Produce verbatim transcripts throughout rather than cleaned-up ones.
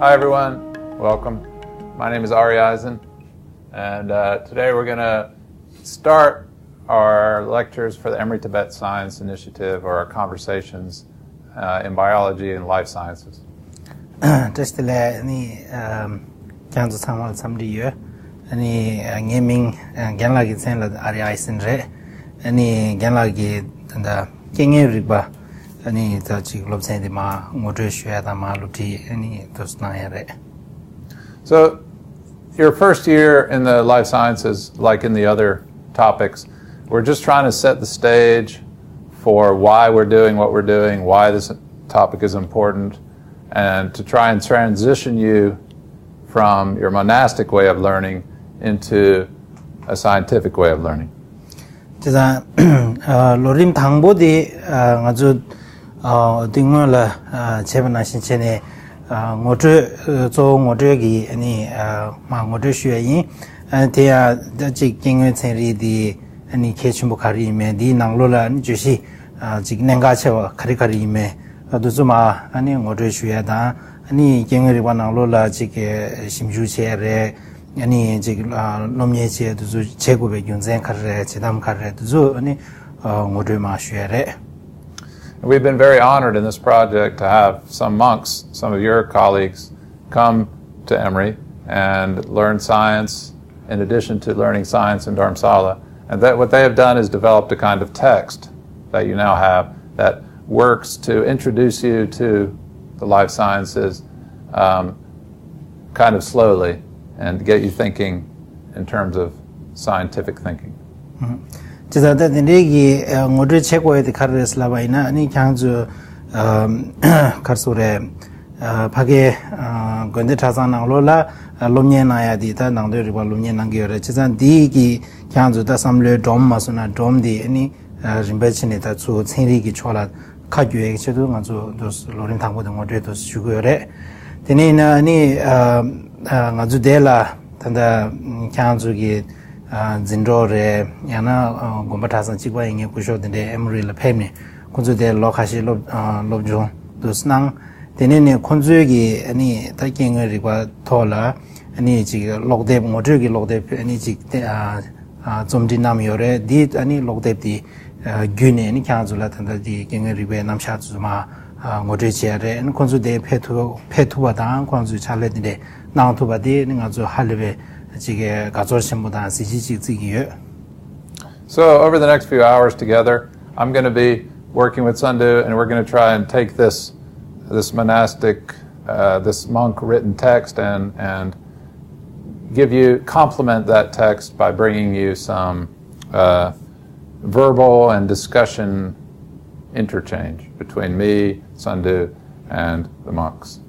Hi, everyone. Welcome. My name is Ari Eisen, and uh, today we're going to start our lectures for the Emory Tibet Science Initiative, or our conversations uh, in biology and life sciences. བཀྲ་ཤིས་བདེ་ལེགས། ཨ་ནི་ཨམ། ཁྱེད་ཚོ་ཚང་མར་འཚམས་འདྲི་ཡོད། ཨ་ནི་ཨ་ངའི་མིང་ཨ་རྒན་ལགས་ཀྱི་མཚན་ལ་ཨ་རི་ཨའི་སིན་རེད། ཨ་ནི་རྒན་ལགས་ཀྱིས་ད་ལྟ་སྐྱེ་དངོས་རིག་པ་ཨ་ནི་ད་ཅིག་སློབ་ཚན་འདི་མར་ངོ་སྤྲོད་ཞུ་ཡ་དང་མར་སློབ་ཁྲིད་ཨ་ནི་དུ་གནང་ཡ་རེད། So, your first year in the life sciences, like in the other topics, we're just trying to set the stage for why we're doing what we're doing, why this topic is important, and to try and transition you from your monastic way of learning into a scientific way of learning. དེ་དང་ཨ་ལོ་རིམ་དང་པོ་དེ་ཨ་ང་ཚོ་ཨ་དེ་སྔོན་ལ་ཨ་བྱས་པ་ནང་བཞིན་བྱས་ནས་ཨ་ངོ་སྤྲོད་ཨ་གཙོ་བོ་ངོ་སྤྲོད་ཀྱི་ཨ་ནི་ཨ་མར་ངོ་སྤྲོད་ཞུ་ཡ་ཡིན། ཨ་དེ་ཡང་ད་ཅིག་སྐྱེ་དངོས་ཚན་རིག་དེ་ཨ་ནི་གལ་ཆེན་པོ་ག་རེ་ཡིན་མིན། དེའི་ནང་ལོགས་ལ་ཨ་ནི་བརྗོད་གཞི་ཨ་ཅིག་གནད་འགག་ཆེ་བ་ག་རེ་ག་རེ་ཡིན་མིན་ཨ་དེ་ཚོ་མར་ཨ་ནི་ངོ་སྤྲོད་ཞུ་ཡ་དང་། ཨ་ནི་སྐྱེ་དངོས་རིག་པ་ནང་ལོགས་ལ་ཅིག་ཞིབ་འཇུག་བྱས་རེད། ཨ་ནི་ཅིག་ཨ་སློབ་གཉེར་བྱས་དེ་ཚོ་བྱེད་དགོས་པའི་རྒྱུ་མཚན་ག་རེ་རེད། བྱེད་སྟངས་ག་རེ་རེད། དེ་ཚོ་ཨ་ནི་ཨ་ངོ་སྤྲོད་མར་ཞུ་ཡ་རེད། We've been very honored in this project to have some monks, some of your colleagues, come to Emory and learn science in addition to learning science in Dharamsala. And that what they have done is developed a kind of text that you now have that works to introduce you to the life sciences um, kind of slowly and get you thinking in terms of scientific thinking. བྱས་ཙང་ད་དེ་འདྲའི་གི་ཨ་ངོ་སྤྲོད་བྱེད་དགོས་ཡ་དེ་ག་རེ་རེད་ལབ་པ་ཡིན་ན། ཨ་ནི་ཁྱེད་ཚོ་ཨ་ག་རེ་ཟེར་དགོས་རེད། ཨ་ཕ་གིའི་ཨ་དགོན་སྡེ་གྲྭ་ཚང་ནང་ལོགས་ལ་ཨ་སློབ་གཉེར་གནང་ཡ་དེ་ད་ནང་དོན་རིག་པ་སློབ་གཉེར་གནང་གི་ཡོད་རེད། བྱས་ཙང་འདི་གི་ཁྱེད་ཚོ་ད་བསམ་བློའི་སྒྲོམ་མ་སོང་ན་སྒྲོམ་དེ་ཨ་ནི་ཨ་རིམ་པ་བྱས་ནས་ད་ཚུར་ཚན་རིག་གི་ཕྱོགས་ལ་ཁ་བསྒྱུར་ཡས་ཀྱི་ཆེད་དུ་ང་ཚོ་འདུག་ལོ་རིམ་དང་པོ་དེ་ངོ་སྤྲོད་དུ་ཞུ་གི་ཡོད་རེད། དེ་ནས་ཡིན་ན་ཨ་ནི་ཨ་ཨ་ང་ཚོ་དེ་ལ་ད་ལྟ་ཁྱེད་ཚོ་གི་ཨ་འཛིན་གྲོགས་རེད། ཡང་ན་ཨ་དགོན་པ་གྲྭ་ཚང་གཅིག་པ་ཡིན་མཁན་སྐུ་ཞབས་དེ་འདྲའི་ཨེ་མོ་རི་ལ་ཕེབས་ནས་ཁོང་ཚོ་དེ་ལོ་ཁ་ཤས་སློབ་ཨ་སློབ་སྦྱོང་དུ་གནང་། དེ་ནས་ནི་ཁོང་ཚོའི་གི་ཨ་ནི་ད་སྐྱེ་དངོས་རིག་པ་ཐོག་ལ་ཨ་ནི་ཅིག་ཀློག་དེབ་ངོ་སྤྲོད་ཀྱི་ཀློག་དེབ་ཨ་ནི་ཅིག་དེ་ཨ་ཨ་རྩོམ་སྒྲིག་གནང་ཡོད་རེད། འདི་ཨ་ནི་ཀློག་དེབ་དེ་ཨ་བརྒྱུད་ནས་ནི་ཁྱེད་ཚོ་ལ་ད་ལྟ་དེ་སྐྱེ་དངོས་རིག་པའི་རྣམ་གཞག་ཚོ་མར་ཨ་ངོ་སྤྲོད་བྱས་རེད། ཨ་ནི་ཁོང་ཚོ་དེ་ཕེབས་ཐུབ་ཕེབས་ཐུབ་པ་དང་ཁོང་ཚོས་ཕྱག་ལས་དེ་འདྲས་གནང་ཐུབ་པ་དེ་ནི་ང་ཚོ་ཧ་ལས་པའི་ཅིག་དགའ་ཚོར་ཆེན་པོ་དང་གཟི་བརྗིད་ཅིག་བརྩི་གི་ཡོད། So over the next few hours together, I'm going to be working with Sandhu, and we're going to try and take this this monastic, uh, this monk written text and and give you complement that text by bringing you some uh, verbal and discussion interchange between me, Sandhu, and the monks.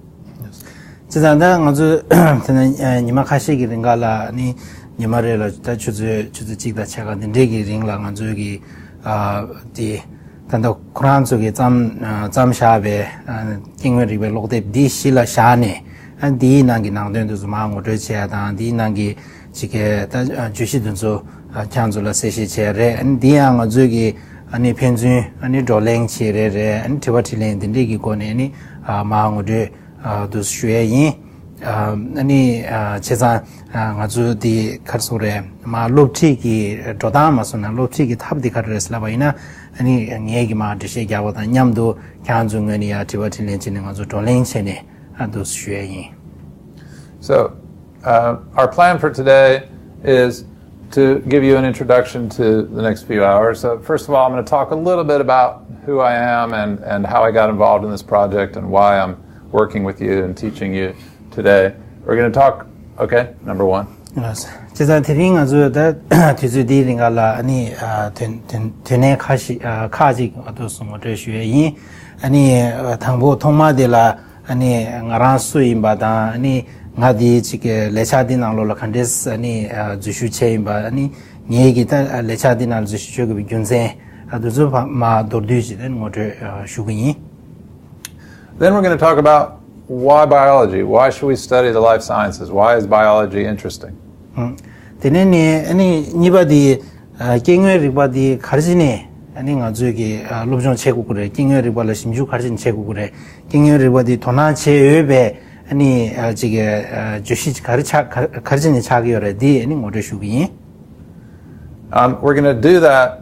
བྱས་ཙང་ད་ང་ཚོ་དེ་ནས་ཉི་མ་ཁ་ཤས་ཀྱི་རིང་ག་ལ་ནི་ཉི་མ་རེ་ལ་ད་ཆུ་ཚོད་ཆུ་ཚོད་གཅིག་དང་ཕྱེད་ཀ་དེ་འདྲས་ཀྱི་རིང་ལ་ང་ཚོའི་གི་ཨ་དེ་ད་ལྟ་ཁོ་རང་ཚོ་གི་བརྩམས་ཨ་བརྩམས་བཞག་པའི་ཨ་སྐྱེ་དངོས་རིག་པའི་ཀློག་དེབ་འདི་གཞི་ལ་བཞག་ནས་ཨ་འདིའི་ནང་གི་ནང་དོན་དེ་ཚོ་མར་ངོ་སྤྲོད་བྱེད་ཡ་དང་། འདིའི་ནང་གི་ཅིག་གི་ད་བརྗོད་གཞི་དེ་ཚོ་ཁྱེད་ཚོ་ལ་གསལ་བཤད་བྱས་རེད། ཨ་ནི་འདི་ཡང་ང་ཚོས་ཀྱི་ཨ་ནི་ཕན་ཚུན་ཨ་ནི་བགྲོ་གླེང་བྱེད་རེད་རེད། ཨ་ནི་དྲི་བ་དྲིས་ལན་དེ་འདྲས་ཀྱི་སྒོ་ནས་ཨ་ནི་མར་ངོ་སྤྲོད་དུ་ཞུ་ཡས་ཡིན། ཨ་ནི་བྱས་ཙང་ང་ཚོ་འདི་ག་རེ་ཟེར་དགོས་རེད། མར་སློབ་ཁྲིད་ཀྱི་འགྲོ་སྟངས་མ་སོང་ན་སློབ་ཁྲིད་ཀྱི་ཐབས་འདི་ག་རེ་རེད་ལབ་པ་ཡིན་ན། ཨ་ནི་ངས་ཀྱི་མར་འགྲེལ་བཤད་རྒྱག་པ་དང་མཉམ་དུ་ཁྱེད་ཚོའི་ངོས་ནས་ཡང་དྲི་བ་དྲིས་ལན་བྱས་ནས་ང་ཚོ་བགྲོ་གླེང་བྱས་ནས་ཨ་འདུག་ཞུ་ཡས་ཡིན། So, uh, our plan for today is to give you an introduction to the next few hours. So, first of all, I'm going to talk a little bit about who I am and, and how I got involved in this project and why I'm working with you and teaching you today. We're going to talk, okay, number one. བྱས་ཙང་དེ་རིང་ང་ཚོས་ད་དུས་ཚོད་འདིའི་རིང་ག་ལ་ཨ་ནི་ཨ་དོན་དོན་དོན་གནད་ཁ་ཤས་ཨ་ཁག་ཅིག་ཨ་འདུག་སེ་ངོ་སྤྲོད་ཞུ་ཡས་ཡིན། ཨ་ནི་ཨ་དང་པོ་ཐོག་མ་དེ་ལ་ཨ་ནི་ང་རང་སུ་ཡིན་པ་དང་། ཨ་ནི་ང་འདི་ཅིག་གི་ལས་འཆར་འདི་ནང་ལོགས་ལ་ག་འདྲས་ཨ་ནི་ཨ་འཛུལ་ཞུགས་བྱས་ཡིན་པ། ཨ་ནི་ངེད་ཀྱི་ད་ལས་འཆར་འདི་ནང་འཛུལ་ཞུགས་བྱེད་དགོས་པའི་རྒྱུ་མཚན་ཨ་འདི་ཚོ་ཕ་མ་མདོར་བསྡུས་ཅིག་ཨ་ནི་ངོ་སྤྲོད་ཨ་ཞུ་གི་ཡིན། Then we're going to talk about why biology? Why should we study the life sciences? Why is biology interesting? དེ་ནས་ནི་ཨ་ནི་གཉིས་པ་དེ་ཨ་སྐྱེ་དངོས་རིག་པ་དེ་ག་རེ་བྱས་ནས་ཨ་ནི་ང་ཚོས་ཀྱི་ཨ་སློབ་སྦྱོང་བྱེད་དགོས་ཀྱི་རེད། སྐྱེ་དངོས་རིག་པ་ལ་ཞིབ་འཇུག་ག་རེ་བྱས་ནས་བྱེད་དགོས་ཀྱི་རེད། སྐྱེ་དངོས་རིག་པ་དེ་དོ་སྣང་བྱེད་འོས་པའི་ ཨ་ནི་ཨ་ཅིག་གི་ཨ་བརྗོད་གཞི་ག་རེ་ཆགས་ག་ག་རེ་བྱས་ནས་ཆགས་ཀྱི་ཡོད་རེད། འདི་ཨ་ནི་ངོ་སྤྲོད་ཞུ་གི་ཡིན། Um, we're going to do that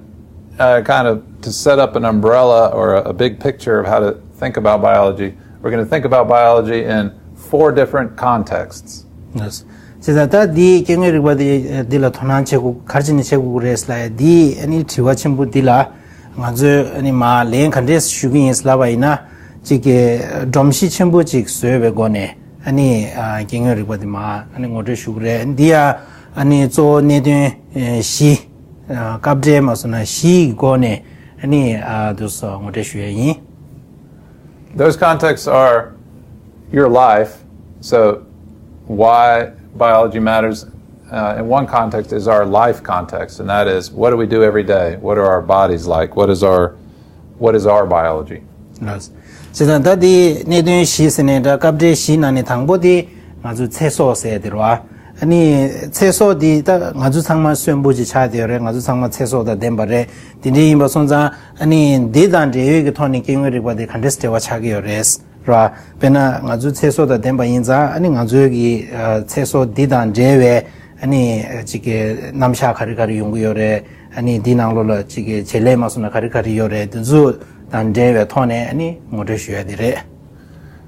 uh, kind of to set up an umbrella or a, a big picture of how to think about biology. We're going to think about biology in four different contexts. Yes. བྱས་ཙང་ད་འདི་སྐྱེ་དངོས་རིག་པ་འདི་འདི་ལ་དོ་སྣང་བྱེད་དགོས་ག་རེ་བྱས་ནས་བྱེད་དགོས་ཀྱི་རེད་ཟེར་ལབ་ཡ། འདི་ཨ་ནི་དྲི་བ་ཆེན་པོ་འདི་ལ་ང་ཚོས་ཨ་ནི་མར་ལན་ག་འདྲས་ཞུ་གི་ཡིན་ཟེར་ལབ་པ་ཡིན་ན། གཅིག་གི་སྒྲོམ་གཞི་ཆེན་པོ་གཅིག་བཟོས་པའི་སྒོ་ནས་ཨ་ནི་ཨ་སྐྱེ་དངོས་རིག་པ་འདི་མར་ཨ་ནི་ངོ་སྤྲོད་ཞུ་གི་རེད། འདི་ཡ་ཨ་ནི་གཙོ་བོ་གནད་དོན་ཨ་བཞི། ཨ་སྐབས་འབྲེལ་མ་སོང་ན་བཞི་ཡི་སྒོ་ནས་ཨ་ནི་ཨ་དུ་སོ་ངོ་སྤྲོད་ཞུ་ཡ་ཡིན། Those contexts are your life, so why biology matters uh, in one context is our life context, and that is what do we do every day? What are our bodies like? What is our what is our biology? Yes. བྱས་ཙང་ད་འདི་གནད་དོན་བཞི་ཟེར་ནས་འདྲ་སྐབས་འབྲེལ་བཞི་ནང་ནས་དང་པོ་དེ་ང་ཚོའི་ཚེ་སྲོག་ཟེར་དེ་རེད་བ། ཨ་ནི་ཚེ་སྲོག་འདི་ད་ང་ཚོ་ཚང་མ་གསོན་པོ་ཅིག་ཆགས་བསྡད་ཡོད་རེད། ང་ཚོ་ཚང་མ་ཚེ་སྲོག་དང་ལྡན་པ་རེད། དེ་འདྲ་ཡིན་པ་སོང་ཙང་ཨ་ནི་འདི་དང་འབྲེལ་ཡོད་ཀྱི་ཐོག་ནས་སྐྱེ་དངོས་རིག་པ་དེ་ག་འདྲས་འབྲེལ་བ་ཆགས་ཀྱི་ཡོད་རེད། ར། དཔེར་ན་ང་ཚོའི་ཚེ་སྲོག་དང་ལྡན་པ་ཡིན་ཙང་ཨ་ནི་ང་ཚོའི་གི་ཨ་ཚེ་སྲོག་འདི་དང་འབྲེལ་བའི་ཨ་ནི་ཅིག་གི་རྣམ་གཞག་ག་རེ་ག་རེ་ཡོང་གི་ཡོད་རེད། ཨ་ནི་འདི་ནང་ལོགས་ལ་ཅིག་གི་བྱེད་ལས་མ་སོང་ན་ག་རེ་ག་རེ་ཡོད་རེད། འདི་ཚོ་དང་འབྲེལ་བའི་ཐོག་ནས་ཨ་ནི་ངོ་སྤྲོད་ཞུ་ཡ་དེ་རེད།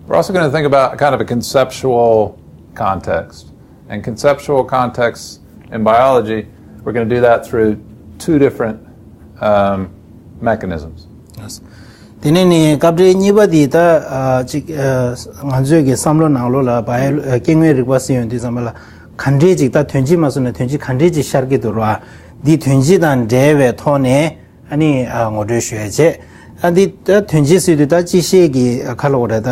We're also going to think about kind of a conceptual context. And conceptual contexts in biology, we're going to do that through two different um, mechanisms. དེ་ནས་ནི་སྐབས་འབྲེལ་གཉིས་པ་འདི་ད་ཨ་ཅིག་ཨ་ང་ཚོའི་གི་བསམ་བློ་ནང་ལོགས་ལ་བ་ཡོ་ཨ་སྐྱེ་དངོས་རིག་པ་ཟེར་ཡོང་དུས་ཙམ་པ་ལ་ག་འདྲས་ཅིག་ད་དོན་སྤྱི་མ་སོང་ན་དོན་སྤྱི་ག་འདྲས་ཅིག་ཤར་གྱི་འདུག་ར། འདི་དོན་སྤྱི་དང་འབྲེལ་བའི་ཐོག་ནས་ཨ་ནི་ཨ་ངོ་སྤྲོད་ཞུ་ཡ་བྱས། ཨ་འདི་ད་དོན་སྤྱི་ཟེར་དུས་ད་སྤྱི་བཤད་ཀྱི་ཁ་ལོ་རེད། ད་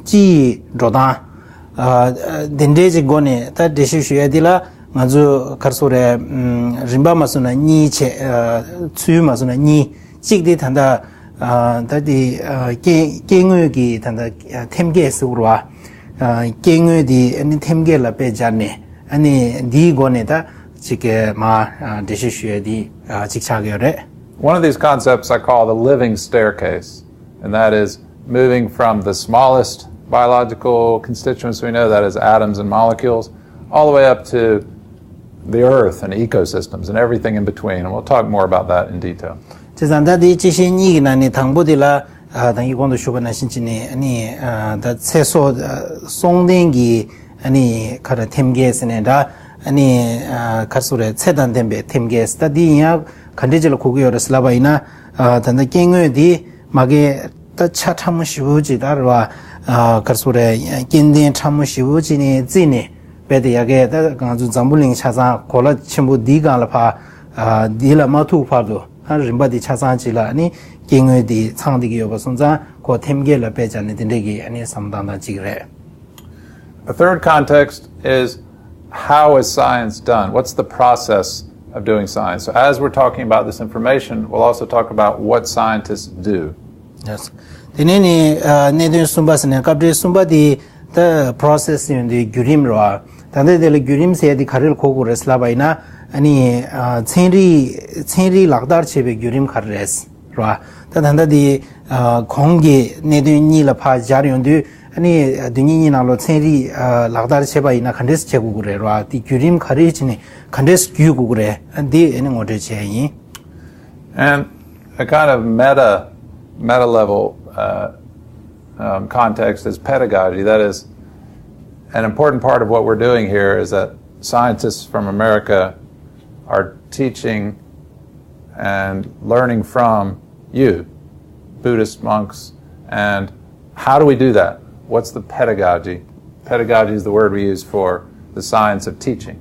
སྤྱི་ཡི་འགྲོ་སྟངས་ཨ་འདི་འདྲས་ཅིག་སྒོ་ནས་ད་འགྲེལ་བཤད་ཞུ་ཡ་འདི་ལ་ང་ཚོ་ག་རེ་ཟེར་དགོས་རེད། རིམ་པ་མ་སོང་ན་གཉིས་བྱས། ཚུལ་མ་སོང་ན་གཉིས། གཅིག་དེ་ད་ལྟ་ད་དེ་སྐྱེ་སྐྱེ་དངོས་ཀྱི་ད་ལྟ་ཐེམ་སྐས་ཟེར་བ། སྐྱེ་དངོས་དེ་ཨ་ནི་ཐེམ་སྐས་ལ་དཔེ་སྦྱར་ནས་ཨ་ནི་འདིའི་སྒོ་ནས་ད་ཅིག་གི་མ་འགྲེལ་བཤད་ཞུ་ཡ་དེ་ཅིག་ཆགས་ཀྱི་ཡོད་རེད། One of these concepts I call the living staircase, and that is moving from the smallest biological constituents we know, that is atoms and molecules, all the way up to the earth and ecosystems and everything in between. And we'll talk more about that in detail. བྱས་ཙང་ད་དེ་སྤྱི་བཤད་གཉིས་ཀྱི་ནང་ནས་དང་པོ་དེ་ལ་ད་གིན་གོང་དུ་ཞུས་པ་ནང་བཞིན་བྱས་ནས་ཨ་ནི་ད་ཚེ་སྲོག་སྲོག་ལྡན་གྱི་ཨ་ནི་ག་རེ་ཐེམ་སྐས་ཟེར་ནས་འདྲ། ཨ་ནི་ག་རེ་ཟེར་དགོས་རེད། ཚེ་དང་ལྡན་པའི་ཐེམ་སྐས་ཟེར། ད་འདི་ཡིན་ཡང་ག་འདྲས་ཅིག་ལ་གོ་གི་ཡོད་རེད་ཟེར་ལབ་པ་ཡིན་ན། ད་ལྟ་སྐྱེ་དངོས་འདི་མ་གི་ད་ཆ་ཕྲ་མོ་ཞེ་པོ་ཅིག་ད་རེད་བ། ག་རེ་ཟེར་དགོས་རེད། སྐྱེ་ལྡན་ཕྲ་མོ་ཞེ་པོ་ཅིག་ནས་བརྩིས་ནས་རྦད་དེ་ཡ་གི་ད་ང་ཚོ་འཛམ་བུ་གླིང་ཆ་ཚང་གོ་ལ་ཆེན་པོ་འདིའི་སྒང་ལ་ཕར་འདི་ལ་མ་ཐུག་བར་དུ་ཨ་རིམ་པ་འདི་ཆ་ཚང་ཅིག་ལ་ཨ་ནི་སྐྱེ་དངོས་འདི་ཚང་བསྡད་ཀྱི་ཡོད་པ་སོང་ཙང་ཁོ་ཐེམ་སྐས་ལ་དཔེ་བྱས་ནས་དེ་འདྲས་ཀྱི་ཨ་ནི་བསམ་བློ་བཏང་སྟངས་ཅིག་རེད། A third context is how is science done? What's the process of doing science? So, as we're talking about this information, we'll also talk about what scientists do. Yes. དེ་ནས་ནི་གནད་དོན་གསུམ་པ་ཟེར་ནས་སྐབས་འབྲེལ་གསུམ་པ་དེ་ད་process ཡོང་དུས་བརྒྱུད་རིམ་རེད་བ། ད་ལྟ་དེ་ལ་བརྒྱུད་རིམ་ཟེར་ཡ་དེ་ག་རེ་ལ་གོ་དགོས་རེད་ལབ་པ་ཡིན་ན། ཨ་ནི་ཚན་རིག་ཚན་རིག་ལག་བསྟར་བྱེད་པའི་བརྒྱུད་རིམ་ག་རེ་རེད། རེད་བ། ད་ད་ལྟ་དེ་གོང་གི་གནད་དོན་གཉིས་ལ་ཕར་སྦྱར་ཡོང་དུས་ཨ་ནི་དོན་གཉིས་གཉིས་ནང་ལོགས་ཚན་རིག་ལག་བསྟར་བྱེད་པ་ཡིན་ན་ག་འདྲས་བྱེད་དགོས་ཀྱི་རེད། རེད་བ། དེ་བརྒྱུད་རིམ་ག་རེ་བྱས་ནས་ག་འདྲས་བརྒྱུད་དགོས་ཀྱི་རེད། འདི་ཨ་ནི་ངོ་སྤྲོད་བྱས་ཡིན། And a kind of meta, meta level uh, um, context is pedagogy. That is, an important part of what we're doing here is that scientists from America are teaching and learning from you, Buddhist monks, and how do we do that? What's the pedagogy? Pedagogy is the word we use for the science of teaching.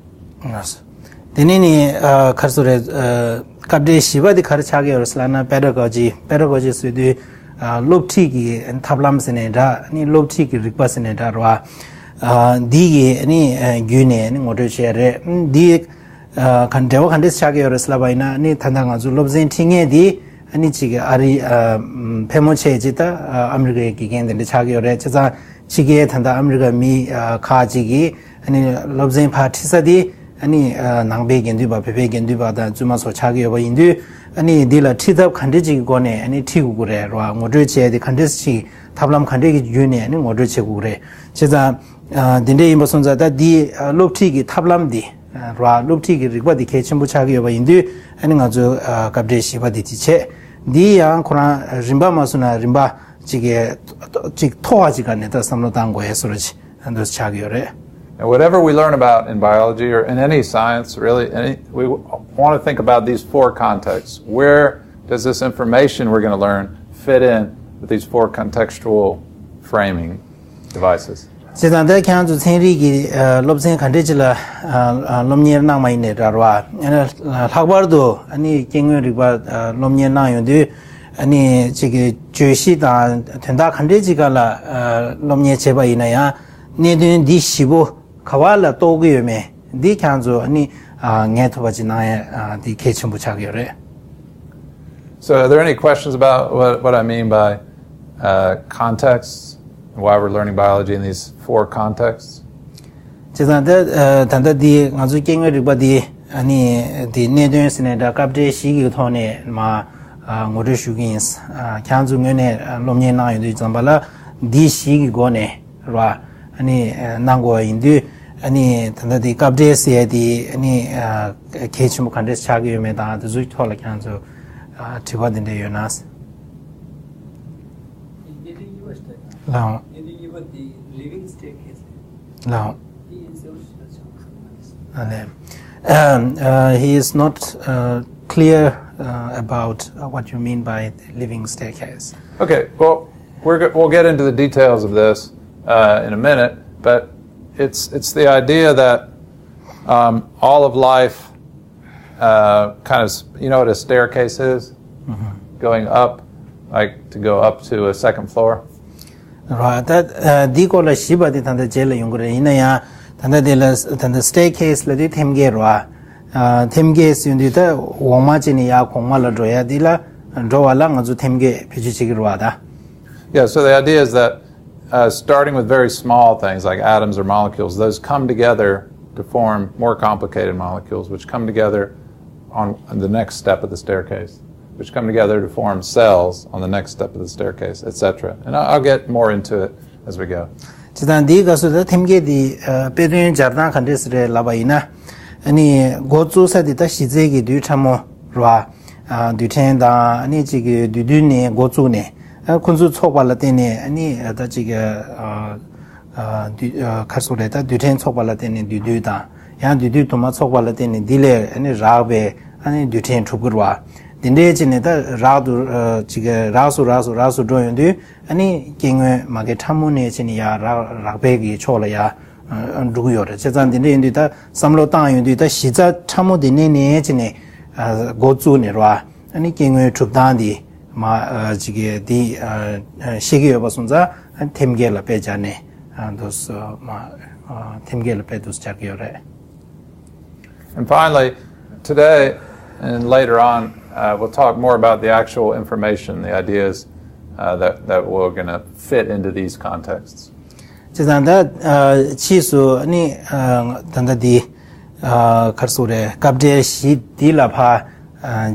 དེ་ནས་ནི་ག་རེ་ཟེར་དགོས་རེད། སྐབས་འབྲེལ་བཞི་པ་དེ་ག་རེ་ཆགས་ཀྱི་ཡོད་རེད་ཟེར་ལབ་ན་pedagogy, pedagogy ཟེར་དུས་སློབ་ཁྲིད་ཀྱི་ཐབས་ལམ་ཟེར་ནའི་འདྲ། ནི་སློབ་ཁྲིད་ཀྱི་རིག་པ་ཟེར་ནའི་འདྲ་རེད་བ། འདི་ཡི་ནི་བརྒྱུད་ནས་ནི་ངོ་སྤྲོད་བྱས་རེད། འདི་ག་འབྲེལ་བ་ག་འདྲས་ཆགས་ཀྱི་ཡོད་རེད་ཟེར་ལབ་པ་ཡིན་ན། ནི་ད་ལྟ་ང་ཚོ་སློབ་ཚན་ཁྲིད་མཁན་འདི་ནི་གཅིག་གི་ཨ་རི་ཕལ་མོ་ཆེ་ཅིག་ད་ཨ་མི་རི་ཀའི་དགེ་རྒན་དེ་འདྲ་ཆགས་ཀྱི་ཡོད་རེད། བྱས་ཙང་ཕྱི་རྒྱལ་ད་ལྟ་ཨ་མི་རི་ཀ་མི་ཁག་ཅིག་གིས་ནི་སློབ་ཚན་ཕར་ཁྲིད་ས་དེ་ནི་ནང་པའི་དགེ་འདུན་པ་བོད་པའི་དགེ་འདུན་པ་དང་བཙུན་མ་སོགས་ཆགས་ཀྱི་ཡོད་པ་ཡིན་དུས། ནི་འདི་ལ་ཁྲིད་ཐབས་ག་འདྲས་ཅིག་གི་སྒོ་ནས་ནི་ཁྲིད་དགོས་ཀྱི་རེད། རེད་བ། ངོ་སྤྲོད་བྱས་ཏེ་ག་འདྲས་ཅིག་ཐབས་ལམ་ག་འདྲས་ཀྱི་བརྒྱུད་ནས་ནི་ངོ་སྤྲོད་བྱེད་དགོས་ཀྱི་རེད། བྱས་ཙང་ ཨ། འདི་འདྲ་ཡིན་པ་སོང་ཙང་ད་འདི་ཨ་སློབ་ཁྲིད་ཀྱི་ཐབས་ལམ་འདི་ཨ་ར་སློབ་ཁྲིད་ཀྱི་རིག་པ་འདི་གལ་ཆེན་པོ་ཆགས་ཀྱི་ཡོད་པ་ཡིན་དུས། ཨ་ནི་ང་ཚོས་ཨ་སྐབས་འབྲེལ་བཞི་པ་འདི་དེ་བྱས། འདི་ཡང་ཁོ་རང་རིམ་པ་མ་སོང་ན་རིམ་པ་ཅིག་གི་ཅིག་མཐོ་བ་ཅིག་ག་ནས་ད་བསམ་བློ་བཏང་དགོས་ཡ་བཟོ་འདྲ་ཅིག་ཨ་འདུག་ཆགས་ཀྱི་ཡོད་རེད། And whatever we learn about in biology or in any science, really, any, we want to think about these four contexts. Where does this information we're going to learn fit in with these four contextual framing devices? བྱས་ཙང་ད་ཁྱེད་རང་ཚོ་ཚན་རིག་གི་ཨ་སློབ་ཚན་ག་འདྲས་ཅིག་ལ་ཨ་ཨ་སློབ་གཉེར་གནང་བ་ཡིན་ནའི་འདྲ་བ། ཨ་ནི་ལྷག་པར་དུ་ཨ་ནི་སྐྱེ་དངོས་རིག་པ་ཨ་སློབ་གཉེར་གནང་ཡོང་དུས། ཨ་ནི་གཅིག་གི་བརྗོད་གཞི་དང་དོན་དག་ག་འདྲས་ཅིག་སྒང་ལ་ཨ་སློབ་གཉེར་བྱས་པ་ཡིན་ན་ཡང་། གནད་དོན་འདི་བཞི་པོ་ག་བ་ལ་གཏོགས་ཀྱི་ཡོད་མེད་འདི་ཁྱེད་རང་ཚོ་ཨ་ནི་ཨ་ངེས་ཐུབ་པ་ཅིག་གནང་ཡ་ཨ་འདི་གལ་ཆེན་པོ་ཆགས་ཀྱི་ཡོད་རེད། So, are there any questions about what, what I mean by uh, context and why we're learning biology in these four contexts? བྱས་ཙང་ད་ཨ་ད་ལྟ་འདི་ང་ཚོ་སྐྱེ་དངོས་རིག་པ་འདི་ཨ་ནི་འདི་གནད་དོན་ཟེར་ནའི་འདྲ་སྐབས་འབྲེལ་བཞི་གི་ཐོག་ནས་མ་ཨ་ངོ་སྤྲོད་ཞུ་གི་ཡིན། ཨ་ཁྱེད་རང་ཚོའི་ངོས་ནས་ཨ་སློབ་གཉེར་གནང་ཡོང་དུས་ཙམ་པ་ལ་འདི་བཞི་གི་སྒོ་ནས་ར་ཨ་ནི་ཨ་གནང་དགོས་པ་ཡིན་དུས། ཨ་ནི་ད་ལྟ་འདི་སྐབས་འབྲེལ་ཟེར་ཡ་འདི་ཨ་ནི་ཨ་གལ་ཆེན་པོ་ག་འདྲས་ཆགས་ཀྱི་ཡོད་མེད་དང་དེ་ཚོའི་ཐོག་ལ་ཁྱེད་རང་ཚོ་ཨ་དྲི་བ་འདི་འདྲ་ཡོད་ན། ལའང་། Living staircase. ལའང་། ཨ་ནི། Um, uh, he is not uh, clear uh, about uh, what you mean by the living staircase. Okay, well, we're, go- we'll get into the details of this uh, in a minute, but it's, it's the idea that um, all of life uh, kind of, you know what a staircase is? Going up, like to go up to a second floor. ར་ད་འདིའི་སྐོར་ལ་ཞིབ་པ་དེ་ད་ལྟ་རྗེས་ལ་ཡོང་གི་རེད། ཡིན་ན་ཡང་ད་ལྟ་དེ་ལ་ད་ལྟ་staircase ལབ་དུས་ཐེམ་སྐས་ར། ཐེམ་སྐས་ཟེར་དུས་ད་འོག་མ་ཅིག་ནས་ཡར་གོང་མ་ལ་འགྲོ་ཡ་དེ་ལ་འགྲོ་བ་ལ་ང་ཚོ་ཐེམ་སྐས་བེད་སྤྱོད་བྱེད་ཀྱི་རེད་བ་ད། Yeah, so the idea is that uh, starting with very small things like atoms or molecules, those come together to form more complicated molecules, which come together on the next step of the staircase, which come together to form cells on the next step of the staircase, et cetera. And I'll get more into it as we go. བྱས་ཙང་འདིའི་སྐབས་སུ་ད་ཐེམ་སྐས་འདི་དཔེ་སྟོན་སྦྱར་སྟངས་ག་འདྲས་སེ་རེད་ལབ་པ་ཡིན་ན། ཨ་ནི་འགོ་བཙུགས་ས་འདི་ད་གཞི་རྩའི་གི་རྡུལ་ཕྲ་མོ་རེད་བ། རྡུལ་ཕྲན་དང་ཨ་ནི་གཅིག་གི་རྡུལ་རྡུལ་ནས་འགོ་བཙུགས་ནས། ཁོ་ཚོ་ཚོགས་པ་ལ་བརྟེན་ནས་ཨ་ནི་ད་གཅིག་གི་རྡུལ་ག་རེ་ཟེར་དགོས་རེད། ད་རྡུལ་ཕྲན་ཚོགས་པ་ལ་བརྟེན་ནས་རྡུལ་རྡུལ་དང་། ཡང་རྡུལ་རྡུལ་དུ་མ་ཚོགས་པ་ལ་བརྟེན་ནས་འདི་ལས་ཨ་ནི་རགས་པའི་ཨ་ནི་རྡུལ་ཕྲན་གྲུབ་ཀྱི་རེད་བ། འདི་འདྲའི་བྱས་ནས་ད་རགས་དུ་ཅིག་རགས་སུ་རགས་སུ་རགས་སུ་འགྲོ་ཡོང་དུས། ཨ་ནི་སྐྱེ་དངོས་མ་གི་ཕྲ་མོ་ནས་བྱས་ནས་ཡར་རགས་རགས་པའི་གི་ཕྱོགས་ལ་ཡར་འགྲོ་གི་ཡོད་རེད། བྱས་ཙང་འདི་འདྲ་ཡིན་དུས་ད་བསམ་བློ་བཏང་ཡོང་དུས་ད་གཞི་རྩ་ཕྲ་མོ་འདི་ནས་ནས་བྱས་ནས་འགོ་བཙུགས་ནས་རེད་བ། ཨ་ནི་སྐྱེ་དངོས་གྲུབ་སྟངས་འདི་མ་ཅིག་གི་འདི་ཤེས་ཀྱི་ཡོད་པ་སོང་ཙང་ཐེམ་སྐས་ལ་དཔེ་སྦྱར་ནས་འདུག་མ་ཐེམ་སྐས་ལ་དཔེ་འདུག་སྦྱར་གྱི་ཡོད་རེད། And finally, today and later on, uh, we'll talk more about the actual information, the ideas uh, that, that we're going to fit into these contexts. བྱས་ཙང་ད་ཕྱིས་སུ་ནི་ད་ལྟ་འདི་ག་རེ་ཟེར་དགོས་རེད། སྐབས་འབྲེལ་བཞི་འདི་ལ་ཕར་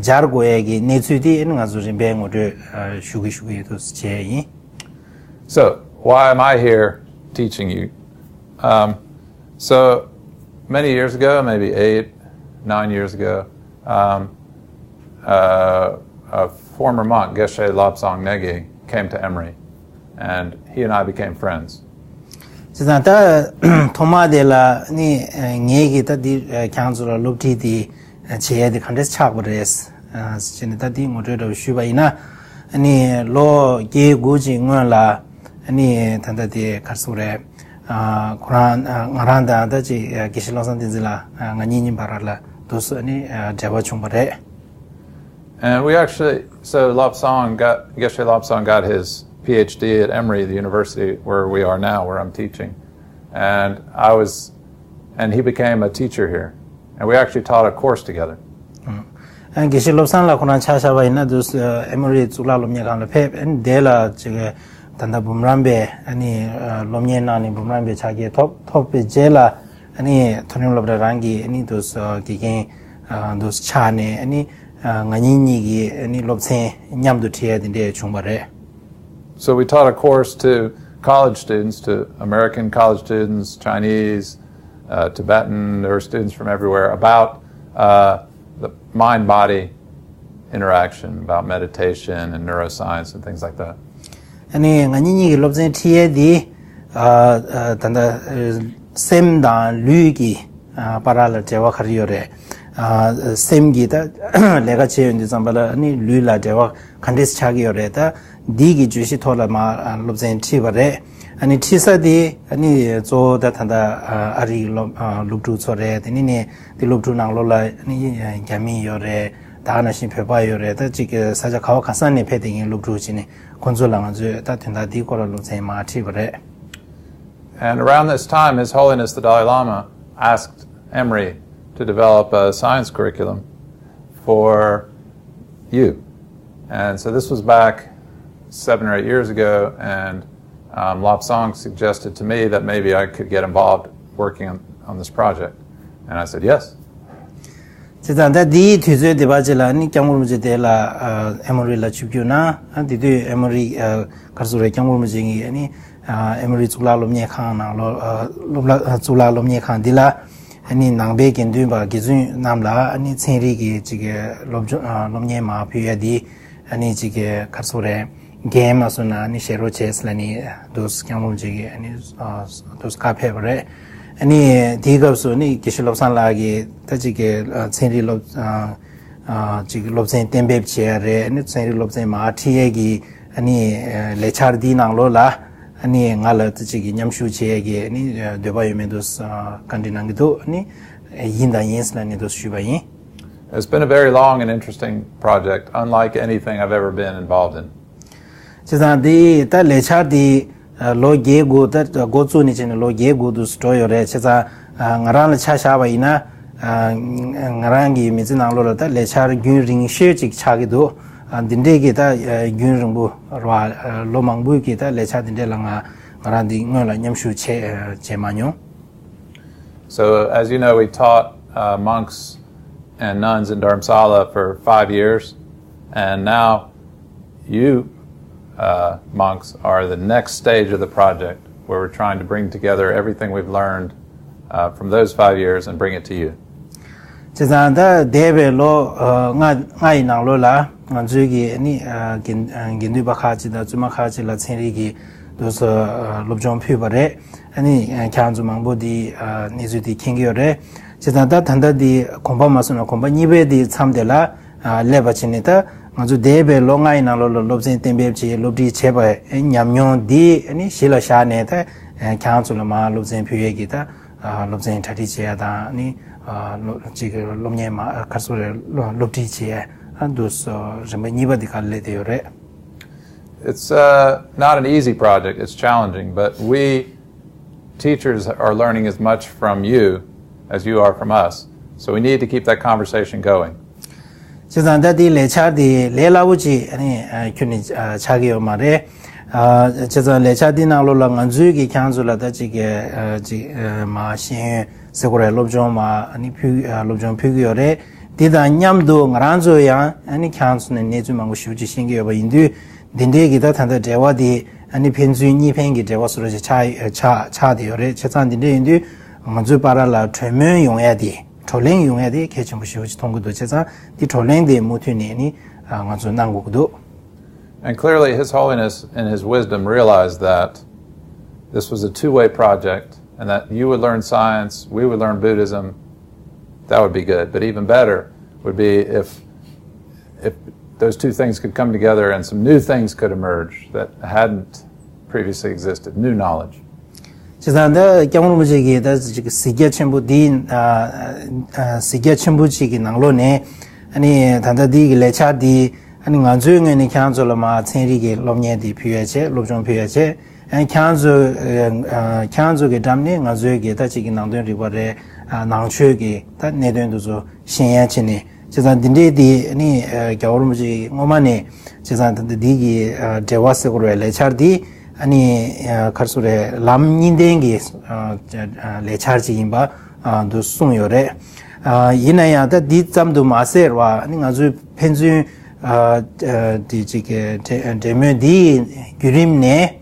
སྦྱར་དགོས་ཡས་ཀྱི་གནས་ཚུལ་དེ་ནི་ང་ཚོ་རིམ་པས་ངོ་སྤྲོད་ཞུ་གི་ཞུ་གི་འདུག་བྱས་ཡིན། So, why am I here teaching you? Um, so, many years ago, maybe eight, nine years ago, um, uh, a former monk, Geshe Lobsang Negi, came to Emory, and he and I became friends. བྱས་ཙང་ད་ཐོག་མ་དེ་ལ་ནི་ངེད་ཀྱིས་ད་འདི་ཁྱེད་ཚོ་ལ་སློབ་ཁྲིད་དེ་བྱེད་ཡས་དེ་ག་འདྲས་ཆགས་པ་རེད་ཟེར་ནས་ད་འདི་ངོ་སྤྲོད་འདྲ་བོ་ཞུས་པ་ཡིན་ན། ནི་ལོ་བརྒྱད་དགུ་ཅིག་སྔོན་ལ་ནི་ད་ལྟ་དེ་ག་རེ་ཟེར་དགོས་རེད། ཁོ་རང་ང་རང་དང་ད་ཅིག་དགེ་བཤེས་བློ་བཟང་བསྟན་འཛིན་ལགས་ང་གཉིས་གཉིས་བར་ལ་དུས་སུ་ནི་འབྲེལ་བ་བྱུང་བ་རེད། And we actually, so Lobsang got, Geshe Lobsang got his PhD at Emory, the university where we are now, where I'm teaching. And I was, and he became a teacher here. And we actually taught a course together. དགེ་བཤེས་བློ་བཟང་ལགས་ཁོ་རང་ཆ་བཞག་པ་ཡིན་ན་དུས་སུ་ཨེ་མོ་རི་གཙུག་ལག་སློབ་གཉེར་ཁང་ལ་ཕེབས། དེ་ལ་ཅིག་ད་ལྟ་འབུམ་རམས་པའི་སློབ་གཉེར་གནང་ནས་འབུམ་རམས་པའི་ཕྱག་འཁྱེར་ཐོབ། ཐོབ་པའི་རྗེས་ལ་མཐོ་རིམ་སློབ་གྲྭ་རང་གི་དུས་སུ་དགེ་རྒན་དུས་སུ་ཆགས་ནས་ང་གཉིས་གཉིས་ཀྱིས་སློབ་ཚན་མཉམ་དུ་ཁྲིད་ཡ་དེ་འདྲས་བྱུང་བ་རེད། So we taught a course to college students, to American college students, Chinese, uh, Tibetan, there were students from everywhere, about uh, the mind body interaction, about meditation and neuroscience and things like that. ཨ་ནི་ང་གཉིས་གཉིས་ཀྱི་སློབ་ཚན་ཁྲིད་ཡས་འདི་ཨ་ཨ་ད་ལྟ་ཨ་སེམས་དང་ལུས་ཀྱི་ཨ་བར་ལ་འབྲེལ་བ་ག་རེ་ཡོད་རེད། ཨ་སེམས་ཀྱི་ད་ལས་ཀ་བྱེད་ཡོང་དུས་ཙམ་པ་ལ་ཨ་ནི་ལུས་ལ་འབྲེལ་བ་ག་འདྲས་ཆགས་ཀྱི་ཡོད་རེད། ད་འདི་གི་བརྗོད་གཞི་ཐོག་ལ་མ་ཨ་སློབ་ཚན་ཁྲིད་པ་རེད། ཨ་ནི་ཁྲིད་ས་དེ་ཨ་ནི་གཙོ་བོ་ད་ད་ལྟ་ཨ་ཨ་རིའི་སློབ་ཨ་སློབ་ཕྲུག་ཚོ་རེད། དེ་ནས་ནི་དེ་སློབ་ཕྲུག་ནང་ལོགས་ལ་ཨ་ནི་རྒྱ་མི་ཡོད་རེད། ད་ག་ནང་བཞིན་བོད་པ་ཡོད་རེད། ད་ཅིག་ས་ཆ་ག་བ་ག་ས་ནས་ཕེབས་བསྡད་མཁན་སློབ་ཕྲུག་ཅིག་ནི་ཁོང་ཚོ་ལ་ང་ཚོས་ད་དོན་དག་འདིའི་སྐོར་ལ་སློབ་ཚན་མར་ཁྲིད་པ་རེད། And around this time, His Holiness the Dalai Lama asked Emory to develop a science curriculum for you. And so this was back seven or eight years ago, and um, Lobsang suggested to me that maybe I could get involved working on, on this project. And I said, yes. བྱས་ཙང་ད་འདིའི་དུས་ཚོད་འདི་བར་ཅིག་ལ་ནི་སྐྱབས་མགོན་རིན་པོ་ཆེ་དེ་ལ་ཨ་ཨེ་མོ་རི་ལ་ཆིབས་བསྒྱུར་གནང་། ཨ་དེ་དུས་ཨེ་མོ་རི་ཨ་ག་རེ་ཟེར་རེད། སྐྱབས་མགོན་རིན་པོ་ཆེ་གིས་ནི་ཨ་ཨེ་མོ་རི་གཙུག་ལག་སློབ་གཉེར་ཁང་ནང་ལོ་ཨ་སློབ་ལ་ཨ་གཙུག་ལག་སློབ་གཉེར་ཁང་འདི་ལ་ཨ་ནི་ནང་པའི་དགེ་འདུན་པ་དགེ་བཙུན་རྣམས་ལ་ཨ་ནི་ཚན་རིག་གི་ཅིག་སློབ་སྦྱོང་ཨ་སློབ་གཉེར་མར་ཕུལ་ཡ་འདི་ཨ་ནི་ཅིག་ག་རེ་ཟེར་རེད། འགན་མ་སོང་ན་ནི་བཞེས་རོགས་བྱས་ཟེར་ལབ་ནི་འདུག་སྐྱབས་མགོན་རིན་པོ་ཆེ་གིས་ནི་འདུག་བཀའ་ཕེབས་པ་རེད། ནི་དེའི་སྐབས་སུ་ནི་དགེ་བཤེས་བློ་བཟང་ལགས་ཀྱིས་ད་ཅིག་གི་ཚན་རིག་སློབ་ཅིག་སློབ་ཚན་གཏན་འབེབས་བྱས་རེད། ནི་ཚན་རིག་སློབ་ཚན་མར་ཁྲིད་ཡས་ཀྱི་ནི་ལས་འཆར་འདིའི་ནང་ལོགས་ལ་ནི་ང་ལ་ད་ཅིག་གི་མཉམ་ཞུགས་བྱེད་ཡས་ཀྱི་ནི་འདོད་པ་ཡོད་མེད་འདུག་བཀའ་འདྲི་གནང་གི་འདུག་ནི་ཡིན་དང་ཡིན་ཟེར་ལབ་ནི་འདུག་ཞུས་པ་ཡིན། It's been a very long and interesting project, unlike anything I've ever been involved in. བྱས་ཙང་འདི་ད་ལས་འཆར་འདི་ལོ་བརྒྱད་དགུ་ད་འགོ་བཙུགས་ནས་བྱས་ནས་ལོ་བརྒྱད་དགུ་དུ་འགྲོ་ཡོད་རེད། བྱས་ཙང་ང་རང་ལ་ཆ་བཞག་པ་ཡིན་ན་ང་རང་གི་མི་ཚེ་ནང་ལོགས་ལ་ད་ལས་འཆར་རྒྱུན་རིང་ཤོས་ཅིག་ཆགས་ཀྱི་འདུག་འདི་འདྲས་ཀྱི་ད་རྒྱུན་རིང་པོ་ར་ལོ་མང་པོའི་གི་ད་ལས་འཆར་འདི་འདྲས་ལ་ང་ང་རང་འདི་སྔོན་ལ་མཉམ་ཞུགས་བྱས་བྱས་མ་མྱོང་། So, as you know, we taught uh, monks and nuns in Dharamsala for five years, and now you uh, monks are the next stage of the project where we're trying to bring together everything we've learned uh, from those five years and bring it to you. བྱས་ཙང་ད་འདས་པའི་ལོ་ལྔ་ལྔ་ཡི་ནང་ལོགས་ལ་ང་ཚོའི་གི་ནི་དགེ་དགེ་འདུན་པ་ཁག་ཅིག་དང་བཙུན་མ་ཁག་ཅིག་ལ་ཚན་རིག་གི་དུས་སུ་སློབ་སྦྱོང་ཕུལ་བ་རེད། ཨ་ནི་ཁྱེད་རང་ཚོ་མང་པོ་འདི་གནས་ཚུལ་འདི་མཁྱེན་གྱི་ཡོད་རེད། བྱས་ཙང་ད་ད་ལྟ་འདི་གོམ་པ་མ་སོང་ན་གོམ་པ་གཉིས་པའི་འདི་མཚམས་དེ་ལ་སླེབས་པ་བྱས་ནས་ད་ང་ཚོ་འདས་པའི་ལོ་ལྔ་ཡི་ནང་ལོགས་ལ་སློབ་ཚན་གཏན་འབེབས་བྱས་སློབ་ཁྲིད་བྱས་པ་ཉམས་མྱོང་འདི་ཨ་ནི་གཞི་ལ་བཞག་ནས་ད་ཁྱེད་རང་ཚོ་ལ་མར་སློབ་ཚན་ཕུལ་ཡས་ཀྱི་ད་སློབ་ཚན་གྲ་སྒྲིག་བྱེད་ཡ་དང་ཨ་ནི་ཅིག་སློབ་གཉེར་མ་ག་རེ་ཟེར་རེད། སློབ་ཁྲིད་བྱེད་ཡ་འདུག་སོ་རིམ་པ་གཉིས་པ་འདི་ག་ལ་སླེབས་བསྡད་ཡོད་རེད། It's uh, not an easy project. It's challenging, but we teachers are learning as much from you as you are from us. So we need to keep that conversation going. བྱས་ཙང་ད་དེའི་ལས་འཆར་དེ་ལས་སླ་པོ་ཅིག་ཨ་ནི་ཁྱོན་ནས་ཆགས་ཀྱི་ཡོད་མ་རེད། བྱས་ཙང་ལས་འཆར་དེའི་ནང་ལོགས་ལ་ང་ཚོའི་གི་ཁྱེད་རང་ཚོ་ལ་ད་ཅིག་ཅིག་མ་ཤེས་ཡོན་ཟེར་དགོས་རེད། སློབ་སྦྱོང་མ་ཨ་ནི་ཕུལ་སློབ་སྦྱོང་ཕུལ་གྱི་ཡོད་རེད། དེ་དང་མཉམ་དུ་ང་རང་ཚོ་ཡང་ཨ་ནི་ཁྱེད་རང་ཚོ་ནས་གནས་ཚུལ་མང་པོ་ཞེ་པོ་ཅིག་ཤེས་ཀྱི་ཡོད་པ་ཡིན་དུས། འདི་འདྲའི་གི་ད་ད་ལྟ་འབྲེལ་བ་དེ་ཨ་ནི་ཕན་ཚུན་གཉིས་ཕན་གྱི་འབྲེལ་བ་བཟོ་འདྲ་ཞིག་ཆགས་ཆགས་ཆགས་བསྡད་ཡོད་རེད། བྱས་ཙང་འདི་འདྲ་ཡིན་དུས་ང་ཚོའི་བར་ལ་གྲོས་མོལ་ཡོང་ཡ་དེ་བགྲོ་གླེང་ཡོང་ཡ་དེ་གལ་ཆེན་པོ་ཞེ་པོ་ཅིག་མཐོང་གི་འདུག་བྱས་ཙང་འདི་བགྲོ་གླེང་དེ་མུ་མཐུད་ནས་ནི་ང་ཚོས་གནང་དགོས་ཀྱི་འདུག And clearly, His Holiness, in His wisdom, realized that this was a two way project and that you would learn science, we would learn Buddhism. That would be good. But even better would be if, if those two things could come together and some new things could emerge that hadn't previously existed, new knowledge. བྱས་ཙང་ད་སྐྱབས་མགོན་རིན་པོ་ཆེ་གིས་ད་ཅིག་གཟིགས་རྒྱ་ཆེན་པོ་འདི་གཟིགས་རྒྱ་ཆེན་པོ་ཅིག་གི་ནང་ལོགས་ནས་ཨ་ནི་ད་ལྟ་འདི་གི་ལས་འཆར་འདི་ཨ་ནི་ང་ཚོའི་ངོས་ནས་ཁྱེད་རང་ཚོ་ལ་མར་ཚན་རིག་གི་སློབ་གཉེར་འདི་ཕུལ་ཡ་བྱས། སློབ་སྦྱོང་ཕུལ་ཡ་བྱས། ཨ་ནི་ཁྱེད་རང་ཚོ་ཨ་ཁྱེད་རང་ཚོ་གི་འགྲམ་ནས་ང་ཚོའི་གི་ད་ཅིག་གི་ནང་དོན་རིག་པ་རེད། ཨ་ནང་ཆོས་ཀྱི་ད་གནད་དོན་དེ་ཚོ་ཤེས་ཡ་བྱས་ནས། བྱས་ཙང་འདི་འདྲའི་དེ་ཨ་ནི་རྒྱལ་བ་རིན་པོ་ཆེ་སྔོན་མ་ནས་བྱས་ཙང་ད་འདི་གི་འབྲེལ་བ་ཟེར་དགོས་རེད། ལས་འཆར་འདི་ཨ་ནི་ག་རེ་ཟེར་རེད། ལམ་གཉིས་ལྡན་གྱི་ལས་འཆར་ཅིག་ཡིན་པ་འདུག་གསུངས་ཡོད་རེད། ཡིན་ན་ཡང་ད་འདི་ཙམ་དུ་མ་ཟད་པ་ཨ་ནི་ང་ཚོའི་ཕན་ཚུན་དེ་ཅིག་གི་འབྲེལ་མོལ་འདིའི་བརྒྱུད་རིམ་ནས།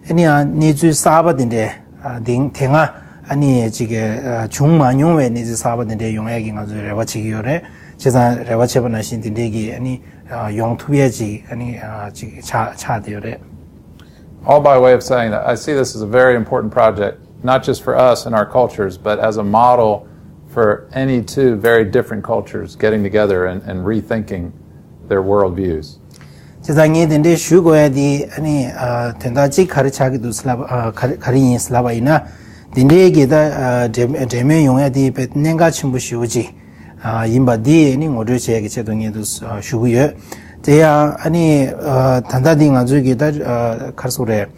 ཨ་ནི་ཡང་གནས་ཚུལ་གསར་པ་དེ་འདྲའི་ཨ་དེང་དེ་སྔ་ཨ་ནི་ཅིག་གི་ཨ་བྱུང་མ་མྱོང་བའི་གནས་ཚུལ་གསར་པ་དེ་འདྲའི་ཡོང་ཡས་ཀྱི་ང་ཚོས་རེ་བ་བྱེད་ཀྱི་ཡོད་རེད། བྱས་ཙང་རེ་བ་བྱས་པ་ནང་བཞིན་དེ་འདྲའི་གི་ཨ་ནི་ཨ་ཡོང་ཐུབ་ཡས་ཅིག་ཨ་ནི་ཨ་ཅིག་ཆགས་ཆགས་བསྡད་ཡོད་རེད། All by way of saying that I see this as a very important project, not just for us and our cultures, but as a model for any two very different cultures getting together and, and rethinking their worldviews. བྱས་ཙང་ངས་དེ་འདྲའི་ཞུ་དགོས་ཡ་དེ་ཨ་ནི་ཨ་དོན་དག་གཅིག་ག་རེ་ཆགས་ཀྱི་འདུག་ཟེར་ལབ་ཨ་ག་རེ་ག་རེ་ཡིན་ཟེར་ལབ་པ་ཡིན་ན། དེ་འདྲའི་གི་ད་ཨ་འབྲེལ་འབྲེལ་མོལ་ཡོང་ཡ་དེ་དཔེ་གནད་འགག་ཆེན་པོ་ཞེ་པོ་ཅིག་ཨ་ཡིན་པ་དེ་ཨ་ནི་ངོ་སྤྲོད་བྱེད་ཡ་གི་ཆེད་དུ་ངས་འདུག་ཨ་ཞུ་གི་ཡོད། དེ་ཡང་ཨ་ནི་ཨ་ད་ལྟ་འདི་ང་ཚོའི་གི་ད་ཨ་ག་རེ་ཟེར་དགོས་རེད།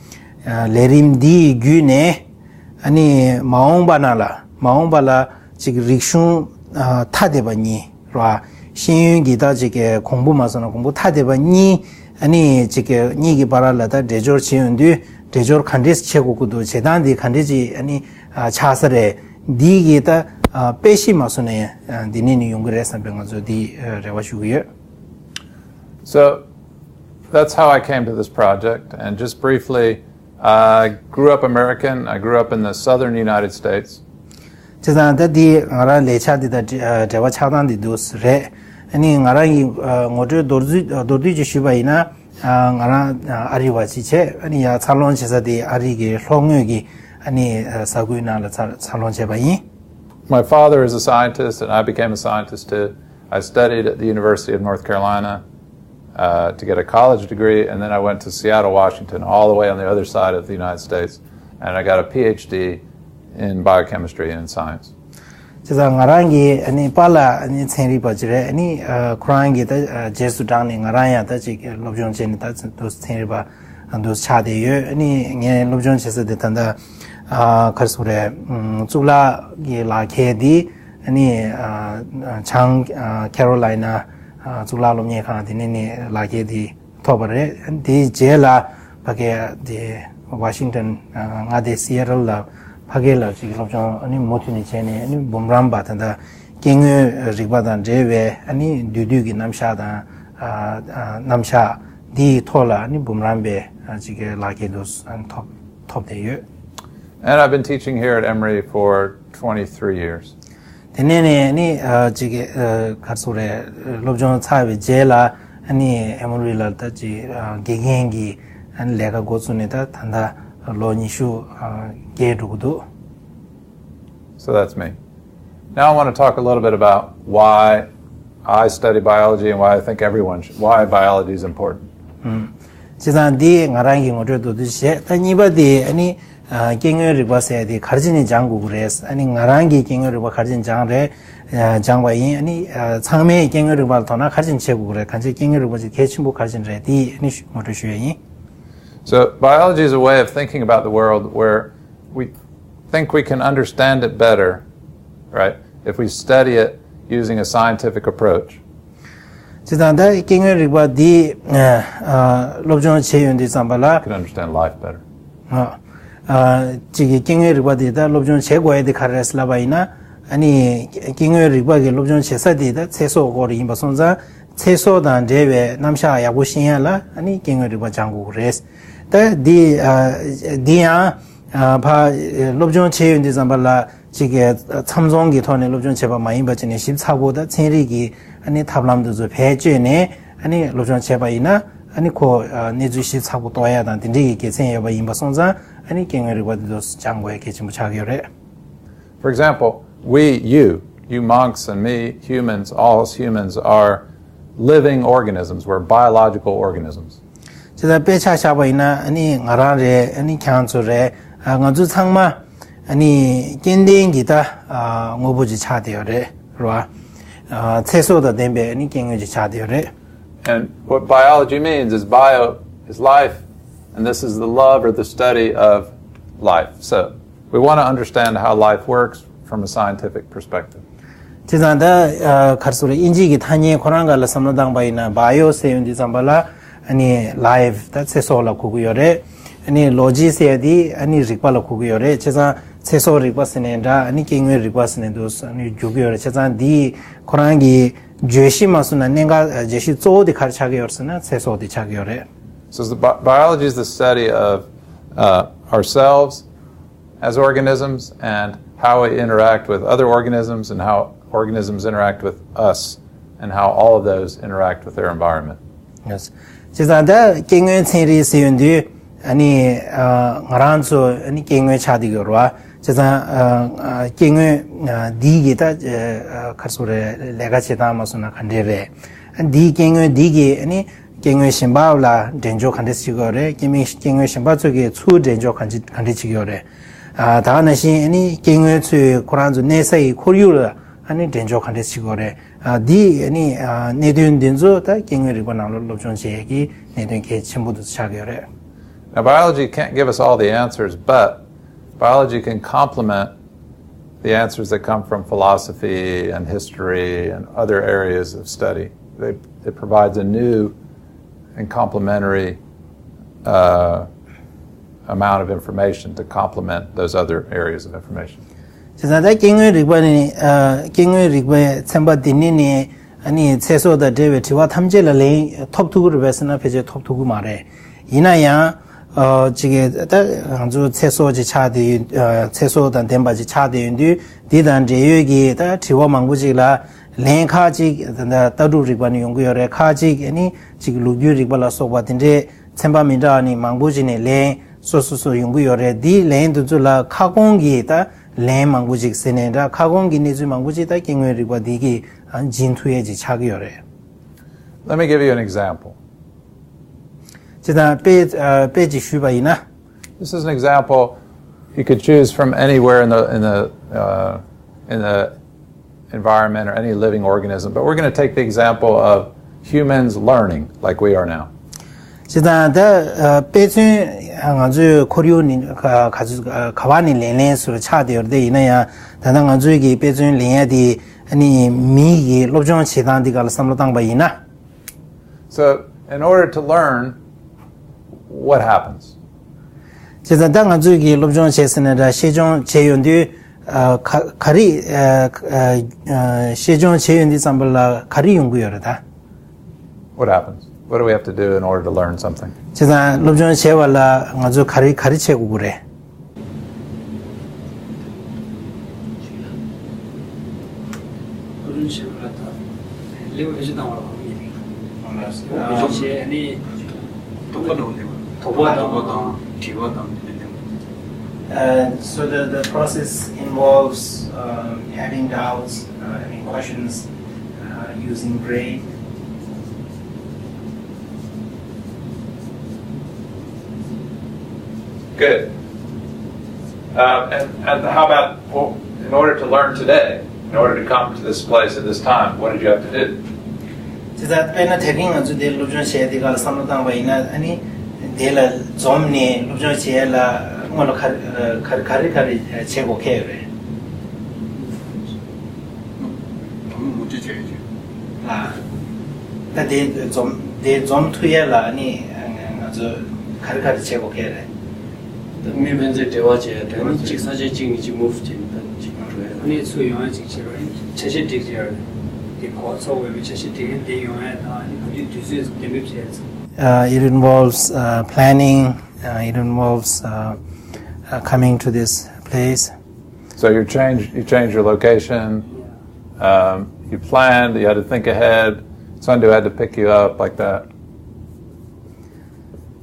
ཨ་ལས་རིམ་འདིའི་བརྒྱུད་ནས་ཨ་ནི་མ་འོངས་པ་ནང་ལ་མ་འོངས་པ་ལ་ཅིག་རིག་གཞུང་ཨ་ཐ་དད་པ་གཉིས་ར། ཤེས་ཡོན་གྱི་ད་ཅིག་གི་གོང་བུ་མ་སོང་ན་གོང་བུ་ཐ་དད་པ་གཉིས་ཨ་ནི་ཅིག་གི་གཉིས་ཀྱི་བར་ལ་ད་འདྲེས་སྦྱོར་བྱེད་ཡོང་དུས་འདྲེས་སྦྱོར་ག་འདྲས་བྱེད་དགོས་ཀྱི་འདུག་བྱེད་སྟངས་འདི་ག་འདྲས་ཅིག་ཨ་ནི་ཨ་ཆགས་ས་རེད། འདི་གི་ད་ཨ་དཔེ་གཞི་མ་སོང་ན་ཡང་ཨ་འདི་ནས་ནི་ཡོང་གི་རེད་བསམ་པའི་ང་ཚོ་འདི་ཨ་རེ་བ་ཞུ་གི་ཡོད། So that's how I came to this project. And just briefly, I grew up American. I grew up in the southern United States. བྱས་ཙང་ད་འདི་ང་རང་ལས་འཆར་འདི་དང་འབྲེལ་བ་ཆགས་སྟངས་འདི་འདུག་རེད། ཨ་ནི་ང་རང་གི་ཨ་ངོ་སྤྲོད་མདོར་བསྡུས་མདོར་བསྡུས་ཅིག་ཞུས་པ་ཡིན་ན། ཨ་ང་རང་ཨ་རི་བ་ཅིག་བྱས། ཨ་ནི་ཡར་འཚར་ལོངས་བྱེད་ས་དེ་ཨ་རི་གི་ལྷོ་ངོས་ཀྱི་ཨ་ནི་ཨ་ས་ཁུལ་ནང་ལ་འཚར་འཚར་ལོངས་བྱས་པ་ཡིན། My father is a scientist, and I became a scientist too. I studied at the University of North Carolina uh, to get a college degree, and then I went to Seattle, Washington, all the way on the other side of the United States, and I got a PhD in biochemistry and science. བྱས་ཙང་ང་རང་གི་ཨ་ནི་པཱ་ལགས་ཨ་ནི་ཚན་རིག་པ་ཅིག་རེད། ཨ་ནི་ཨ་ཁོ་རང་གིས་ད་ཨ་རྗེས་སུ་འབྲངས་ནས་ང་རང་ཡང་ད་ཅིག་སློབ་སྦྱོང་བྱས་ནས་ད་དུ་ཚན་རིག་པ་དུ་ཆགས་བསྡད་ཡོད། ཨ་ནི་ངས་སློབ་སྦྱོང་བྱེད་ས་དེ་ད་ལྟ་ཨ་ག་རེ་ཟེར་དགོས་རེད། ཨམ་གཙུག་ལག་གི་ལག་ཁྱེར་འདི་ཨ་ནི་ཨ་བྱང་ཨ་ཁེ་རོ་ལའི་ན་ཨ་གཙུག་ལག་སློབ་གཉེར་ཁང་དེ་ནས་ནི་ལག་ཁྱེར་འདི་ཐོབ་པ་རེད། དེའི་རྗེས་ལ་ཕ་གི་དེ་ཝ་ཤིང་ཊོན་ཨ་མངའ་སྡེ་སི་ཨེ་ཊལ་ལ་ཕ་གི་ལ་ཅིག་སློབ་སྦྱོང་ཨ་ནི་མུ་མཐུད་ནས་བྱས་ནས་ཨ་ནི་འབུམ་རམས་པ་ད་ལྟ་སྐྱེ་དངོས་རིག་པ་དང་འབྲེལ་བའི་ཨ་ནི་འདུས་སྡོད་ཀྱི་རྣམ་གཞག་དང་ཨ་ཨ་རྣམ་གཞག་འདིའི་ཐོག་ལ་ཨ་ནི་འབུམ་རམས་པའི་ཨ་ཅིག་གི་ལག་ཁྱེར་དུ་ཨ་ནི་ཐོབ་ཐོབ་བསྡད་ཡོད། And I've been teaching here at Emory for twenty-three years. དེ་ནས་ནས་ནི་ཨ་ཅིག་གི་ཨ་ག་རེ་ཟེར་དགོས་རེད། སློབ་སྦྱོང་ཚར་བའི་རྗེས་ལ་ཨ་ནི་ཨེ་མོ་རི་ལ་ད་ཅིག་ཨ་དགེ་རྒན་གྱི་ཨ་ནི་ལས་ཀ་འགོ་བཙུགས་ནས་ད་ད་ལྟ་ལོ་ཉི་ཤུ་ཨ་བརྒལ་འགྲོ་གི་འདུག So that's me. Now I want to talk a little bit about why I study biology and why I think everyone should, why biology is important. བྱས་ཙང་འདི་ང་རང་གི་ངོ་སྤྲོད་མདོར་བསྡུས་བྱས། ད་གཉིས་པ་དེ་ཨ་ནི་ཨ་སྐྱེ་དངོས་རིག་པ་ཟེར་དེ་ག་རེ་བྱས་ནས་སྦྱང་དགོས་ཀྱི་རེད། ཨ་ནི་ང་རང་གིས་སྐྱེ་དངོས་རིག་པ་ག་རེ་བྱས་ནས་སྦྱངས་རེད། ཨ་སྦྱངས་པ་ཡིན། ཨ་ནི་ཨ་ཚང་མས་སྐྱེ་དངོས་རིག་པ་ལ་དོ་སྣང་ག་རེ་བྱས་ནས་བྱེད་དགོས་ཀྱི་རེད། གང་ཅི་སྐྱེ་དངོས་རིག་པ་ཅིག་གལ་ཆེན་པོ་ག་རེ་བྱས་ནས་རེད། དེ་ཨ་ནི་ངོ་སྤྲོད་ཞུ་ཡ་ཡིན། So biology is a way of thinking about the world where we think we can understand it better, right? If we study it using a scientific approach. བྱས་ཙང་ད་སྐྱེ་དངོས་རིག་པ་འདི་ཨ་སློབ་སྦྱོང་བྱས་ཡོང་དུས་ཙམ་པ་ལ། We can understand life better. ཨ་ཅིག་གི་སྐྱེ་དངོས་རིག་པ་འདི་ད་སློབ་སྦྱོང་བྱེད་དགོས་ཡ་དེ་ག་རེ་རེད་ལབ་པ་ཡིན་ན། ཨ་ནི་སྐྱེ་དངོས་རིག་པ་གི་སློབ་སྦྱོང་བྱེད་ས་དེ་ད་ཚེ་སྲོག་སྐོར་ཡིན་པ་སོང་ཙང་། ཚེ་སྲོག་དང་འབྲེལ་བའི་རྣམ་གཞག་ཡག་པོ་ཤེས་ཡ་ལ་ཨ་ནི་སྐྱེ་དངོས་རིག་པ་སྦྱང་དགོས་ཀྱི་རེད། ད་འདི་ཨ་འདི་ཡང་ཨ་ཕ་སློབ་སྦྱོང་བྱས་ཡོང་དུས་ཙམ་པ་ལ་ཅིག་གི་མཚམས་འཛོམས་ཀྱི་ཐོག་ནས་སློབ་སྦྱོང་བྱས་པ་མ་ཡིན་པ་བྱས་ནས་ཞིབ་ཚགས་པོ་ད་ཚན་རིག་གི་ཨ་ནི་ཐབས་ལམ་དེ་ཚོ་བེད་སྤྱོད་ནས་ཨ་ནི་སློབ་སྦྱོང་བྱས་པ་ཡིན་ན་ཨ་ནི་ཁོ་ཨ་གནས་ཚུལ་ཞིབ་ཚགས་པོ་རྟོགས་ཡ་དང་དེ་འདྲའི་གི་དགེ་མཚན་ཡོད་པ་ཡིན་པ་སོང་ཙང་ཨ་ནི་སྐྱེ་དངོས་རིག་པ་དེ་ཚོ་སྦྱང་དགོས་ཡ་གལ་ཆེན་པོ་ཆགས་ཀྱི་ཡོད་རེད། For example, we, you, you monks and me, humans, all us humans are living organisms. We're biological organisms. བྱས་ཙང་དཔེ་ཆ་བཞག་པ་ཡིན་ན་ཨ་ནི་ང་རང་རེད། ཨ་ནི་ཁྱེད་རང་ཚོ་རེད། ཨ་ང་ཚོ་ཚང་མ་ཨ་ནི་སྐྱེ་ལྡན་གྱི་ད་ཨ་དངོས་པོ་ཅིག་ཆགས་བསྡད་ཡོད་རེད། རེད་བ། ཨ་ཚེ་སྲོག་དང་ལྡན་པའི་ཨ་ནི་སྐྱེ་དངོས་ཅིག་ཆགས་བསྡད་ཡོད་རེད། And what biology means is bio is life, and this is the love or the study of life. So we want to understand how life works from a scientific perspective. བྱས་ཙང་ད་ཨ་ག་རེ་ཟེར་དགོས་རེད། དབྱིན་ཇི་གི་ཐ་སྙད་ཁོ་རང་སྒང་ལ་བསམ་བློ་བཏང་པ་ཡིན་ན་bio་ཟེར་ཡོང་དུས་ཙམ་པ་ལ་ཨ་ནི་life ད་ཚེ་སྲོག་ལ་གོ་གི་ཡོད་རེད། ཨ་ནི་logy་ཟེར་ཡ་དེ་ཨ་ནི་རིག་པ་ལ་གོ་གི་ཡོད་རེད། བྱས་ཙང་ཚེ་སྲོག་རིག་པ་ཟེར་ནའི་འདྲ། ཨ་ནི་སྐྱེ་དངོས་རིག་པ་ཟེར་ནའི་འདུག་ཨ་ནི་འགྱུར་གི་ཡོད་རེད། བྱས་ཙང་འདི་ཁོ་རང་གི་བརྗོད་གཞི་མ་སོང་ན་གནད་འགག་བརྗོད་གཞི་གཙོ་བོ་དེ་ག་རེ་ཆགས་ཀྱི་ཡོད་རེད་ཟེར་ན་ཚེ་སྲོག་དེ་ཆགས་ཀྱི་ཡོད་རེད། So the bi- biology is the study of uh, ourselves as organisms and how we interact with other organisms and how organisms interact with us and how all of those interact with their environment. Yes. 实际上，在根源成立是用的，啊，你，呃，我们说，啊，你根源差的个话，实际上，呃，呃，根源，呃，第一个，呃，呃，可是嘞，那个其他嘛，是那看这嘞。 འདིའི་སྐྱེ་དངོས་འདི་གིས་ནི་སྐྱེ་དངོས་གཞན་པ་ལ་འདྲེན་འཇོག་ག་འདྲས་བྱེད་ཀྱི་ཡོད་རེད། སྐྱེ་དམིགས་སྐྱེ་དངོས་གཞན་པ་ཚོ་གིས་ཚུར་འདྲེན་འཇོག་ག་འདྲས་ག་འདྲས་བྱེད་ཀྱི་ཡོད་རེད། ཨ། ད་ག་ནང་བཞིན་ནི་སྐྱེ་དངོས་ཚོས་ཁོ་རང་ཚོ་གནས་ས་ཡི་ཁོར་ཡུག་ལ་ནི་འདྲེན་འཇོག་ག་འདྲས་བྱེད་ཀྱི་ཡོད་རེད། ཨ། འདི་ནི་ཨ། གནད་དོན་འདི་ཚོ་ད་སྐྱེ་དངོས་རིག་པ་ནང་ལ་སློབ་སྦྱོང་བྱེད་ཡས་ཀྱི་གནད་དོན་གལ་ཆེན་པོ་དེ་ཚོ་ཆགས་ཀྱི་ཡོད་རེད། Now, biology can't give us all the answers, but biology can complement the answers that come from philosophy and history and other areas of study. They, it provides a new and complementary uh, amount of information to complement those other areas of information. བྱས་ཙང་ད་སྐྱེ་དངོས་རིག་པ་ནི། ཨ། སྐྱེ་དངོས་རིག་པའི་ཚན་པ་འདི་ནི་ནི། ཨ་ནི་ཚེ་སྲོག་དང་འབྲེལ་བའི་དྲི་བ་ཐམས་ཅད་ལ་ལན་ཐོབ་ཐུབ་ཀྱི་རེད་པས་ཟེར་ན་ཕལ་ཆེར་ཐོབ་ཐུབ་ཀྱི་མ་རེད། ཡིན་ན་ཡང་། ཨ། ཅིག་གིས་ད་ང་ཚོ་ཚེ་སྲོག་ཅིག་ཆགས་བསྡད་ཡོད། ཨ། ཚེ་སྲོག་དང་ལྡན་པ་ཅིག་ཆགས་བསྡད་ཡོད་དུས། འདི་དང་འབྲེལ་ཡོད་ཀྱི་ད་དྲི་བ་མང་པོ་ཅིག་ལ་ལན་ཁག་ཅིག་ད་ལྟ་ལྟ་གྲུབ་རིག་པ་ནས་ཡོང་གི་ཡོད་རེད། ཁག་ཅིག་ནི་ཅིག་ལོ་རྒྱུས་རིག་པ་ལ་སོགས་པ་དེ་འདྲའི་ཚན་པ་མི་འདྲ་བ་ནས་མང་པོ་ཅིག་ནས་ལན་སོ་སོ་སོ་ཡོང་གི་ཡོད་རེད། འདིའི་ལན་དེ་ཚོ་ལ་ཁ་སྐོང་གི་ད་ལན་མང་པོ་ཅིག་ཟེར་ནས་འདྲ། ཁ་སྐོང་གི་གནས་ཚུལ་མང་པོ་ཅིག་ད་སྐྱེ་དངོས་རིག་པ་འདི་གིས་ཨ། སྦྱིན་ཐུབ་ཡས་ཅིག་ཆགས་ཀྱི་ཡོད་རེད། Let me give you an example. ཅི་དང་དཔེ། ཨ། དཔེ་ཅིག་ཞུས་པ་ཡིན་ན། This is an example. You could choose from anywhere in the in the uh, in the environment or any living organism, but we're going to take the example of humans learning like we are now. ཅི་དང་ད། ཨ། དཔེ་མཚོན་ང་ཚོའི་ཁོར་ཡུག་ནི་ག་ག་ཚོད་ག་བ་ནས་ལེན་ལེན་སུ་ཆགས་བསྡད་ཡོད་རེད། དེ་ཡིན་ན་ཡང་ད་ལྟ་ང་ཚོའི་གི་དཔེ་མཚོན་ལེན་ཡ་དེ་ནི་མི་གི་སློབ་སྦྱོང་བྱེད་སྟངས་འདི་ག་ལ་བསམ་བློ་བཏང་པ་ཡིན་ན། So, in order to learn, what happens? བྱས་ཙང་ད་ང་ཚོས་ཀྱི་སློབ་སྦྱོང་བྱས་ཟིན་ན་འདྲ། ཤེས་སྦྱོང་བྱས་ཡོང་དུས། ཨ། ག་ག་རེ། ཨ། ཨ། ཤེས་སྦྱོང་བྱས་ཡོང་དུས་ཙམ་པ་ལ་ག་རེ་ཡོང་གི་ཡོད་རེད་ད། What happens? What do we have to do in order to learn something? བྱས་ཙང་སློབ་སྦྱོང་བྱས་པ་ལ་ང་ཚོས་ག་རེ་ག་རེ་བྱེད་དགོས་ཀྱི་རེད། ཨུ་རུ་ཆེན་པོ་ལ་ད་ལེའུ་བེད་སྤྱོད་བཏང་བ་ལ་གོ་མི་ཡིན། ཨུ་རུ་ཆེན་ནི་དོགས་པ་དང་ལེའུ་དོགས་པ་དང་དྲི་བ་དང་དེ་འདྲ། Uh, so the, the process involves um, having doubts, uh, having questions, uh, using brain. Good. Um, and, and how about, well, in order to learn today, in order to come to this place at this time, what did you have to do? དེ་ལྟར་དཔེར་ན་དེ་རིང་ང་ཚོ་འདིར་སློབ་སྦྱོང་བྱས་དེ་ག་ལ་བསམ་བློ་བཏང་བ་ཡིན་ན། ཨ་ནི་དེ་ལ་འཛོམས་ནས་སློབ་སྦྱོང་བྱས་ལ་སྔོན་ལ་ག་རེ་ག་རེ་ག་རེ་བྱེད་དགོས་ཀྱི་ཡོད་རེད། ངོ་སྤྲོད་བྱས་ཡོད་ཅིང་། ལ། ད་དེ་འཛོམས་དེ་འཛོམས་ཐུབ་ཡ་ལ་ནི་ང་ཚོ་ག་རེ་ག་རེ་བྱེད་དགོས་ཀྱི་རེད། ད་མི་ཕན་ཚུན་འབྲེལ་བ་བྱས་ཡ་དེ་ནི་གཅིག་ས་ཆ་གཅིག་ནས་གཅིག་མུབ་བྱས་ནས་ད་གཅིག་འགྲོ་ཡ། ཨ་ནི་ཚུར་ཡོང་ཡ་གཅིག་བྱེད་རོགས། ཨ་ནི་ཆ་ཤས་སྒྲིག་བྱས་རོགས། དེ་གོ་ཚོགས་འོས་པའི་ཆ་ཤས་སྒྲིག་ཡ་དེ་ཡོང་ཡ་དང་། ཨ་ནི་ག་དུས་དུས་ཚོད་གཏན་འབེབས་བྱས་ཚེ། Uh, it involves uh, planning. Uh, it involves uh, uh, coming to this place. So you change you change your location. Um, you planned. You had to think ahead. Somebody had to pick you up like that.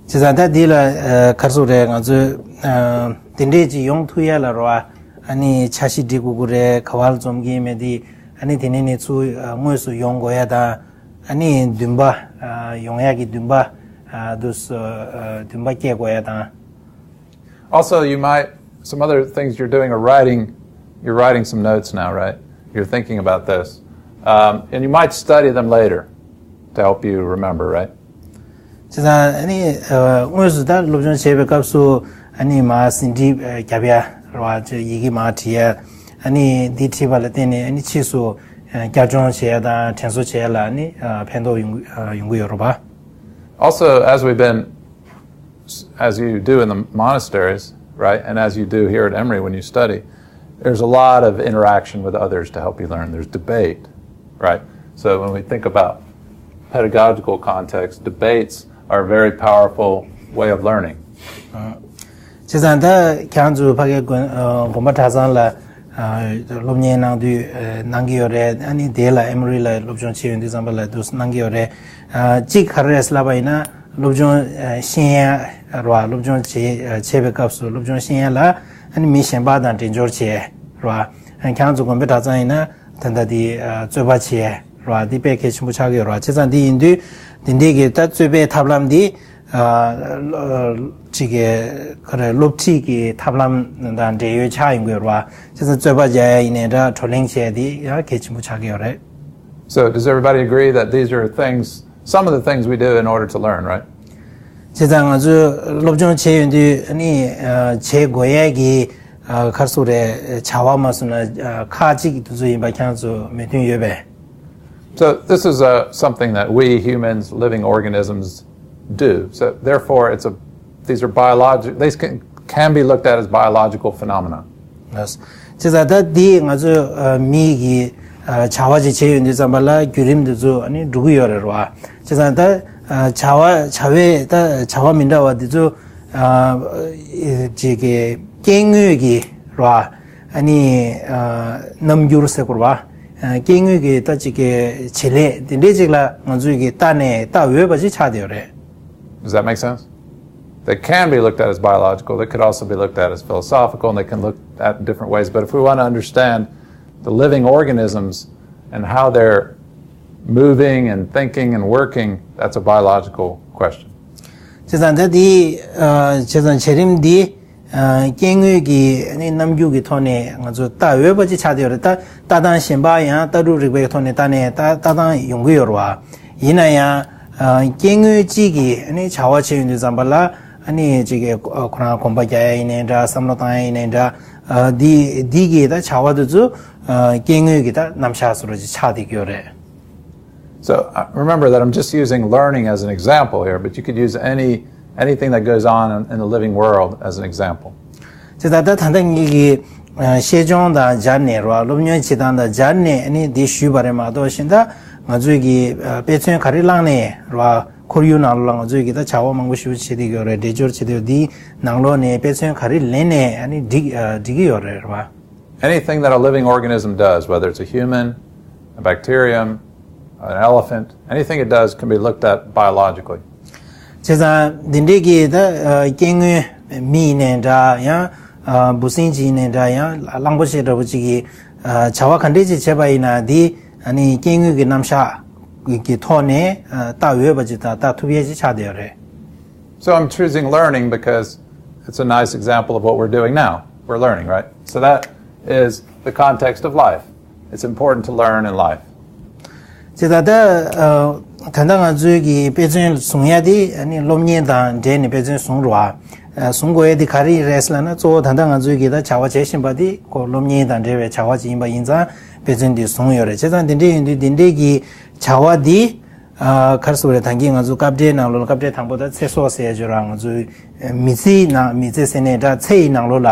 བྱས་ཙང་ད་འདི་ལ་ཨ་ག་རེ་ཟེར་དགོས་རེད། ང་ཚོས་ཨ་དེ་འདྲས་ཅིག་ཡོང་ཐུབ་ཡ་ལ་རོ། ཨ་ནི་འཆར་གཞི་སྒྲིག་དགོས་ཀྱི་རེད། ག་བ་ལ་འཛོམས་ཀྱི་ཡིན་མིན་དེ། ཨ་ནི་དེ་ནས་ནི་ཚུར་ཨ་དངོས་སུ་ཡོང་དགོས་ཡ་དང་། ཨ་ནི་འདུན་པ། ཨ་ཡོང་ཡ་གི་འདུན་པ། ཨ་དུས་སུ་ཨ་འདུན་པ་སྐྱེ་དགོས་ཡ་དང་། Also, you might, some other things you're doing are writing, you're writing some notes now, right? You're thinking about this. Um, and you might study them later to help you remember, right? བྱས་ཙང་ཨ་ནི་ཨ་དངོས་སུ་ད་སློབ་སྦྱོང་བྱེད་པའི་སྐབས་སུ་ཨ་ནི་མར་ཟིན་བྲིས་ཨ་རྒྱབ་ཡ་རེད་བ། ཡི་གེ་མར་བྲིས་ཡ། ཨ་ནི་འདི་བྲིས་པ་ལ་བརྟེན་ནས་ཨ་ནི་ཕྱིས་སུ་ཨ་བསྐྱར་སྦྱོང་བྱེད་ཡ་དང་དྲན་གསོ་བྱེད་ཡ་ལ་ཨ་ནི་ཨ་ཕན་ཐོགས་ཡོང་གི་ཨ་ཡོང་གི་ཡོད་རེད་བ། Also, as we've been, as you do in the monasteries, right, and as you do here at Emory when you study, there's a lot of interaction with others to help you learn. There's debate, right? So when we think about pedagogical context, debates are a very powerful way of learning. བྱས་ཙང་ད་ཁྱེད་རང་ཚོ་ཕ་གིའི་དགོན་ཨ་དགོན་པ་གྲྭ་ཚང་ལ་ཨ་སློབ་གཉེར་གནང་དུས་ཨ་གནང་གི་ཡོད་རེད། ཨ་ནི་དེ་ལ་ཨེ་མོ་རི་ལ་སློབ་སྦྱོང་བྱེད་ཡོང་དུས་ཙམ་པ་ལ་འདུག་གནང་གི་ཡོད་རེད། ཨ་གཅིག་ག་རེ་རེད་ལབ་པ་ཡིན་ན་སློབ་སྦྱོང་ཨ་ཤེས་ཡ་རེད་བ། སློབ་སྦྱོང་བྱེད་ཨ་བྱེད་པའི་སྐབས་སུ་སློབ་སྦྱོང་ཤེས་ཡ་ལ་ཨ་ནི་མི་གཞན་པ་དང་འབྲེལ་སྦྱོར་བྱེད་རེད་བ། ཨ་ཁྱེད་རང་ཚོ་དགོན་པའི་གྲྭ་ཚང་ཡིན་ན་ད་ལྟ་དེ་ཨ་རྩོད་པ་བྱེད་རེད་བ། འདི་དཔེ་གལ་ཆེན་པོ་ཆགས་ཀྱི་ཡོད་རེད་བ། བྱས་ཙང་འདི་ཡིན་དུས་འདི་འདྲའི་གི་ད་རྩོད་པའི་ཐབས་ལམ་འདི་ཨ་ཅིག་གི་ག་རེ་སློབ་ཁྲིད་ཀྱི་ཐབས་ལམ་དང་འབྲེལ་ཡོད་ཆགས་ཡོང་གི་ཡོད་རེད་བ། བྱས་ཙང་རྩོད་པ་རྒྱག་ཡ་ཡིན་ནའི་འདྲ། བགྲོ་གླེང་བྱས་དེ་ཡང་གལ་ཆེན་པོ་ཆགས་ཀྱི་ཡོད་རེད། So, does everybody agree that these are things, some of the things we do in order to learn, right? བྱས་ཙང་ང་ཚོས་སློབ་སྦྱོང་བྱས་ཡོང་དུས་ཨ་ནི་ཨ་བྱེད་དགོས་ཡས་ཀྱི་ཨ་ག་རེ་ཟེར་དགོས་རེད། བྱ་བ་མ་སོང་ན་ཨ་ཁག་ཅིག་དེ་ཚོ་ཡིན་པ་ཁྱེད་རང་ཚོ་མོས་མཐུན་ཡོད་པས། So, this is uh, something that we humans, living organisms, do. So, therefore, it's a, these are biologic, these can, can be looked at as biological phenomena. བྱས་ཙང་ད་འདི་ང་ཚོས་ཨ་མི་གི་ཨ་བྱ་བ་ཅིག་བྱས་ཡོང་དུས་ཙམ་པ་ལ་བརྒྱུད་རིམ་འདི་ཚོ་ཨ་ནི་འགྲོ་གི་ཡོད་རེད་བ། བྱས་ཙང་ད་ཨ་བྱ་བ་བྱ་བའི་ད་བྱ་བ་མི་འདྲ་བ་འདི་ཚོ་ཨ་ཅིག་གི་སྐྱེ་དངོས་ཀྱི་རེད་བ། ཨ་ནི་ཨ་རྣམ་འགྱུར་ཟེར་དགོས་རེད་བ། ཨ་སྐྱེ་དངོས་ཀྱི་ད་ཅིག་གི་བྱེད་ལས་དེ་འདྲའི་ཅིག་ལ་ང་ཚོས་ཀྱི་ལྟ་ནས་ལྟ་འོས་པ་ཅིག་ཆགས་བསྡད་ཡོད་རེད། Does that make sense? They can be looked at as biological, they could also be looked at as philosophical, and they can look at in different ways. But if we want to understand the living organisms and how they're moving and thinking and working, that's a biological question. བྱས་ཙང་ད་འདི་ཨ་བྱས་ཙང་བྱེད་རིམ་འདི་ཨ་སྐྱེ་དངོས་ཀྱི་ཨ་ནི་རྣམ་འགྱུར་གྱི་ཐོག་ནས་ང་ཚོ་ལྟ་འོས་པ་ཅིག་ཆགས་བསྡད་ཡོད་རེད། ད་ལྟ་སྟངས་གཞན་པ་ཡང་ལྟ་གྲུབ་རིག་པའི་ཐོག་ནས་ལྟ་ནས་ལྟ་ལྟ་སྟངས་ཡོང་གི་ཡོད་རེད་བ། ཡིན་ན་ཡང་ཨ་སྐྱེ་དངོས་གཅིག་གིས་ཨ་ནི་བྱ་བ་བྱེད་ཡོང་དུས་ཙམ་པ་ལ་ཨ་ནི་གཅིག་གིས་ཁོ་རང་གོམ་པ་རྒྱག་ཡ་ཡིན་ནའི་འདྲ། བསམ་བློ་བཏང་ཡ་ཡིན་ནའི་འདྲ། ཨ་འདི་འདི་གི་ད་བྱ་བ་དེ་ཚོ་ཨ་སྐྱེ་དངོས་ཀྱི་ད་རྣམ་གཞག་བཟོ་འདྲ་ཅིག་ཆགས་བསྡད་ཀྱི་ཡོད་རེད། So uh, remember that I'm just using learning as an example here, but you could use any anything that goes on in, in the living world as an example. བྱས་ཙང་ད་ད་ལྟ་ངེད་ཀྱིས་ཨ་ཤེས་སྦྱོང་དང་སྦྱར་ནས་རེད་བ། སློབ་གཉེར་བྱེད་སྟངས་དང་སྦྱར་ནས་ཨ་ནི་འདི་ཞུས་པ་རེད་མ་གཏོགས་གཞན་ད་ང་ཚོས་ཀྱིས་ཨ་དཔེ་མཚོན་ག་རེ་བླངས་ནས་རེད་བ། ཁོར་ཡུག་ནང་ལོགས་ལ་ང་ཚོས་ཀྱིས་ད་བྱ་བ་མང་པོ་ཞེ་པོ་བྱེད་བསྡད་ཀྱི་ཡོད་རེད། འདྲེས་སྦྱོར་བྱེད་བསྡད་ཡོད། འདིའི་ནང་ལོགས་ནས་དཔེ་མཚོན་ག་རེ་ལེན་ནས་ཨ་ནི་འགྲིག་ཨ་འགྲིག་གི་ཡོད་རེད་རེད་བ། Anything that a living organism does, whether it's a human, a bacterium, an elephant, anything it does can be looked at biologically. བྱས་ཙང་འདི་འདྲའི་གི་ད་ཨ་སྐྱེ་དངོས་མི་ཡིན་ནའི་འདྲ། ཡང་ཨ་འབུ་སྲིན་ཅིག་ཡིན་ནའི་འདྲ། ཡང་གླང་པོ་ཆེ་འདྲ་པོ་ཅིག་གི་ཨ་བྱ་བ་ག་འདྲས་ཅིག་བྱས་པ་ཡིན་ན་འདི་ཨ་ནི་སྐྱེ་དངོས་ཀྱི་རྣམ་གཞག་གི་ཐོག་ནས་ཨ་ལྟ་འོས་པ་ཅིག་དང་ལྟ་ཐུབ་ཡས་ཅིག་ཆགས་བསྡད་ཡོད་རེད། So I'm choosing learning because it's a nice example of what we're doing now. We're learning, right? So that is the context of life. It's important to learn in life. བྱས་ཙང་ད་ད་ལྟ་ང་ཚོའི་གི་དཔེ་མཚོན་བཟུང་ཡ་དེ་ཨ་ནི་སློབ་གཉེར་དང་འབྲེལ་ནས་དཔེ་མཚོན་བཟུང་རོགས། བཟུང་དགོས་ཡ་དེ་ག་རེ་རེད་ལབ་ན། གཙོ་བོ་ད་ལྟ་ང་ཚོའི་གི་ད་བྱ་བ་བྱེད་བཞིན་པ་དེ་ཁོ་སློབ་གཉེར་དང་འབྲེལ་བའི་བྱ་བ་ཅིག་ཡིན་པ་ཡིན་ཙང་དཔེ་མཚོན་དེ་བཟུང་ཡོད་རེད། བྱས་ཙང་དེ་འདྲས་ཡིན་དུས་དེ་འདྲས་གི་བྱ་བ་དེ་ཨ་ག་རེ་ཟེར་དགོས་རེད། ད་གིན་ང་ཚོ་སྐབས་འགྲེལ་ནང་ལོགས་ལ་སྐབས་འགྲེལ་དང་པོ་ད་ཚེ་སྲོག་ཟེར་ཡ་ཅིག་ཡོད་ར། ང་ཚོའི་མི་ཚེའི་ནང་མི་ཚེ་ཟེར་ནའི་འདྲ། ཚེ་ཡི་ནང་ལོགས་ལ་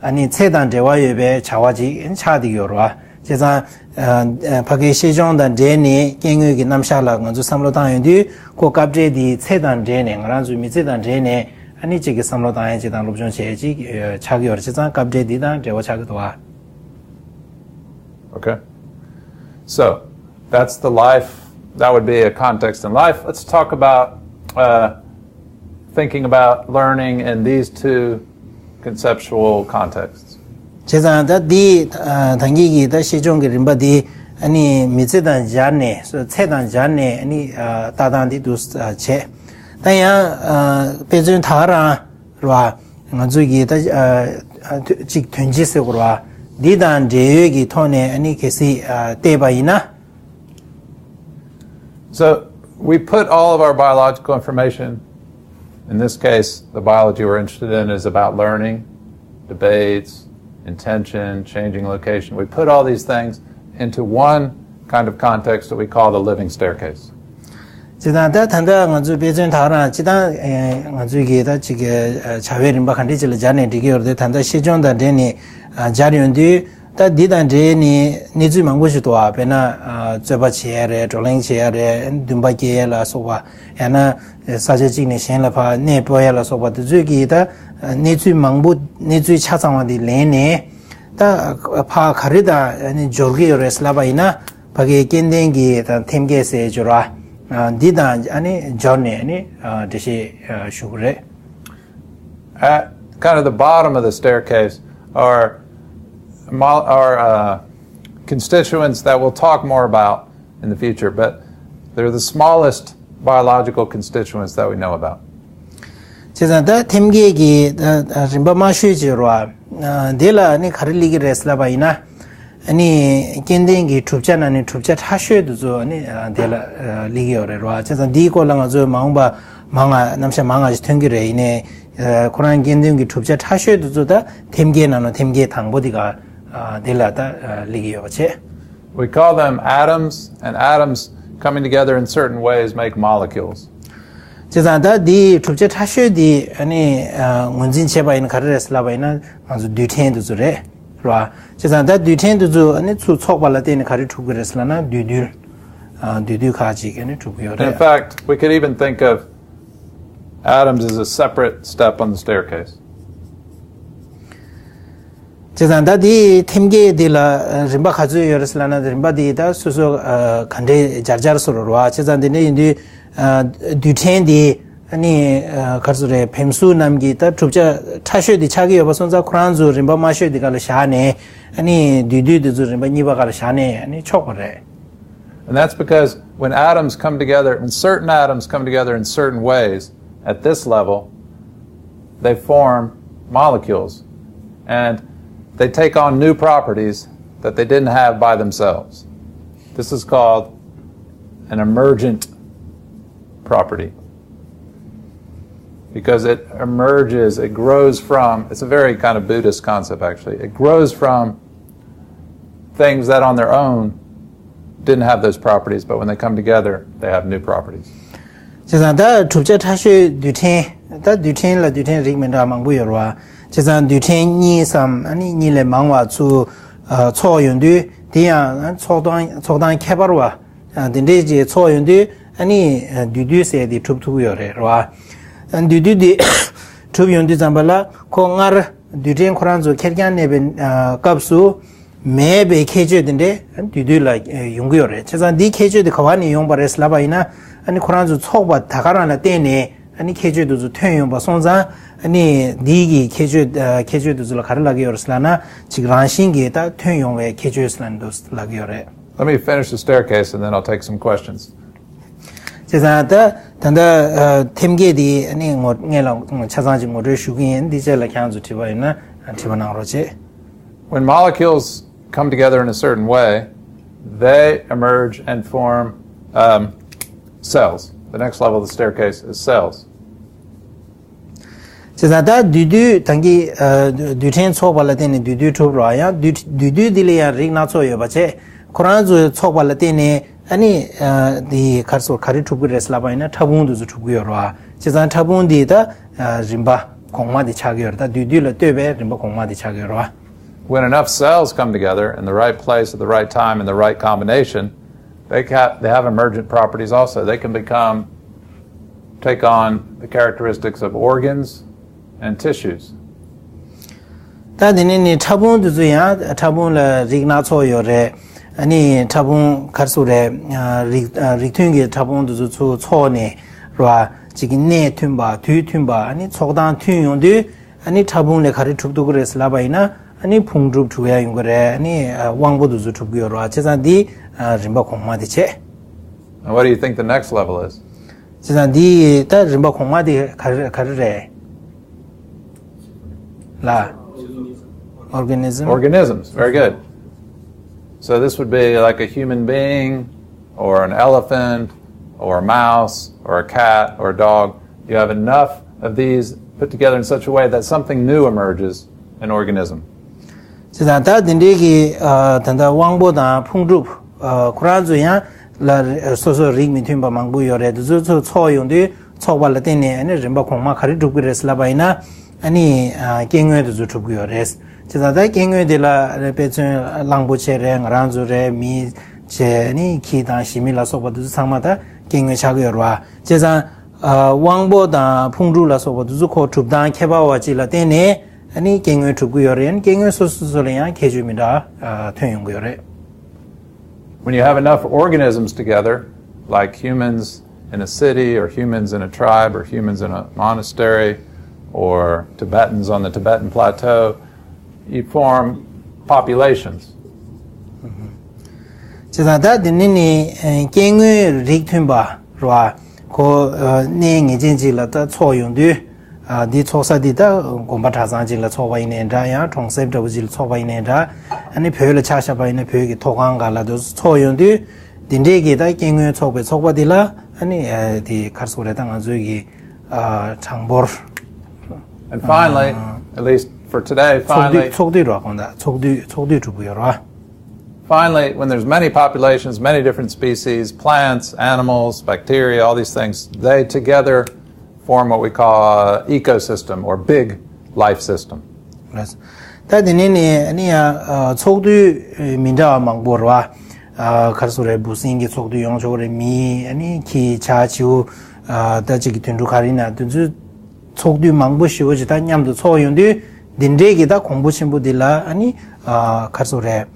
ཨ་ནི་ཚེ་དང་འབྲེལ་བ་ཡོད་པའི་བྱ་བ་ཅིག་ཆགས་བསྡད་ཡོད་རེད་བ། བྱས་ཙང་ཨ་ཨ་ཕ་གིའི་ཤེས་སྦྱོང་དང་འབྲེལ་ནས་སྐྱེ་དངོས་ཀྱི་རྣམ་གཞག་ལ་ང་ཚོས་བསམ་བློ་བཏང་ཡོང་དུས་ཁོ་སྐབས་འགྲེལ་འདིའི་ཚེ་དང་འབྲེལ་ནས། ང་རང་ཚོའི་མི་ཚེ་དང་འབྲེལ་ནས་ཨ་ནི་གཅིག་གི་བསམ་བློ་བཏང་ཡ་ཅིག་དང་སློབ་སྦྱོང་བྱེད་ཡ་ཅིག་ཆགས་ཀྱི་ཡོད་རེད། བྱས་ཙང་སྐབས་འགྲེལ་འདི་དང་འབྲེལ་བ་ཆགས་ཀྱི་འདུག་བ། Okay. So that's the life. That would be a context in life. Let's talk about uh, thinking about learning in these two conceptual contexts. བྱས་ཙང་ད་འདི་ད་གིན་གྱི་ད་ཤེས་སྦྱོང་གི་རིམ་པ་འདི་ཨ་ནི་མི་ཚེ་དང་སྦྱར་ནས། ཚེ་དང་སྦྱར་ནས་ཨ་ནི་ལྟ་སྟངས་འདི་འདུག་བྱས། ད་ཡང་དཔེ་མཚོན་ད་ག་རང་རེད་བ། ང་ཚོས་ཀྱི་ད་ཅིག་དོན་སྤྱི་ཟེར་དགོས་རེད་བ། འདི་དང་འབྲེལ་ཡོད་ཀྱི་ཐོག་ནས་ཨ་ནི་གལ་སྲིད་བལྟས་པ་ཡིན་ན། So we put all of our biological information, in this case, the biology we're interested in is about learning, debates, intention, changing location. We put all these things into one kind of context that we call the living staircase. བྱས་ཙང་ད་ད་ལྟ་ང་ཚོའི་དཔེ་མཚོན་ད་ག་རང་སྤྱིར་བཏང་ང་ཚོའི་གི་ད་ཅིག་བྱ་བའི་རིམ་པ་ག་འདྲས་ཅིག་ལ་སྦྱར་ནས་འགྲིག་གི་ཡོད་རེད་དེ། ད་ལྟ་ཤེས་སྦྱོང་དང་འབྲེལ་ནས་སྦྱར་ཡོང་དུས། ད་འདི་དང་འབྲེལ་ནས་གནས་ཚུལ་མང་པོ་ཞིག་འདུག་བ། དཔེར་ན་ཨ་རྩོད་པ་བྱེད་ཡ་རེད། བགྲོ་གླེང་བྱེད་ཡ་རེད། འདུན་པ་སྐྱེ་ཡ་ལ་སོགས་པ། ཡང་ན་ས་ཆ་གཅིག་ནས་གཞན་ལ་ཕར་གནས་སྤོ་ཡ་ལ་སོགས་པ་དེ་ཚོའི་གི་ད་གནས་ཚུལ་མང་པོ། གནས་ཚུལ་ཆ་ཚང་བ་འདི་ལེན་ནས། ད་ཕར་ག་རེ་དང་ཨ་ནི་སྦྱོར་གྱི་ཡོད་རེད་ལབ་པ་ཡིན་ན། ཕ་གིའི་སྐྱེ་ལྡན་གྱི་ད་ཐེམ་སྐས་ཟེར་སྦྱོར་བ། ཨ་འདི་དང་ཨ་ནི་སྦྱོར་ནས་ཨ་ནི་ཨ་འགྲེལ་བཤད་ཨ་ཞུ་གི་རེད། At kind of the bottom of the staircase are, mo- are uh, constituents that we'll talk more about in the future, but they're the smallest biological constituents that we know about. བྱས་ཙང་ད་ཐེམ་སྐས་ཀྱི་ཨ་ཨ་རིམ་པ་དམའ་ཤོས་ཀྱི་རོ། ཨ་འདི་ལ་ཨ་ནི་ག་རེ་སླེབས་ཀྱི་རེད་ལབ་པ་ཡིན་ན། ཨ་ནི་སྐྱེ་ལྡན་གྱི་གྲུབ་ཆ་ནང་ནས་གྲུབ་ཆ་ཕྲ་ཤོས་དེ་ཚོ་ཨ་ནི་ཨ་དེ་ལ་ཨ་སླེབས་ཀྱི་ཡོད་རེད་རོ། བྱས་ཙང་འདིའི་སྐོར་ལ་ང་ཚོས་མ་འོངས་པ་མང་ང་རྣམ་གཞག་མང་ང་ཞིག་ཐོན་གྱི་རེད། ཡིན་ནའི་ཨ་ཁོ་རང་སྐྱེ་ལྡན་གྱི་གྲུབ་ཆ་ཕྲ་ཤོས་དེ་ཚོ་ད་ཐེམ་སྐས་ནང་ནས་ཐེམ་སྐས་དང་པོ་དེ་ག་ཨ་དེ་ལ་ད་ཨ་སླེབས་ཀྱི་ཡོད་པ་བྱས། We call them atoms, and atoms coming together in certain ways make molecules. བྱས་ཙང་ད་འདིའི་གྲུབ་ཆ་ཕྲ་ཤོས་འདི་ཨ་ནི་ཨ་ངོས་འཛིན་བྱས་པ་ཡིན་ན་ག་རེ་རེད་ལབ་པ་ཡིན་ན། ང་ཚོ་རྡུལ་ཕྲན་འདི་ཚོ་རེད་རོ། བྱས་ཙང་ད་རྡུལ་ཕྲན་འདི་ཚོ་ཨ་ནི་ཚུར་ཚོགས་པ་ལ་བརྟེན་ནས་ག་རེ་གྲུབ་ཀྱི་རེད་ལབ་ན། རྡུལ་རྡུལ། ཨ་རྡུལ་རྡུལ་ཁག་ཅིག་ཨ་ནི་གྲུབ་ཀྱི་ཡོད་In རེད། fact, we could even think of atoms as a separate step on the staircase. བྱས་ཙང་ད་དེའི་ཐེམ་སྐས་འདི་ལ་རིམ་པ་ག་ཚོད་ཡོད་རེད་ཟེར་ལབ་ན། རིམ་པ་འདི་ད་སོ་སོ་ག་འདྲའི་སྦྱར་སྦྱར་སོ་རོ་རོ། བྱས་ཙང་དེ་འདྲ་ཡིན་དུས་རྡུལ་ཕྲན་འདི་ཨ་ནི་ག་རེ་ཟེར་རེད། བེམ་སུ་རྣམས་ཀྱི་ད་གྲུབ་ཆ་ཕྲ་ཤོས་འདི་ཆགས་ཀྱི་ཡོད་པ་སོང་ཙང་། ཁོ་རང་ཚོ་རིམ་པ་དམའ་ཤོས་འདི་ག་ལ་བཞག་ནས། ཨ་ནི་རྡུལ་རྡུལ་འདི་ཚོ་རིམ་པ་གཉིས་པ་ག་ལ་བཞག་ནས་ཨ་ནི་ཆོག་པ་རེད། And that's because when atoms come together, when certain atoms come together in certain ways at this level, they form molecules. And they take on new properties that they didn't have by themselves. This is called an emergent property. Because it emerges, it grows from, it's a very kind of Buddhist concept actually. It grows from things that on their own didn't have those properties, but when they come together, they have new properties. བྱས་ཙང་ད་གྲུབ་ཆ་ཕྲ་ཤོས་རྡུལ་ཕྲན། ད་རྡུལ་ཕྲན་ལ་རྡུལ་ཕྲན་རིགས་མི་འདྲ་མང་པོ་ཡོད་རེད་བ། བྱས་ཙང་རྡུལ་ཕྲན་གཉིས་སམ་ཨ་ནི་གཉིས་ལས་མང་བ་ཚུར་ཨ་ཚོགས་ཡོང་དུས། དེ་ཡང་ཚོགས་སྟངས་ཚོགས་སྟངས་ཁྱད་པར་བ་ཨ་དེ་འདྲས་ཀྱི་ཚོགས་ཡོང་དུས། ཨ་ནི་ཨ་རྡུལ་རྡུལ་ཟེར་དེ་གྲུབ་ཐུབ་ཀྱི་ཡོད་རེད་རེད་བ། ཨ་རྡུལ་རྡུལ་དེ་གྲུབ་ཡོང་དུས་ཙམ་པ་ལ། ཁོ་སྔར་རྡུལ་ཕྲན་ཁོ་རང་ཚོ་ཁེར་རྐྱང་གནས་པའི་ཨ་སྐབས་སུ་མེད་པའི་ཁྱད་ཆོས་དེ་འདྲས་རྡུལ་རྡུལ་ལ་ཡོང་གི་ཡོད་རེད། བྱས་ཙང་འདིའི་ཁྱད་ཆོས་དེ་ག་བ་ནས་ཡོང་པ་རེད་ལབ་པ་ཡིན་ན། ཨ་ནི་ཁོ་རང་ཚོ་ཚོགས་པ་ད་ག་རང་ལ་བརྟེན་ནས་ཨ་ནི་ཁྱད་ཆོས་དེ་ཚོ་ཐོན་ཡོང་པ་སོང་ཙང་། ཨ་ནི་འདིའི་གི་ཁྱད་ཆོས་ཨ་ཁྱད་ཆོས་དེ་ཚོ་ལ་ག་རེ་ལབ་ཀྱི་ཡོད་རེད་ལབ་ན། ཅིག་རང་བཞིན་གྱིས་ད་ཐོན་ཡོང་བའི་ཁྱད་ཆོས་ལབ་ནས་ལབ་ཀྱི་ཡོད་རེད། Let me finish the staircase and then I'll take some questions. བྱས་ཙང་ད་ད་ལྟ་ཨ་ཐེམ་སྐས་དེ་ཨ་ནི་ངོ་སྔོན་ལ་ཆ་ཚང་ཅིག་ངོ་སྤྲོད་ཞུ་གི་ཡིན། འདི་རྗེས་ལ་ཁྱེད་རང་ཚོ་དྲི་བ་ཡོད་ན་དྲི་བ་གནང་རོགས་བྱེད། When molecules come together in a certain way, they emerge and form um, cells. The next level of the staircase is cells. བྱས་ཙང་ད་རྡུལ་རྡུལ་ད་གིན་ཨ་རྡུལ་ཕྲན་ཚོགས་པ་ལ་བརྟེན་ནས་རྡུལ་རྡུལ་གྲུབ་རོགས། ཡང་རྡུལ་རྡུལ་རྡུལ་འདི་ལ་ཡང་རིགས་སྣ་ཚོགས་ཡོད་པ་བྱས། ཁོ་རང་ཚོའི་ཚོགས་པ་ལ་བརྟེན་ནས་ཨ་ནི་ཨ་འདི་ག་རེ་ཟེར་ག་རེ་གྲུབ་ཀྱི་རེད་ལབ་པ་ཡིན་ན། ཕྲ་ཕུང་དེ་ཚོ་གྲུབ་ཀྱི་ཡོད་རེད་བ། བྱས་ཙང་ཕྲ་ཕུང་འདི་ད་ཨ་རིམ་པ་གོང་མ་དེ་ཆགས་ཀྱི་ཡོད་རེད། ད་རྡུལ་རྡུལ་ལ་ལྟོས་པའི་རིམ་པ་གོང་མ་དེ་ཆགས་ཀྱི་ཡོད་རེད་བ། When enough cells come together in the right place at the right time in the right combination, they, ca- they have emergent properties also. They can become, take on the characteristics of organs and tissues. ད་དེ་ནས་ནི་ཕྲ་ཕུང་དེ་ཚོ་ཡང་ཕྲ་ཕུང་ལ་རིགས་སྣ་ཚོགས་ཡོད་རེད། ཨ་ནི་ཕྲ་ཕུང་ག་རེ་ཟེར་རེད། ཨ་རིགས་ཨ་རིགས་མཐུན་གྱི་ཕྲ་ཕུང་དེ་ཚོ་ཚུར་ཚོགས་ནས་རེད་བ། གཅིག་གི་གནས་མཐུན་པ། དུས་མཐུན་པ། ཨ་ནི་ཚོགས་སྟངས་མཐུན་ཡོང་དུས། ཨ་ནི་ཕྲ་ཕུང་ལས་ག་རེ་གྲུབ་ཐུབ་ཀྱི་རེད་ལབ་པ་ཡིན་ན། ཨ་ནི་ཕུང་གྲུབ་གྲུབ་ཡ་ཡོང་གི་རེད། ཨ་ནི་ཨ་དབང་པོ་དེ་ཚོ་གྲུབ་ཀྱི་ཡོད་རེད་བ། བྱས་ཙང་འདི་ཨ་རིམ་པ་གོང་མ་དེ་བྱས། And what do you think the next level is? བྱས་ཙང་འདི་ད་རིམ་པ་གོང་མ་དེ་ག་རེ་ག་རེ་རེད་ལ། Organism. Organisms. Very good. So this would be like a human being, or an elephant, or a mouse, or a cat, or a dog. You have enough of these put together in such a way that something new emerges, an organism. བྱས་ཙང་ད་དེ་འདྲའི་གི་ཨ་ད་ལྟ་དབང་པོ་དང་ཕུང་གྲུབ། ཨ་ཁོ་རང་ཚོ་ཡང་ལ་སོ་སོ་རིགས་མི་མཐུན་པ་མང་པོ་ཡོད་རེད། དེ་ཚོ་ཚོ་ཚོགས་ཡོང་དུས་ཚོགས་པ་ལ་བརྟེན་ནས་ཨ་ནི་རིམ་པ་གོང་མ་ག་རེ་གྲུབ་ཀྱི་རེད་ལབ་པ་ཡིན་ན། ཨ་ནི་ཨ་སྐྱེ་དངོས་དེ་ཚོ་གྲུབ་ཀྱི་ཡོད་རེད། བྱས་ བྱས་ཙང་ད་སྐྱེ་དངོས་དེ་ལ་དཔེ་མཚོན་གླང་པོ་ཆེ་རེད། ང་རང་ཚོ་རེད། མི་བྱས་ནི་ཁྱི་དང་ཞི་མི་ལ་སོགས་པ་དེ་ཚོ་ཚང་མ་ད་སྐྱེ་དངོས་ཆགས་ཀྱི་ཡོད་རེད་བ། བྱས་ཙང་ཨ་དབང་པོ་དང་ཕུང་དཀྲུག་ལ་སོགས་པ་དེ་ཚོ་ཁོ་གྲུབ་སྟངས་ཁྱད་པར་བ་ཅིག་ལ་བརྟེན་ནས་ཨ་ནི་སྐྱེ་དངོས་གྲུབ་ཀྱི་ཡོད་རེད། སྐྱེ་དངོས་སོ་སོ་སོ་ལ་ཡང་ཁྱད་ཆོས་མི་འདྲ་ཨ་ཐོན་ཡོང་གི་ཡོད་རེད། When you have enough organisms together, like humans in a city, or humans in a tribe, or humans in a monastery, or Tibetans on the Tibetan plateau, you form populations. བྱས་ཙང་ད་དེ་ནི་ནི་ཨ་སྐྱེ་དངོས་རིགས་མཐུན་པ་རེད་བ། ཁོ་ཨ་གནས་ངེས་ཅན་ཅིག་ལ་ད་འཚོགས་ཡོང་དུས། ཨ་འདི་འཚོགས་ས་འདི་ད་དགོན་པ་གྲྭ་ཚང་ཅིག་ལ་འཚོགས་པ་ཡིན་ནའི་འདྲ། ཡང་གྲོང་གསེབ་འདྲ་བོ་ཅིག་ལ་འཚོགས་པ་ཡིན་ནའི་འདྲ། ཨ་ནི་བོད་ལ་ཆ་བཞག་པ་ཡིན་ན་བོད་ཀྱི་མཐོ་སྒང་སྒང་ལ་དུ་འཚོགས་ཡོང་དུས། འདི་འདྲའི་གི་ད་སྐྱེ་དངོས་ཚོགས་པའི་ཚོགས་པ་འདི་ལ་ཨ་ནི་ཨ་དེ་ག་རེ་ཟེར་དགོས་རེད། ད་ང་ཚོའི་གི་ཨ་གྲངས་འབོར། And finally, at least for today, ཚོགས་དུས། finally, เཚོགས་དུས་འགྲོ་གོང་ད་ཚོགས་དུས་ཚོགས་དུས་གྲུབ་ཡོད་རེད་བ། Finally, when there's many populations, many different species, plants, animals, bacteria, all these things, they together form what we call an ecosystem or big life system. ད་དེ་ནས་ནི་ནི་ཡང་ཚོགས་འདུས་མི་འདྲ་བ་མང་པོ་རེད་བ། ག་རེ་ཟེར་དགོས་རེད། འབུ་སྲིན་གྱི་ཚོགས་འདུས་ཡོང་ཆོག་རེད། མི་ཨ་ནི་ཁྱི་བྱ་བྱིའུ་ད་ཅིག་གི་དུད་འགྲོ་ག་རེ་ཡིན་ན་དེ་ཚོའི་ཚོགས་འདུས་མང་པོ་ཞེ་པོ་ཅིག་ད་མཉམ་དུ་ཚོགས་ཡོང་དུས་འདི་འདྲའི་གི་ད་གོང་བུ་ཆེན་པོ་འདི་ལ་ཨ་ནི་ག་རེ་ཟེར་དགོས་རེད།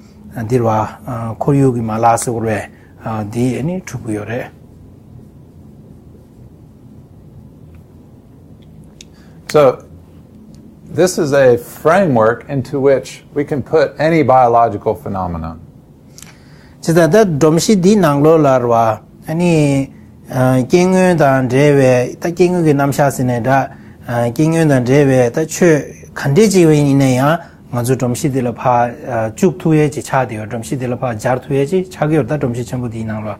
འདི་རེད་བ། ཁོར་ཡུག་གི་མ་ལག་ཟེར་དགོས་རེད། འདི་ཨ་ནི་གྲུབ་ཀྱི་ཡོད་རེད། So, this is a framework into which we can put any biological phenomenon. བྱས་ཙང་ད་སྒྲོམ་གཞི་འདིའི་ནང་ལོགས་ལ་རེད་བ། ཨ་ནི་ཨ་སྐྱེ་དངོས་དང་འབྲེལ་བའི་ད་སྐྱེ་དངོས་ཀྱི་རྣམ་གཞག་ཟེར་ནའི་འདྲ། ཨ་སྐྱེ་དངོས་དང་འབྲེལ་བའི་ད་ཆོས་ག་འདྲས་ཅིག་ཡིན་ན་ཡང་ང་ཚོ་སྒྲོམ་གཞི་འདི་ལ་ཕར་ཨ་བཅུག་ཐུབ་ཡས་ཅིག་ཆགས་བསྡད་ཡོད། སྒྲོམ་གཞི་འདི་ལ་ཕར་སྦྱར་ཐུབ་ཡས་ཅིག་ཆགས་ཀྱི་ཡོད། ད་སྒྲོམ་གཞི་ཆེན་པོ་འདིའི་ནང་ལ།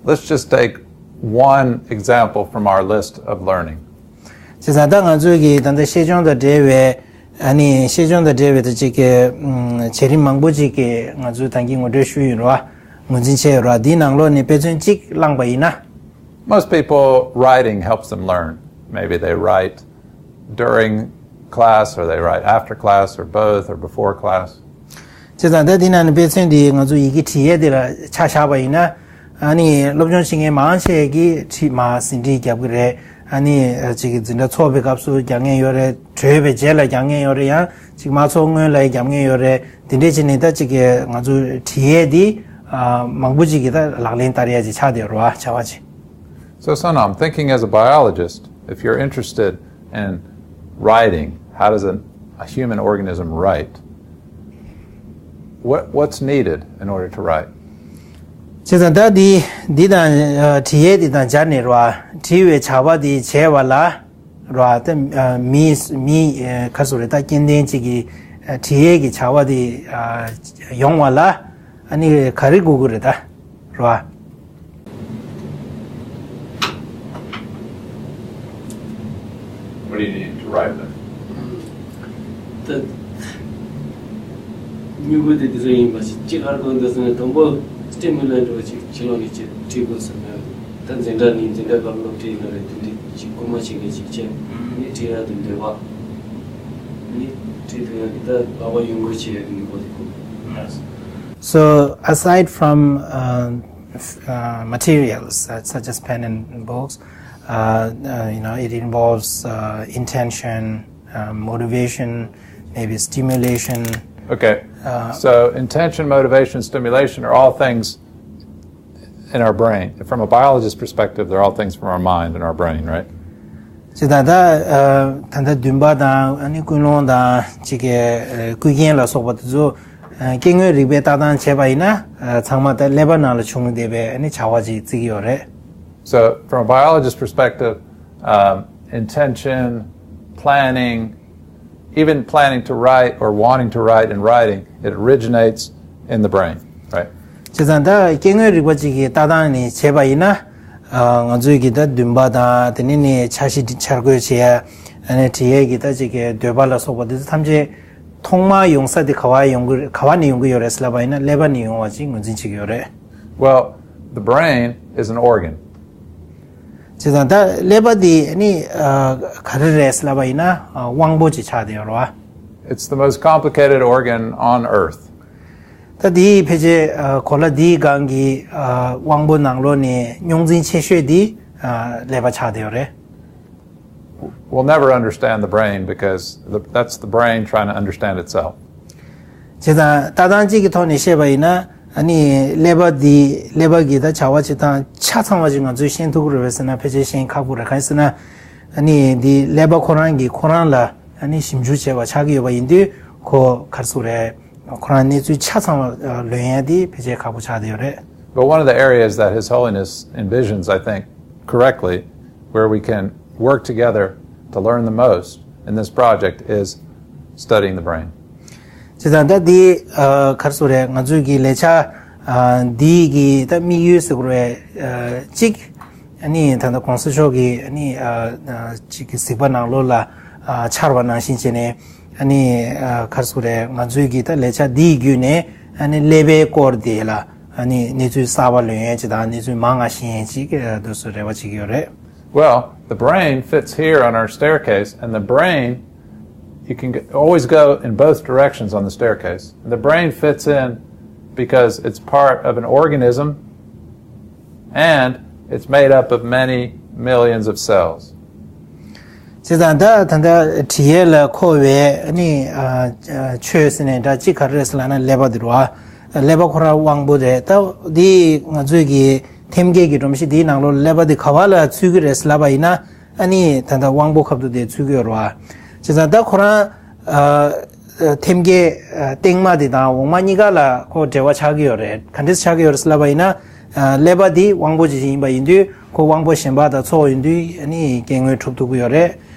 Let's just take one example from our list of learning. བྱས་ཙང་ད་ང་ཚོའི་གི་ད་ལྟ་ཤེས་སྦྱོང་དང་འབྲེལ་བའི་ཨ་ནི་ཤེས་སྦྱོང་དང་འབྲེལ་བའི་ད་ཅིག་གི་ཨམ་བྱ་རིམ་མང་པོ་ཅིག་གི་ང་ཚོས་ད་གིན་ངོ་སྤྲོད་ཞུས་ཡོད་རེད་བ། ངོས་འཛིན་བྱས་ཡོད་རེད་བ། འདིའི་ནང་ལོགས་ནས་དཔེ་མཚོན་གཅིག་བླངས་པ་ཡིན་ན། Most people, writing helps them learn. Maybe they write during class, or they write after class, or both, or before class. བྱས་ཙང་ད་འདི་ནང་ནས་དཔེ་མཚོན་འདི་ང་ཚོ་ཡི་གེ་འབྲི་ཡས་འདི་ལ་ཆ་བཞག་པ་ཡིན་ན། ཨ་ནི་སློབ་སྦྱོང་བྱེད་མཁན་མང་ཆེ་གིས་འབྲི་མ་ཟིན་བྲིས་རྒྱབ་ཀྱི་རེད། ཨ་ནི་ཅིག་གི་འཛིན་གྲྭ་ཚོགས་པའི་སྐབས་སུ་རྒྱག་མཁན་ཡོད་རེད། གྲོལ་བའི་རྗེས་ལ་རྒྱག་མཁན་ཡོད་རེད། ཡང་ཅིག་མ་ཚོགས་སྔོན་ལ་རྒྱག་མཁན་ཡོད་རེད། དེ་འདྲས་བྱས་ནས་ད་ཅིག་གི་ང་ཚོ་འབྲི་ཡས་འདི་མང་པོ་ཅིག་གིས་ད་ལག་ལེན་བསྟར་ཡས་ཅིག་ཆགས་བསྡད་ཡོད་རེད་བ། བྱ་བ་ཅིག So, Sonam, thinking as a biologist, if you're interested in writing, how does a, a human organism write? What, what's needed in order to write? བྱས་ཙང་ད་འདི་འདི་དང་ཨ་འབྲི་ཡས་འདི་དང་སྦྱར་ནས་རེད་བ། འབྲི་བའི་བྱ་བ་འདི་བྱས་པ་ལ་རེད་བ། ད་ཨ་མི་མི་ཨ་ག་རེ་ཟེར་དགོས་རེད། ད་སྐྱེ་ལྡན་ཅིག་གི་ཨ་འབྲི་ཡས་ཀྱི་བྱ་བ་འདི་ཨ་ཡོང་བ་ལ་ཨ་ནི་ག་རེ་དགོས་ཀྱི་རེད་ད། རེད་བ། What do you need to write them? ད་མྱུ་གུ་དེ་དེ་ཚོ་ཡིན་པ་ཞིག་ཅི་གར་དགོས་འདུག་ཟེར་ན། དང་པོ་སི་ཊི་མུ་ལན་འདྲ་བོ་ཅིག་ཕྱི་ལོགས་ནས་ཅིག་བྲིས་དགོས་ཟེར་ན། ད་འཛིན་གྲྭ་ནས་འཛིན་གྲྭ་སྐབས་སློབ་ཁྲིད་ཡིན་ན་རེད། དེ་འདྲ་ཅིག་སྐུལ་མ་བྱེད་མཁན་ཅིག་བྱས་ནས་བྲིས་ཡག་དེ་འདོད་པ་ནི་བྲིས་ཐུབ་ཡག་གི་ད་ལག་པ་གཡོ་འགུལ་བྱེད་ཡག་གི་ནུས་པ་དེ་དགོས། So aside from uh, f- uh, materials uh, such as pen and books, uh, uh, you know, it involves uh, intention, uh, motivation, maybe stimulation. Okay. So, intention, motivation, stimulation are all things in our brain. From a biologist's perspective, they're all things from our mind and our brain, right? ཅི་ད་ད་ད་ལྟ་འདུན་པ་དང་ཨ་ནི་ཀུན་སློང་དང་ཅིག་གི་ཀུན་མཁྱེན་ལ་སོགས་པ་དེ་ཚོ་སྐྱེ་དངོས་རིག་པའི་ལྟ་སྟངས་བྱས་པ་ཡིན་ན་ཚང་མ་ད་ཀླད་པ་ནང་ལ་བྱུང་བསྡད་པའི་ཨ་ནི་བྱ་བ་ཅིག་བརྩི་གི་ཡོད་རེད། So, from a biologist's perspective, um, intention, planning, even planning to write or wanting to write and writing, it originates in the brain, right? བྱས་ཙང་ད་སྐྱེ་དངོས་རིག་པ་ཅིག་གི་ལྟ་སྟངས་ནས་བྱས་པ་ཡིན་ན། ང་ཚོའི་གི་ད་འདུན་པ་དང་དེ་ནས་ནི་འཆར་གཞི་འཆར་འགོད་བྱེད་ཡ། ཨ་ནི་བྲིས་ཡས་གི་ད་ཅིག་གི་འདོད་པ་ལ་སོགས་པ་དེ་ཚོ་ཐམས་ཅད་ཐོག་མར་ཡོང་ས་དེ་ག་བ་ཡོང་གི་ག་བ་ནས་ཡོང་གི་ཡོད་རེད་ཟེར་ལབ་པ་ཡིན་ན་ཀླད་པ་ནས་ཡོང་བ་ཅིག་ངོས་འཛིན་བྱེད་ཀྱི་ཡོད་རེད། Well, the brain is an organ. བྱས་ཙང་ད་ཀླད་པ་འདི་ནི་ག་རེ་རེད་ལབ་པ་ཡིན་ན་དབང་པོ་ཅིག་ཆགས་བསྡད་ཡོད་རེད་བ། It's the most complicated organ on earth. ད་འདིའི་ཕལ་ཆེར་གོ་ལ་འདིའི་སྒང་གི་དབང་པོ་ནང་ལོགས་ནས་རྙོག་འཛིང་ཆེ་ཤོས་འདི་ཀླད་པ་ཆགས་བསྡད་ཡོད་རེད། We'll never understand the brain because the, that's the brain trying to understand itself. བྱས་ཙང་ལྟ་སྟངས་གཅིག་གི་ཐོག་ནས་བཤད་པ་ཡིན་ན། ཨ་ནི་ཀླད་པ་འདི་ཀླད་པ་གི་ད་བྱ་བ་བྱེད་སྟངས་ཆ་ཚང་བ་ཞིག་ང་ཚོས་ཤེས་ཐུབ་ཀྱི་རེད་པས་ཟེར་ན་ཕལ་ཆེར་ཤེས་ཁག་པོ་རེད། གང་ཡིན་ཟེར་ན། ཨ་ནི་འདི་ཀླད་པ་ཁོ་རང་གིས་ཁོ་རང་ལ་ཨ་ནི་ཞིབ་འཇུག་བྱས་པ་ཆགས་ཀྱི་ཡོད་པ་ཡིན་དུས་ཁོ་ག་རེ་ཟེར་དགོས་རེད། ཁོ་རང་གནས་ཚུལ་ཆ་ཚང་བ་ལོན་ཡ་དེ་ཕལ་ཆེར་ཁག་པོ་ཆགས་བསྡད་ཡོད་རེད། But one of the areas that His Holiness envisions, I think, correctly, where we can work together to learn the most in this project is studying the brain. བྱས་ཙང་ད་འདི་ག་རེ་ཟེར་དགོས་རེད། ང་ཚོའི་གི་ལས་འཆར་འདིའི་གི་ད་དམིགས་ཡུལ་ཟེར་དགོས་རེད། གཅིག་ཨ་ནི་ད་ལྟ་༸གོང་ས་མཆོག་གིས་ཨ་ནི་ཅིག་གི་གཟིགས་པ་ནང་ལོགས་ལ་འཆར་བ་ནང་བཞིན་བྱས་ནས། ཨ་ནི་ག་རེ་ཟེར་དགོས་རེད། ང་ཚོའི་གི་ད་ལས་འཆར་འདིའི་བརྒྱུད་ནས་ཨ་ནི་ཀླད་པའི་སྐོར་དེ་ལ་ཨ་ནི་གནས་ཚུལ་གསར་པ་ལོན་ཡས་ཅིག་དང་གནས་ཚུལ་མང་ང་ཤེས་ཡས་ཅིག་དུས་སུ་རེ་བ་བྱེད་ཀྱི་ཡོད་རེད། Well, the brain fits here on our staircase, and the brain, you can always go in both directions on the staircase. And the brain fits in because it's part of an organism and it's made up of many millions of cells. བྱས་ཙང་ད་ད་ལྟ་དྲི་ཡས་ལ་མཁོ་བའི་ཨ་ནི་ཆོས་ཟེར་ནས་འདྲ་གཅིག་ག་རེ་རེད་ཟེར་ལབ་ན་ཀླད་པ་དེ་རེད་བ། ཀླད་པ་ཁོ་རང་དབང་པོ་རེད། ད་འདི་ང་ཚོའི་གི་ཐེམ་སྐས་ཀྱི་སྒྲོམ་གཞི་འདིའི་ནང་ལོགས་ཀླད་པ་འདི་ག་བ་ལ་ཚུད་ཀྱི་རེད་ཟེར་ལབ་པ་ཡིན་ན། ཨ་ནི་ད་ལྟ་དབང་པོ་ཁ་ཐུག་དེ་ཚུད་ཀྱི་ཡོད་རེད་བ། བྱས་ཙང་ད་ཁོ་རང་ཐེམ་སྐས་སྟེང་མ་དེ་དང་འོག་མ་གཉིས་ཀ་ལ་ཁོ་འབྲེལ་བ་ཆགས་ཀྱི་ཡོད་རེད། ག་འདྲས་ཆགས་ཀྱི་ཡོད་རེད་ཟེར་ལབ་པ་ཡིན་ན། ཀླད་པ་འདི་དབང་པོ་ཅན་ཞིག་ཡིན་པ་ཡིན་དུས་ཁོ་དབང་པོ་གཞན་པ་དང་ཚོགས་ཡོང་དུས་ཨ་ནི་སྐྱེ་དངོས་གྲུབ་ཐུབ་ཀྱི་ཡོད་རེད།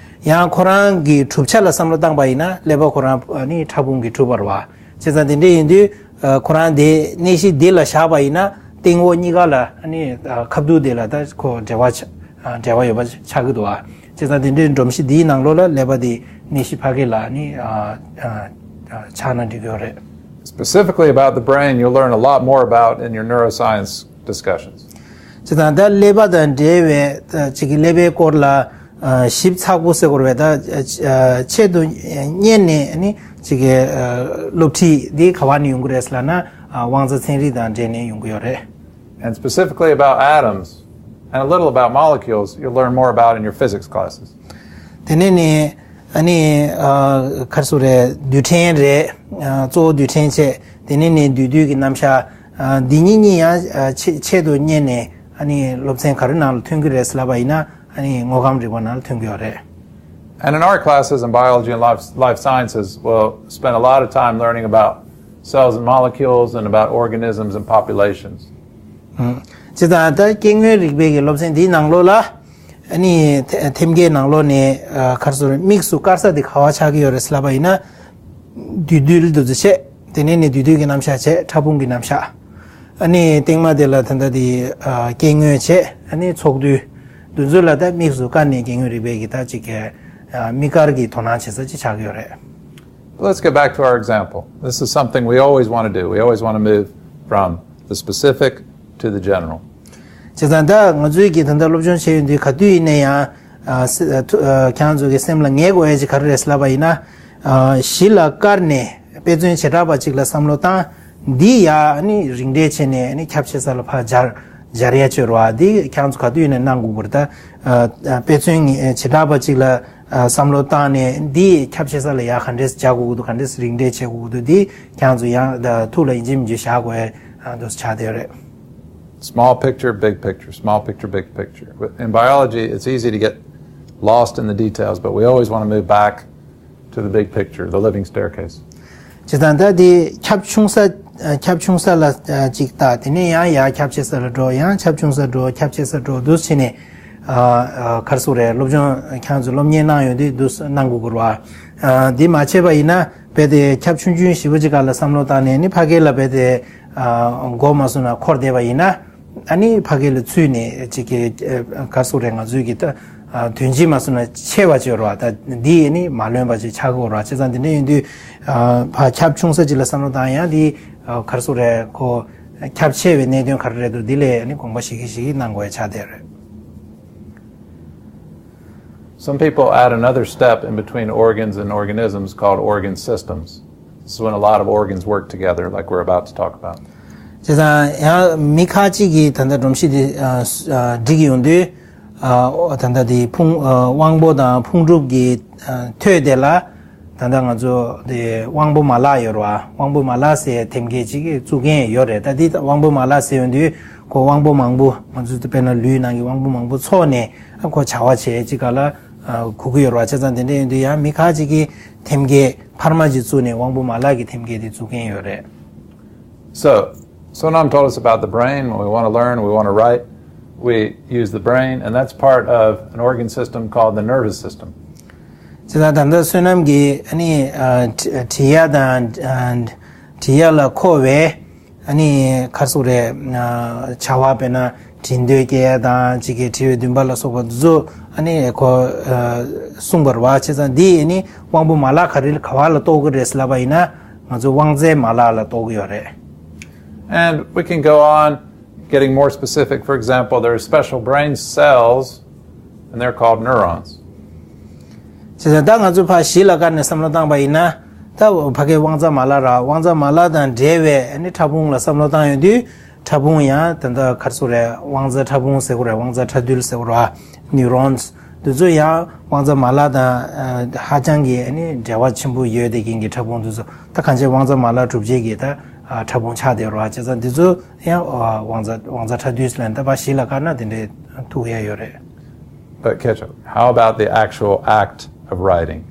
ཡང་ཁོ་རང་གི་གྲུབ་ཆ་ལ་བསམ་བློ་བཏང་པ་ཡིན་ན་ཀླད་པ་ཁོ་རང་ཨ་ནི་ཕྲ་ཕུང་གིས་གྲུབ་པ་རེད་བ། བྱས་ཙང་དེ་འདྲ་ཡིན་དུས་ཁོ་རང་དེ་གནས་གཞི་འདི་ལ་བཞག་པ་ཡིན་ན་སྟེང་འོག་གཉིས་ཀ་ལ་ཨ་ནི་ཁ་ཐུག་དེ་ལ་ད་ཁོ་འབྲེལ་བ་ཆ་འབྲེལ་བ་ཡོད་པ་ཆགས་ཀྱི་འདུག་བ། བྱས་ཙང་དེ་འདྲའི་སྒྲོམ་གཞི་འདིའི་ནང་ལོགས་ལ་ཀླད་པ་དེ་གནས་གཞི་ཕ་གི་ལ་ཨ་ནི་ཆགས་ན་འགྲིག་གི་ཡོད་རེད། Specifically about the brain, you'll learn a lot more about in your neuroscience discussions. བྱས་ཙང་ད་ཀླད་པ་དང་འབྲེལ་བའི་ཅིག་གི་ཀླད་པའི་སྐོར་ལ། ཞིབ་ཚགས་པོ་ཟེར་དགོས་རེད་པས། ད་ཆེད་དུ་གཉེར་ནས་ནི་ཅིག་གི་སློབ་ཁྲིད་འདི་ག་བ་ནས་ཡོང་གི་རེད་ཟེར་ལབ་ན། དབང་རྩ་ཚན་རིག་དང་འབྲེལ་ནས་ཡོང་གི་ཡོད་རེད། And specifically about atoms and a little about molecules, you'll learn more about in your physics classes. དེ་ནས་ནི་ཨ་ནི་ག་རེ་ཟེར་དགོས་རེད། རྡུལ་ཕྲན་རེད། གཙོ་བོ་རྡུལ་ཕྲན་བྱས། དེ་ནས་ནི་འདུས་རྡུལ་གྱི་རྣམ་གཞག་འདི་གཉིས་གཉིས་ཡང་ཆེད་དུ་གཉེར་ནས་ཨ་ནི་སློབ་ཚན་ག་རེ་ནང་ལ་ཐོན་གྱི་རེད་ཟེར་ལབ་པ་ཡིན་ན། ཨ་ནི་དངོས་ཁམས་རིག་པ་ནང་ལ་ཐོན་གྱི་ཡོད་རེད། And in our classes in biology and life, life sciences, we'll spend a lot of time learning about cells and molecules and about organisms and populations. བྱས་ཙང་ད་སྐྱེ་དངོས་རིག་པའི་གི་སློབ་ཚན་འདིའི་ནང་ལོགས་ལ་ཨ་ནི་ཐེམ་སྐས་ནང་ལོགས་ནས་ག་རེ་ཟེར་དམིགས་སུ་བཀར་ས་དེ་ག་བ་ཆགས་ཀྱི་ཡོད་རེད་ཟེར་ལབ་པ་ཡིན་ན། འདུས་རྡུལ་འདུ་འཛི་བྱས། དེ་ནས་ནི་འདུས་རྡུལ་གྱི་རྣམ་གཞག་བྱས། ཕྲ་ཕུང་གི་རྣམ་གཞག་ཨ་ནི་སྟེང་མ་དེ་ལ་ད་ལྟ་དེ་སྐྱེ་དངོས་བྱས། ཨ་ནི་ཚོགས་འདུས་འདུ་འཛི་ལ་ད་དམིགས་སུ་བཀར་ནས་སྐྱེ་དངོས་རིག་པའི་གི་ད་ཅིག་གི་དམིགས་བཀར་གྱི་དོ་སྣང་བྱེད་ས་ཅིག་ཆགས་ཀྱི་ཡོད་རེད། Let's get back to our example. This is something we always want to do. We always want to move from the specific to the general. བྱས་ཙང་ད་ང་ཚོའི་གི་ད་ལྟ་སློབ་སྦྱོང་བྱས་ཡོད་འདི་ག་དུས་ཡིན་ན་ཡང་ཁྱེད་རང་ཚོ་གི་སེམས་ལ་ངེས་དགོས་ཡ་ཅིག་ག་རེ་རེད་ཟེར་ལབ་པ་ཡིན་ན། གཞི་ལ་བཀར་ནས་དཔེ་མཚོན་བྱེ་བྲག་པ་ཅིག་ལ་བསམ་བློ་བཏང་། འདི་ཡ་ནི་རིགས་འགྲེ་བྱས་ནས་ནི་ཁྱབ་ཆེ་ས་ལ་ཕར་སྦྱར་སྦྱར་ཡ་ཅིག་ཡོད་རེད་བ། འདི་ཁྱེད་རང་ཚོ་ག་དུས་ཡིན་ན་གནང་དགོས་ཀྱི་རེད། ད་དཔེ་མཚོན་བྱེ་བྲག་པ་ཅིག་ལ་བསམ་བློ་བཏང་ནས་འདི་ཁྱབ་ཆེ་ས་ལ་ཡ་ག་འདྲས་སྦྱར་དགོས་ཀྱི་འདུག་ག་འདྲས་རིགས་འགྲེ་བྱེད་དགོས་ཀྱི་འདུག་འདི་ཁྱེད་རང་ཚོ་ཡང་ཐུགས་ལ་ཡིན་གཅིག་མིན་གཅིག་བཞག་དགོས་ཡ་འདུག་ཆགས་བསྡད་ཡོད་རེད། Small picture, big picture, small picture, big picture. In biology, it's easy to get lost in the details, but we always want to move back to the big picture, the living staircase. བྱས་ཙང་ད་དེ་ཁྱབ་ཆུང་ས་ཁྱབ་ཆུང་ས་ལ་ཅིག་ལྟ། དེ་ནས་ཡང་ཡར་ཁྱབ་ཆེ་ས་ལ་འགྲོ། ཡང་ཁྱབ་ཆུང་ས་འགྲོ། ཁྱབ་ཆེ་ས་འགྲོ། འདུག་བྱས་ནས་ག་རེ་ཟེར་དགོས་རེད། སློབ་སྦྱོང་ཁྱེད་རང་ཚོ་སློབ་གཉེར་གནང་ཡོང་དུས་འདུག་གནང་དགོས་ཀྱི་རེད་བ། འདི་མ་བྱས་པ་ཡིན་ན་རྦད་དེ་ཁྱབ་ཆུང་ཆུང་ཞེ་པོ་ཅིག་སྒང་ལ་བསམ་བློ་བཏང་ནས་ནི་ཕ་གི་ལ་རྦད་དེ་མགོ་མ་ཟུམ་ན་འཁོར་བསྡད་པ་ཡིན་ན། ཨ་ནི་ཕ་གི་ལ་ཚུད་ནས་ཅིག་གི་ག་རེ་ཟེར་དགོས་རེད། ང་ཚོའི་གི་ད་དོན་སྤྱི་མ་ཟུམ་ན་ཆེ་བ་ཅིག་ཡོད་རེད་བ། ད་འདི་ནི་མ་ལོན་པ་ཅིག་ཆགས་ཀྱི་ཡོད་རེད་བ། བྱས་ཙང་འདི་འདྲ་ཡིན་དུས་ཕར་ཁྱབ་ཆུང་ས་ཅིག་ལ་བསམ་བློ་བཏང་། ཡང་འདི་ག་རེ་ཟེར་དགོས་རེད། ཁོ་ཁྱབ་ཆེ་བའི་གནད་དོན་ག་རེ་རེད་འདུག་འདི་ལ་ནི་དགོངས་པ་བཞེས་ཀྱི་བཞེས་ཀྱི་གནང་དགོས་ཡ་ཆགས་བསྡད་རེད། Some people add another step in between organs and organisms called organ systems. This is when a lot of organs work together, like we're about to talk about. བྱས་ཙང་ཡང་མི་ཁ་ཅིག་གིས་ད་ལྟ་སྒྲོམ་གཞི་འདི་ཨ་ཨ་སྒྲིག་ཡོང་དུས་ཨ་ད་ལྟ་འདི་ཕུང་ཨ་དབང་པོ་དང་ཕུང་གྲུབ་ཀྱི་ཨ་ཐོད་དེ་ལ་ད་ལྟ་ང་ཚོ་འདི་དབང་པོ་མ་ལག་ཡོད་རེད་བ། དབང་པོ་མ་ལག་ཟེར་ཐེམ་སྐས་ཅིག་བཙུགས་མཁན་ཡོད་རེད། ད་འདི་དབང་པོ་མ་ལག་ཟེར་ཡོང་དུས་ཁོ་དབང་པོ་མང་པོ་ང་ཚོ་དཔེར་ན་ལུས་ནང་གི་དབང་པོ་མང་པོ་ཚོགས་ནས་ཨ་ཁོ་བྱ་བ་བྱེད་ཅིག་ག་ལ་ཨ་གོ་གི་ཡོད་རེད་བ། བྱས་ཙང་དེ་འདྲ་ཡོང་དུས་ཡང་མི་ཁ་ཅིག་གིས་ཐེམ་སྐས་འཕར་མ་ཅིག་བཙུགས་ནས་དབང་པོ་མ་ལག་གི་ཐེམ་སྐས་དེ་བཙུགས་མཁན་ཡོད་རེད། So, Sonam told us about the brain. When we want to learn, we want to write, we use the brain, and that's part of an organ system called the nervous system. བྱས་ཙང་ད་ལྟ་བསོད་ནམས་ཀྱིས་ཨ་ནི་ཨ་བྲི་བྲི་ཡ་དང་ཨ་བྲི་ཡ་ལ་མཁོ་བའི་ཨ་ནི་ག་རེ་ཟེར་དགོས་རེད། ཨ་བྱ་བ་དཔེར་ན་བྲི་འདོད་སྐྱེ་ཡ་དང་ཅིག་གི་བྲི་བའི་འདུན་པ་ལ་སོགས་པ་འདི་ཚོ་ཨ་ནི་ཁོ་ཨ་གསུངས་པ་རེད་བ། བྱས་ཙང་འདི་ཨ་ནི་དབང་པོ་མ་ལག་ག་རེ་ག་བ་ལ་གཏོགས་ཀྱི་རེད་ཟེར་ལབ་པ་ཡིན་ན་ང་ཚོ་དབང་རྩའི་མ་ལག་ལ་གཏོགས་ཀྱི་ཡོད་རེད། And we can go on getting more specific. For example, there are special brain cells, and they're called neurons. བྱས་ཙང་ད་ང་ཚོ་ཕར་གཞི་ལ་བཀར་ནས་བསམ་བློ་བཏང་པ་ཡིན་ན་ད་ཕ་གའི་དབང་རྩ་མ་ལག་ར། དབང་རྩ་མ་ལག་དང་འབྲེལ་བའི་ཨ་ནི་ཕྲ་ཕུང་ལ་བསམ་བློ་བཏང་ཡོང་དུས་ཕྲ་ཕུང་ཡང་ད་ལྟ་ག་རེ་ཟེར་དགོས་རེད། དབང་རྩ་ཕྲ་ཕུང་ཟེར་དགོས་རེད། དབང་རྩ་ཕྲ་རྡུལ་ཟེར་དགོས་རེད་བ། neurons། འདི་ཚོ་ཡང་དབང་རྩ་མ་ལག་དང་ཨ་ཧ་ཅང་གི་ཨ་ནི་འབྲེལ་བ་ཆེན་པོ་ཡོད་བསྡད་མཁན་གྱི་ཕྲ་ཕུང་འདི་ཚོ་ད་གང་ཅི་དབང་རྩ་མ་ལག་གྲུབ་རྗེས་ཀྱི་ད་ཨ་ཕྲ་ཕུང་ཆགས་བསྡད་རེད་བ། བྱས་ཙང་འདི་ཚོ་ཡང་ཨ་དབང་རྩ་དབང་རྩ་ཕྲ་རྡུལ་ཟེར་ལབ་ནས་ད་ཕར་གཞི་ལ་བཀར་ན་དེ་འདྲའི་ཐུག་ཡ་ཡོད་རེད། But catch up. How about the actual act of writing?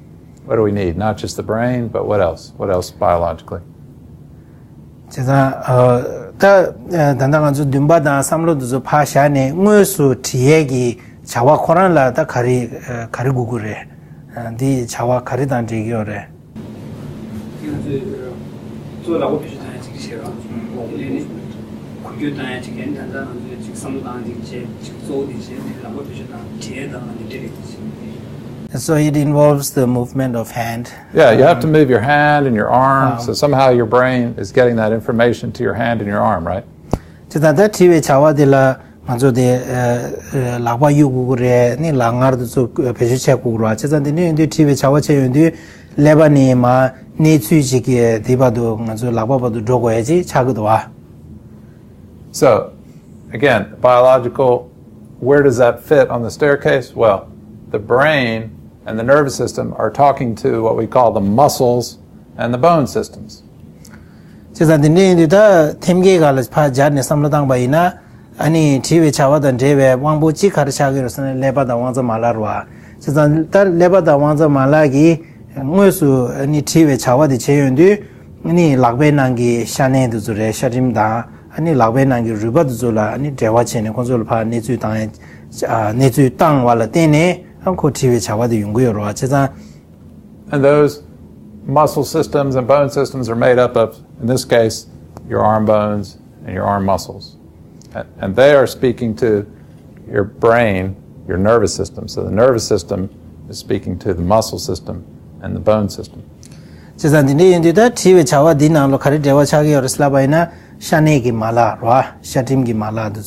What do we need? Not just the brain, but what else? What else biologically? བྱས་ཙང་ཨ་ད་ཨ་ད་ལྟ་ང་ཚོ་འདུན་པ་དང་བསམ་བློ་འདི་ཚོ་ཕར་བཞག་ནས་དངོས་སུ་བྲི་ཡས་ཀྱི་བྱ་བ་ཁོ་རང་ལ་ད་ག་རེ་ཨ་ག་རེ་དགོས་ཀྱི་རེད། ཨ་འདི་བྱ་བ་ག་རེ་དང་འབྲེལ་གྱི་ཡོད་རེད། ང་ཚོས་གཙོ་བོ་ལག་པ་བེད་སྤྱོད་བཏང་ཡ་གཅིག་བྱས་རོགས། དེ་ནས་འགུལ་སྐྱོད་བཏང་ཡ་གཅིག་ཡིན། ད་ལྟ་ང་ཚོས་གཅིག་བསམ་བློ་བཏང་ཡ་གཅིག་བྱས། གཅིག་གཙོ་བོ་དེ་བྱས། དེ་ལག་པ་བེད་སྤྱོད་བཏང་བྲིས་ཡ་དང་འདི་འདྲ་རེད། So it involves the movement of hand. Yeah, you have to move your hand and your arm, so somehow your brain is getting that information to your hand and your arm, right? དེ་ད་ལྟ་བྲིས་པའི་བྱ་བ་དེ་ལ་ང་ཚོ་དེ་ལག་པ་གཡུག་དགོས་ཀྱི་རེད། ནི་ལག་ངར་དེ་ཚོ་བེད་སྤྱོད་བྱེད་དགོས་ཀྱི་རེད་བ། བྱས་ཙང་དེ་འདྲ་ཡིན་དུས་བྲིས་པའི་བྱ་བ་བྱས་ཡོང་དུས་ཀླད་པ་ནས་མར་གནས་ཚུལ་ཅིག་གི་དེ་བར་དུ་ང་ཚོའི་ལག་པ་བར་དུ་འགྲོ་དགོས་ཡ་ཅིག་ཆགས་ཀྱི་འདུག་བ། So, again, biological, where does that fit on the staircase? Well, the brain and the nervous system are talking to what we call the muscles and the bone systems. བྱས་ཙང་དེ་འདྲ་ཡིན་དུས་ད་ཐེམ་སྐས་སྒང་ལ་ཕར་སྦྱར་ནས་བསམ་བློ་བཏང་པ་ཡིན་ན། ཨ་ནི་བྲིས་པའི་བྱ་བ་དང་འབྲེལ་བའི་དབང་པོ་གཅིག་ག་རེ་ཆགས་ཀྱི་ཡོད་ཟེར་ན་ཀླད་པ་དང་དབང་རྩ་མ་ལག་རེད་བ། བྱས་ཙང་ད་ཀླད་པ་དང་དབང་རྩ་མ་ལག་གིས་དངོས་སུ་ཨ་ནི་བྲིས་པའི་བྱ་བ་དེ་བྱས་ཡོང་དུས། ཨ་ནི་ལག་པའི་ནང་གི་ཤ་གནད་དེ་ཚོ་རེད། ཤ་སྒྲིམ་དང་ཨ་ནི་ལག་པའི་ནང་གི་རུས་པ་དེ་ཚོ་ལ་ཨ་ནི་འབྲེལ་བ་བྱས་ནས་ཁོང་ཚོ་ལ་ཕར་གནས་ཚུལ་བཏང་ཡ། གནས་ཚུལ་བཏང་བ་ལ་བརྟེན་ནས་ཨ་ཁོ་བྲིས་པའི་བྱ་བ་དེ་ཡོང་གི་ཡོད་རེད་བ། བྱས་ཙང་། And those muscle systems and bone systems are made up of, in this case, your arm bones and your arm muscles. And, and they are speaking to your brain, your nervous system. So the nervous system is speaking to the muscle system and the bone system. བྱས་ཙང་འདི་འདྲ་ཡིན་དུས་ད་བྲིས་པའི་བྱ་བ་འདི་ནང་ལ་ག་རེ་འབྲེལ་བ་ཆགས་ཀྱི་ཡོད་རེད་ཟེར་ལབ་པ་ཡིན་ན། ཤ་གནད་ཀྱི་མ་ལག་རེད་བ། ཤ་སྒྲིམ་གྱི་མ་ལག་དེ་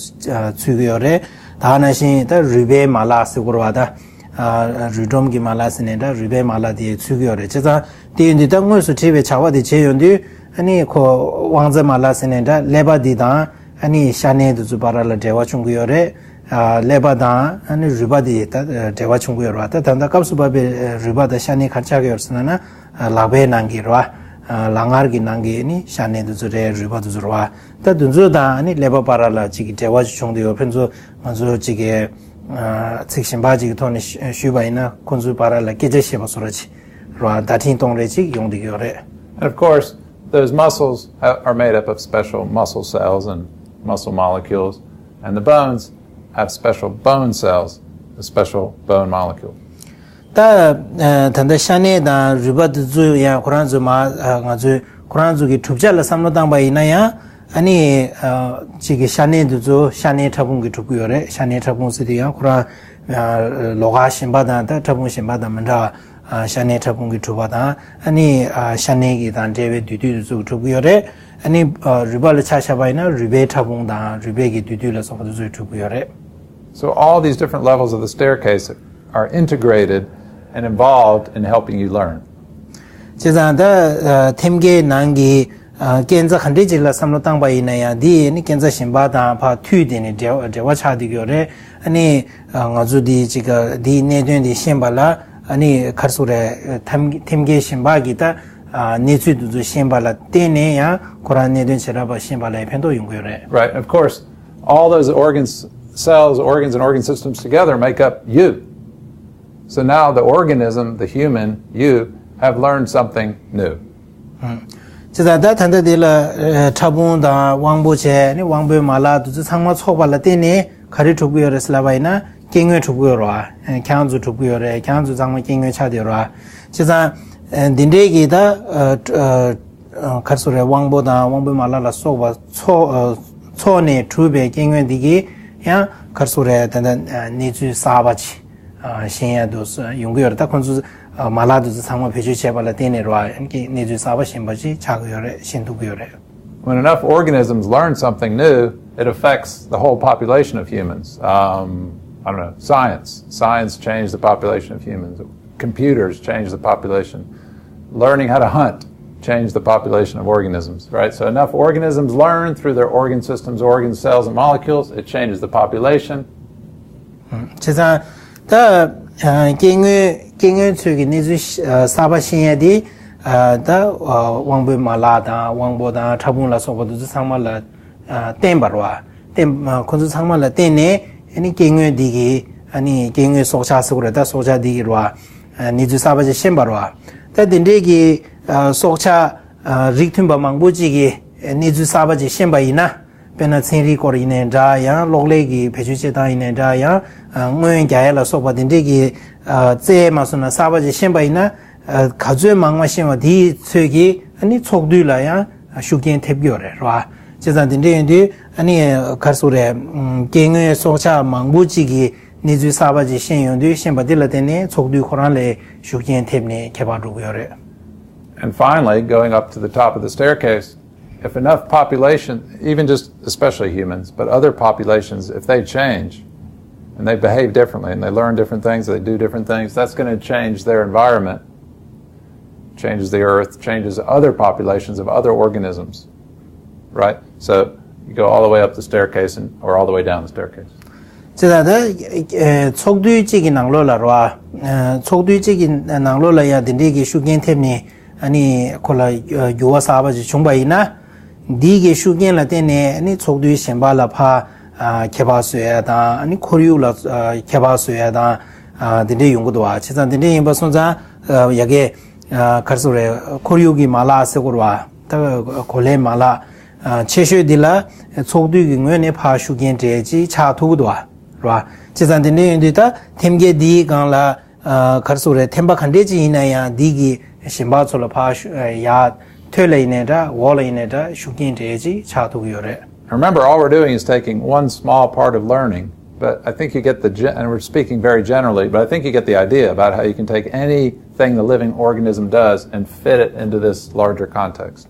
ཚུད་ཀྱི་ཡོད་རེད། ད་ནང་བཞིན་ད་རུས་པའི་མ་ལག་ཟེར་དགོས་རེད་བ། ད་རུས་སྒྲོམ་གྱི་མ་ལག་ཟེར་ནས་ད་རུས་པའི་མ་ལག་དེ་ཚུད་ཀྱི་ཡོད་རེད། བྱས་ཙང་དེ་ཡིན་དུས་ད་དངོས་སུ་བྲིས་པའི་བྱ་བ་དེ་བྱས་ཡོང་དུས་ཨ་ནི་ཁོ་དབང་རྩ་མ་ལག་ཟེར་ནས་ད་ཀླད་པ་འདི་དང་ཨ་ནི་ཤ་གནད་དེ་ཚོ་བར་ལ་འབྲེལ་བ་བྱུང་གི་ཡོད་རེད། ཀླད་པ་དང་ཨ་ནི་རུས་པ་དེ་ད་འབྲེལ་བ་བྱུང་གི་ཡོད་རེད་བ། ད་ད་ལྟ་སྐབས་སུ་བབས་པའི་རུས་པ་དང་ཤ་གནད་ག་རེ་ཆགས་ཀྱི་ཡོད་རེད་ཟེར་ན་ན། ལག་པའི་ནང་གི་རེད་བ། ལག་ངར་གྱི་ནང་གི་ནི་ཤ་གནད་དེ་ཚོ་རེད། རུས་པ་དེ་ཚོ་རེད་བ། ད་དེ་ཚོ་དང་ནི་ཀླད་པ་བར་ལ་ཅིག་གི་འབྲེལ་བ་ཅིག་བྱུང་བསྡད་ཡོད། ཕན་ཚུན་ང་ཚོ་ཅིག་གི་ཚིག་གཞན་པ་ཅིག་གི་ཐོག་ནས་ཞུས་པ་ཡིན་ན་ཁོང་ཚོའི་བར་ལ་སྐད་ཆ་བཤད་པ་བཟོ་འདྲ་ཅིག་རེད་བ། བརྡ་འཕྲིན་གཏོང་རེས་ཅིག་ཡོང་བསྡད་ཀྱི་ཡོད་རེད། And of course, those muscles ha- are made up of special muscle cells and muscle molecules, and the bones have special bone cells, a special bone molecule. ད་ད་ལྟ་ཤ་གནད་དང་རུས་པ་དེ་ཚོ་ཡང་ཁོ་རང་ཚོ་མ་ང་ཚོས་ཁོ་རང་ཚོ་གི་གྲུབ་ཆ་ལ་བསམ་བློ་བཏང་པ་ཡིན་ན་ཡང་ཨ་ནི་ཅིག་གི་ཤ་གནད་དེ་ཚོ་ཤ་གནད་ཕྲ་ཕུང་གི་གྲུབ་ཀྱི་ཡོད་རེད། ཤ་གནད་ཕྲ་ཕུང་ཟེར་དུས་ཡང་ཁོ་རང་ལོགས་ཀ་གཞན་པ་དང་ད་ཕྲ་ཕུང་གཞན་པ་དང་མི་འདྲ་བ་ཤ་གནད་ཕྲ་ཕུང་གི་གྲུབ་པ་དང་ཨ་ནི་ཤ་གནད་ཀྱི་དང་འབྲེལ་བའི་འདུས་རྡུལ་དེ་ཚོ་གི་གྲུབ་ཀྱི་ཡོད་རེད། ཨ་ནི་རུས་པ་ལ་ཆ་བཞག་པ་ཡིན་ན་རུས་པའི་ཕྲ་ཕུང་དང་རུས་པའི་གི་འདུས་རྡུལ་ལ་སོགས་པ་དེ་ཚོ་གི་གྲུབ་ཀྱི་ཡོད་རེད། So all these different levels of the staircase are integrated and involved in helping you learn. བྱས་ཙང་ད་ཨ་ཐེམ་སྐས་ནང་གི་ཨ་སྐས་འཛེག་ག་འདྲས་ཅིག་ལ་བསམ་བློ་བཏང་པ་ཡིན་ན་ཡང་འདི་ནི་སྐས་འཛེག་གཞན་པ་དང་ཕར་མཐུད་དེ་ནི་འབྲེལ་འབྲེལ་བ་ཆགས་བསྡད་ཀྱི་ཡོད་རེད། ཨ་ནི་ཨ་ང་ཚོ་འདི་ཅིག་ག་འདིའི་གནད་དོན་འདི་ཤེས་པ་ལ་ཨ་ནི་ག་རེ་ཟེར་དགོས་རེད། ཐེམ་ཐེམ་སྐས་གཞན་པ་གི་ད་ཨ་གནས་ཚུལ་འདི་ཚོ་ཤེས་པ་ལ་བརྟེན་ནས་ཡང་ཁོ་རང་གནད་དོན་བྱེ་བྲག་པ་ཤེས་པ་ལ་ཕན་ཐོགས་ཡོང་གི་ཡོད་རེད། Right, of course, all those organs, cells, organs, and organ systems together make up you. So now the organism, the human, you, have learned something new. བྱས་ཙང་ད་ད་ལྟ་འདི་ལ་ཨ་ཕྲ་ཕུང་དང་དབང་པོ་བྱས་ནས་དབང་པོའི་མ་ལག་འདི་ཚོ་ཚང་མ་ཚོགས་པ་ལ་བརྟེན་ནས་ག་རེ་གྲུབ་ཀྱི་ཡོད་རེད་ཟེར་ལབ་པ་ཡིན་ན་སྐྱེ་དངོས་གྲུབ་ཀྱི་ཡོད་རེད་བ། ཨ་ཁྱེད་རང་ཚོ་གྲུབ་ཀྱི་ཡོད་རེད། ཁྱེད་རང་ཚོ་ཚང་མ་སྐྱེ་དངོས་ཆགས་བསྡད་ཡོད་རེད་བ། བྱས་ཙང་ཨ་འདི་འདྲའི་གི་ད་ཨ་ཨ་ཨ་ག་རེ་ཟེར་དགོས་རེད། དབང་པོ་དང་དབང་པོའི་མ་ལག་ལ་སོགས་པ་ཚོགས་ཨ་ཚོགས་ནས་གྲུབ་པའི་སྐྱེ་དངོས་འདི་གིས་ཡང་ག་རེ་ཟེར་དགོས་རེད། ད་ལྟ་ཨ་གནས་ཚུལ་གསར་པ་ཅིག་ཨ་ཤེས་ཡ་འདུག་ཡོང་གི་ཡོད་རེད། ད་ཁོང་ཚོ་ཨ་མ་ལག་འདི་ཚོ་ཚང་མ་བེད་སྤྱོད་བྱས་པ་ལ་བརྟེན་ནས་རེད་བ། ཡང་གི་གནས་ཚུལ་གསར་པ་ཤེས་པ་ཅིག་ཆགས་ཀྱི་ཡོད་རེད། ཤེས་ཐུབ་ཀྱི་ཡོད་རེད། When enough organisms learn something new, it affects the whole population of humans. Um, I don't know, science. Science changed the population of humans. Computers changed the population. Learning how to hunt changed the population of organisms, right? So enough organisms learn through their organ systems, organ cells, and molecules, it changes the population. བྱས་ཙང་ད་ཨ་སྐྱེ་དངོས་སྐྱེ་དངོས་ཚོས་ཀྱི་གནས་ཚུལ་ཤ་ཨ་གསར་པ་ཤེས་ཡ་དེ་ཨ་ད་ཨ་དབང་པོའི་མ་ལག་དང་དབང་པོ་དང་ཕྲ་ཕུང་ལ་སོགས་པ་དེ་ཚོ་ཚང་མ་ལ་ཨ་བརྟེན་པ་རེད་བ། བརྟེན་ཨ་ཁོ་ཚོ་ཚང་མ་ལ་བརྟེན་ནས་ཨ་ནི་སྐྱེ་དངོས་འདི་གི་ཨ་ནི་སྐྱེ་དངོས་སྲོག་ཆགས་ཟེར་དགོས་རེད། ད་སྲོག་ཆགས་འདི་གི་རེད་བ། ཨ་གནས་ཚུལ་གསར་པ་ཅིག་ཤེས་པ་རེད་བ། ད་དེ་འདྲས་ཀྱི་ཨ་སྲོག་ཆགས་ཨ་རིགས་མཐུན་པ་མང་པོ་ཅིག་གི་གནས་ཚུལ་གསར་པ་ཅིག་ཤེས་པ་ཡིན་ན། དཔེར་ན་ཚན་རིག་སྐོར་ཡིན་ནའི་འདྲ། ཡང་གློག་ཀླད་ཀྱི་བེད་སྤྱོད་བྱེད་སྟངས་ཡིན་ནའི་འདྲ། ཡང་ཨ་རྔོན་རྒྱག་ཡ་ལ་སོགས་པ་དེ་འདྲས་ཀྱི་ཨ་རྩལ་མ་སོང་ན་གསར་པ་ཅིག་ཤེས་པ་ཡིན་ན། ཨ་ག་ཚོད་མང་མང་ཤེས་པ་དེའི་ཚོད་ཀྱིས་ཨ་ནི་ཚོགས་འདུ་ལ་ཡང་ཤུགས་རྐྱེན་ཐེབས་ཀྱི་ཡོད་རེད་རེད་བ། བྱས་ཙང་དེ་འདྲས་ཡིན་དུས་ཨ་ནི་ག་རེ་ཟེར་དགོས་རེད། ཨམ་སྐྱེ་དངོས་སྲོག་ཆགས་མང་པོ་ཅིག་གི་གནས་ཚུལ་གསར་པ་ཅིག་ཤེས་ཡོང་དུས་ཤེས་པ་དེ་ལ་བརྟེན་ནས་ཚོགས་འདུ་ཁོ་རང་ལ་ཤུགས་རྐྱེན་ཐེབས་ནས་ཁྱད་པར་འགྲོ་གི་ཡོད་རེད། And finally, going up to the top of the staircase, if enough population, even just especially humans, but other populations, if they change and they behave differently and they learn different things, they do different things, that's going to change their environment, changes the earth, changes other populations of other organisms, right? So you go all the way up the staircase and, or all the way down the staircase. ཅེས་ད་ལྟ་ཚོགས་འདུ་གཅིག་གི་ནང་ལོགས་ལ་རེད་བ། ཚོགས་འདུ་གཅིག་གི་ནང་ལོགས་ལ་ཡང་དེ་འདྲའི་གི་ཤུགས་རྐྱེན་ཐེབས་ནས། ཨ་ནི་ཁོ་ལ་འགྱུར་བ་གསར་པ་ཞིག་བྱུང་པ་ཡིན་ན། འདི་གི་ཤུགས་རྐྱེན་ལ་བརྟེན་ནས་ཨ་ནི་ཚོགས་འདུའི་གཞན་པ་ལ་ཕར་ཨ་ཁྱད་པར་བཟོ་ཡ་དང་། ཨ་ནི་ཁོར་ཡུག་ལ་ཨ་ཁྱད་པར་བཟོ་ཡ་དང་། ཨ་དེ་འདྲས་ཡོང་གི་འདུག་བ། བྱས་ཙང་དེ་འདྲས་ཡིན་པ་སོང་ཙང་ཨ་ཡ་གི་ཨ་ག་རེ་ཟེར་དགོས་རེད། ཁོར་ཡུག་གི་མ་ལག་ཟེར་དགོས་རེད་བ། ད་གོ་ལའི་མ་ལག་ཨ་ཆེ་ཤོས་འདི་ལ་ཚོགས་འདུ་གི་ངོས་ནས་ཕར་ཤུགས་རྐྱེན་སྤྲད་ཅིག་ཆགས་ཐུབ་ཀྱི་འདུག་བ། རེད་བ། བྱས་ཙང་དེ་འདྲས་ཡིན་དུས་ད་ཐེམ་སྐས་འདིའི་སྒང་ལ། ཨ་ག་རེ་ཟེར་དགོས་རེད། ཐེམ་པ་ག་འདྲས་ཅིག་ཡིན་ན་ཡང་འདི་གི་གཞན་པ་ཚོ་ལ་ཕར་ཤུ་ཨ་ཡར་ཐོད་ལ་ཡིན་ནའི་འདྲ། འོག་ལ་ཡིན་ནའི་འདྲ། ཤུགས་རྐྱེན་སྤྲད་ཅིག་ཆགས་ཐུབ་ཀྱི་ཡོད་རེད། Remember, all we're doing is taking one small part of learning, but I think you get the, gen- and we're speaking very generally, but I think you get the idea about how you can take anything the living organism does and fit it into this larger context.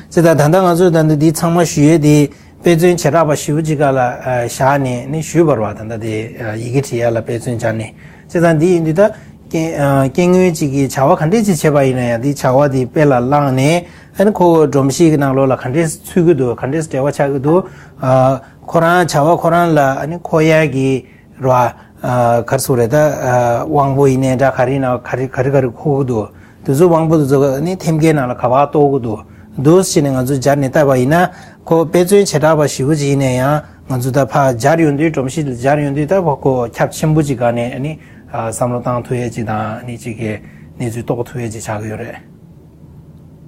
ཅེས་ད་ད་ལྟ་ང་ཚོས་ད་ལྟ་འདི་ཚང་མ་ཞུ་ཡས་དེ་དཔེ་མཚོན་བྱེ་བྲག་པ་ཞེ་པོ་ཅིག་སྒང་ལ་ཨ་བཞག་ནས་ནི་ཞུས་པ་རེད་བ། ད་ལྟ་དེ་ཨ་ཡི་གེ་བྲིས་ཡ་ལ་དཔེ་མཚོན་སྦྱར་ནས། བྱས་ཙང་འདི་ཡིན་དུས་ད་སྐྱེ་ཨ་སྐྱེ་དངོས་གཅིག་གིས་བྱ་བ་ག་འདྲས་ཅིག་བྱས་པ་ཡིན་ན་ཡང་། འདི་བྱ་བ་དེ་དཔེ་ལ་བླངས་ནས་ཨ་ནི་ཁོ་སྒྲོམ་གཞི་གི་ནང་ལོགས་ལ་ག་འདྲས་ཚུད་ཀྱི་འདུག་ག་འདྲས་འབྲེལ་བ་ཆགས་ཀྱི་འདུག་ཨ་ཁོ་རང་བྱ་བ་ཁོ་རང་ལ་ཨ་ནི་འཁོར་ཡ་གི་རེད་བ། ཨ་ག་རེ་ཟེར་དགོས་རེད། ད་ཨ་དབང་པོ་ཡིན་ནའི་འདྲ། ག་རེ་ན་ག་རེ་ག་རེ་ག་རེ་འཁོར་གྱི་འདུག་དེ་ཚོ་དབང་པོ་དེ་ཚོ་ནི་ཐེམ་སྐས་ནང་ལ་ག་པར་གཏོར་གྱི་འདུག་འདུག་སེ་བྱས་ནས་ང་ཚོས་སྦྱར་ནས་བལྟས་པ་ཡིན་ན། ཁོ་དཔེ་མཚོན་བྱེ་བྲག་པ་ཞེ་པོ་ཅིག་ཡིན་ན་ཡང་། ང་ཚོས་ད་ཕར་སྦྱར་ཡོང་དུས། སྒྲོམ་གཞི་ལ་སྦྱར་ཡོང་དུས་ད་ཕར་ཁོ་ཁྱབ་ཆེན་པོ་ཅིག་སྒང་ནས་ཨ་ནི་ཨ་བསམ་བློ་བཏང་ཐུབ་ཡས་ཅིག་དང་། ཨ་ནི་ཅིག་གི་གནས་ཚུལ་རྟོགས་ཐུབ་ཡས་ཅིག་ཆགས་ཀྱི་ཡོད་རེད།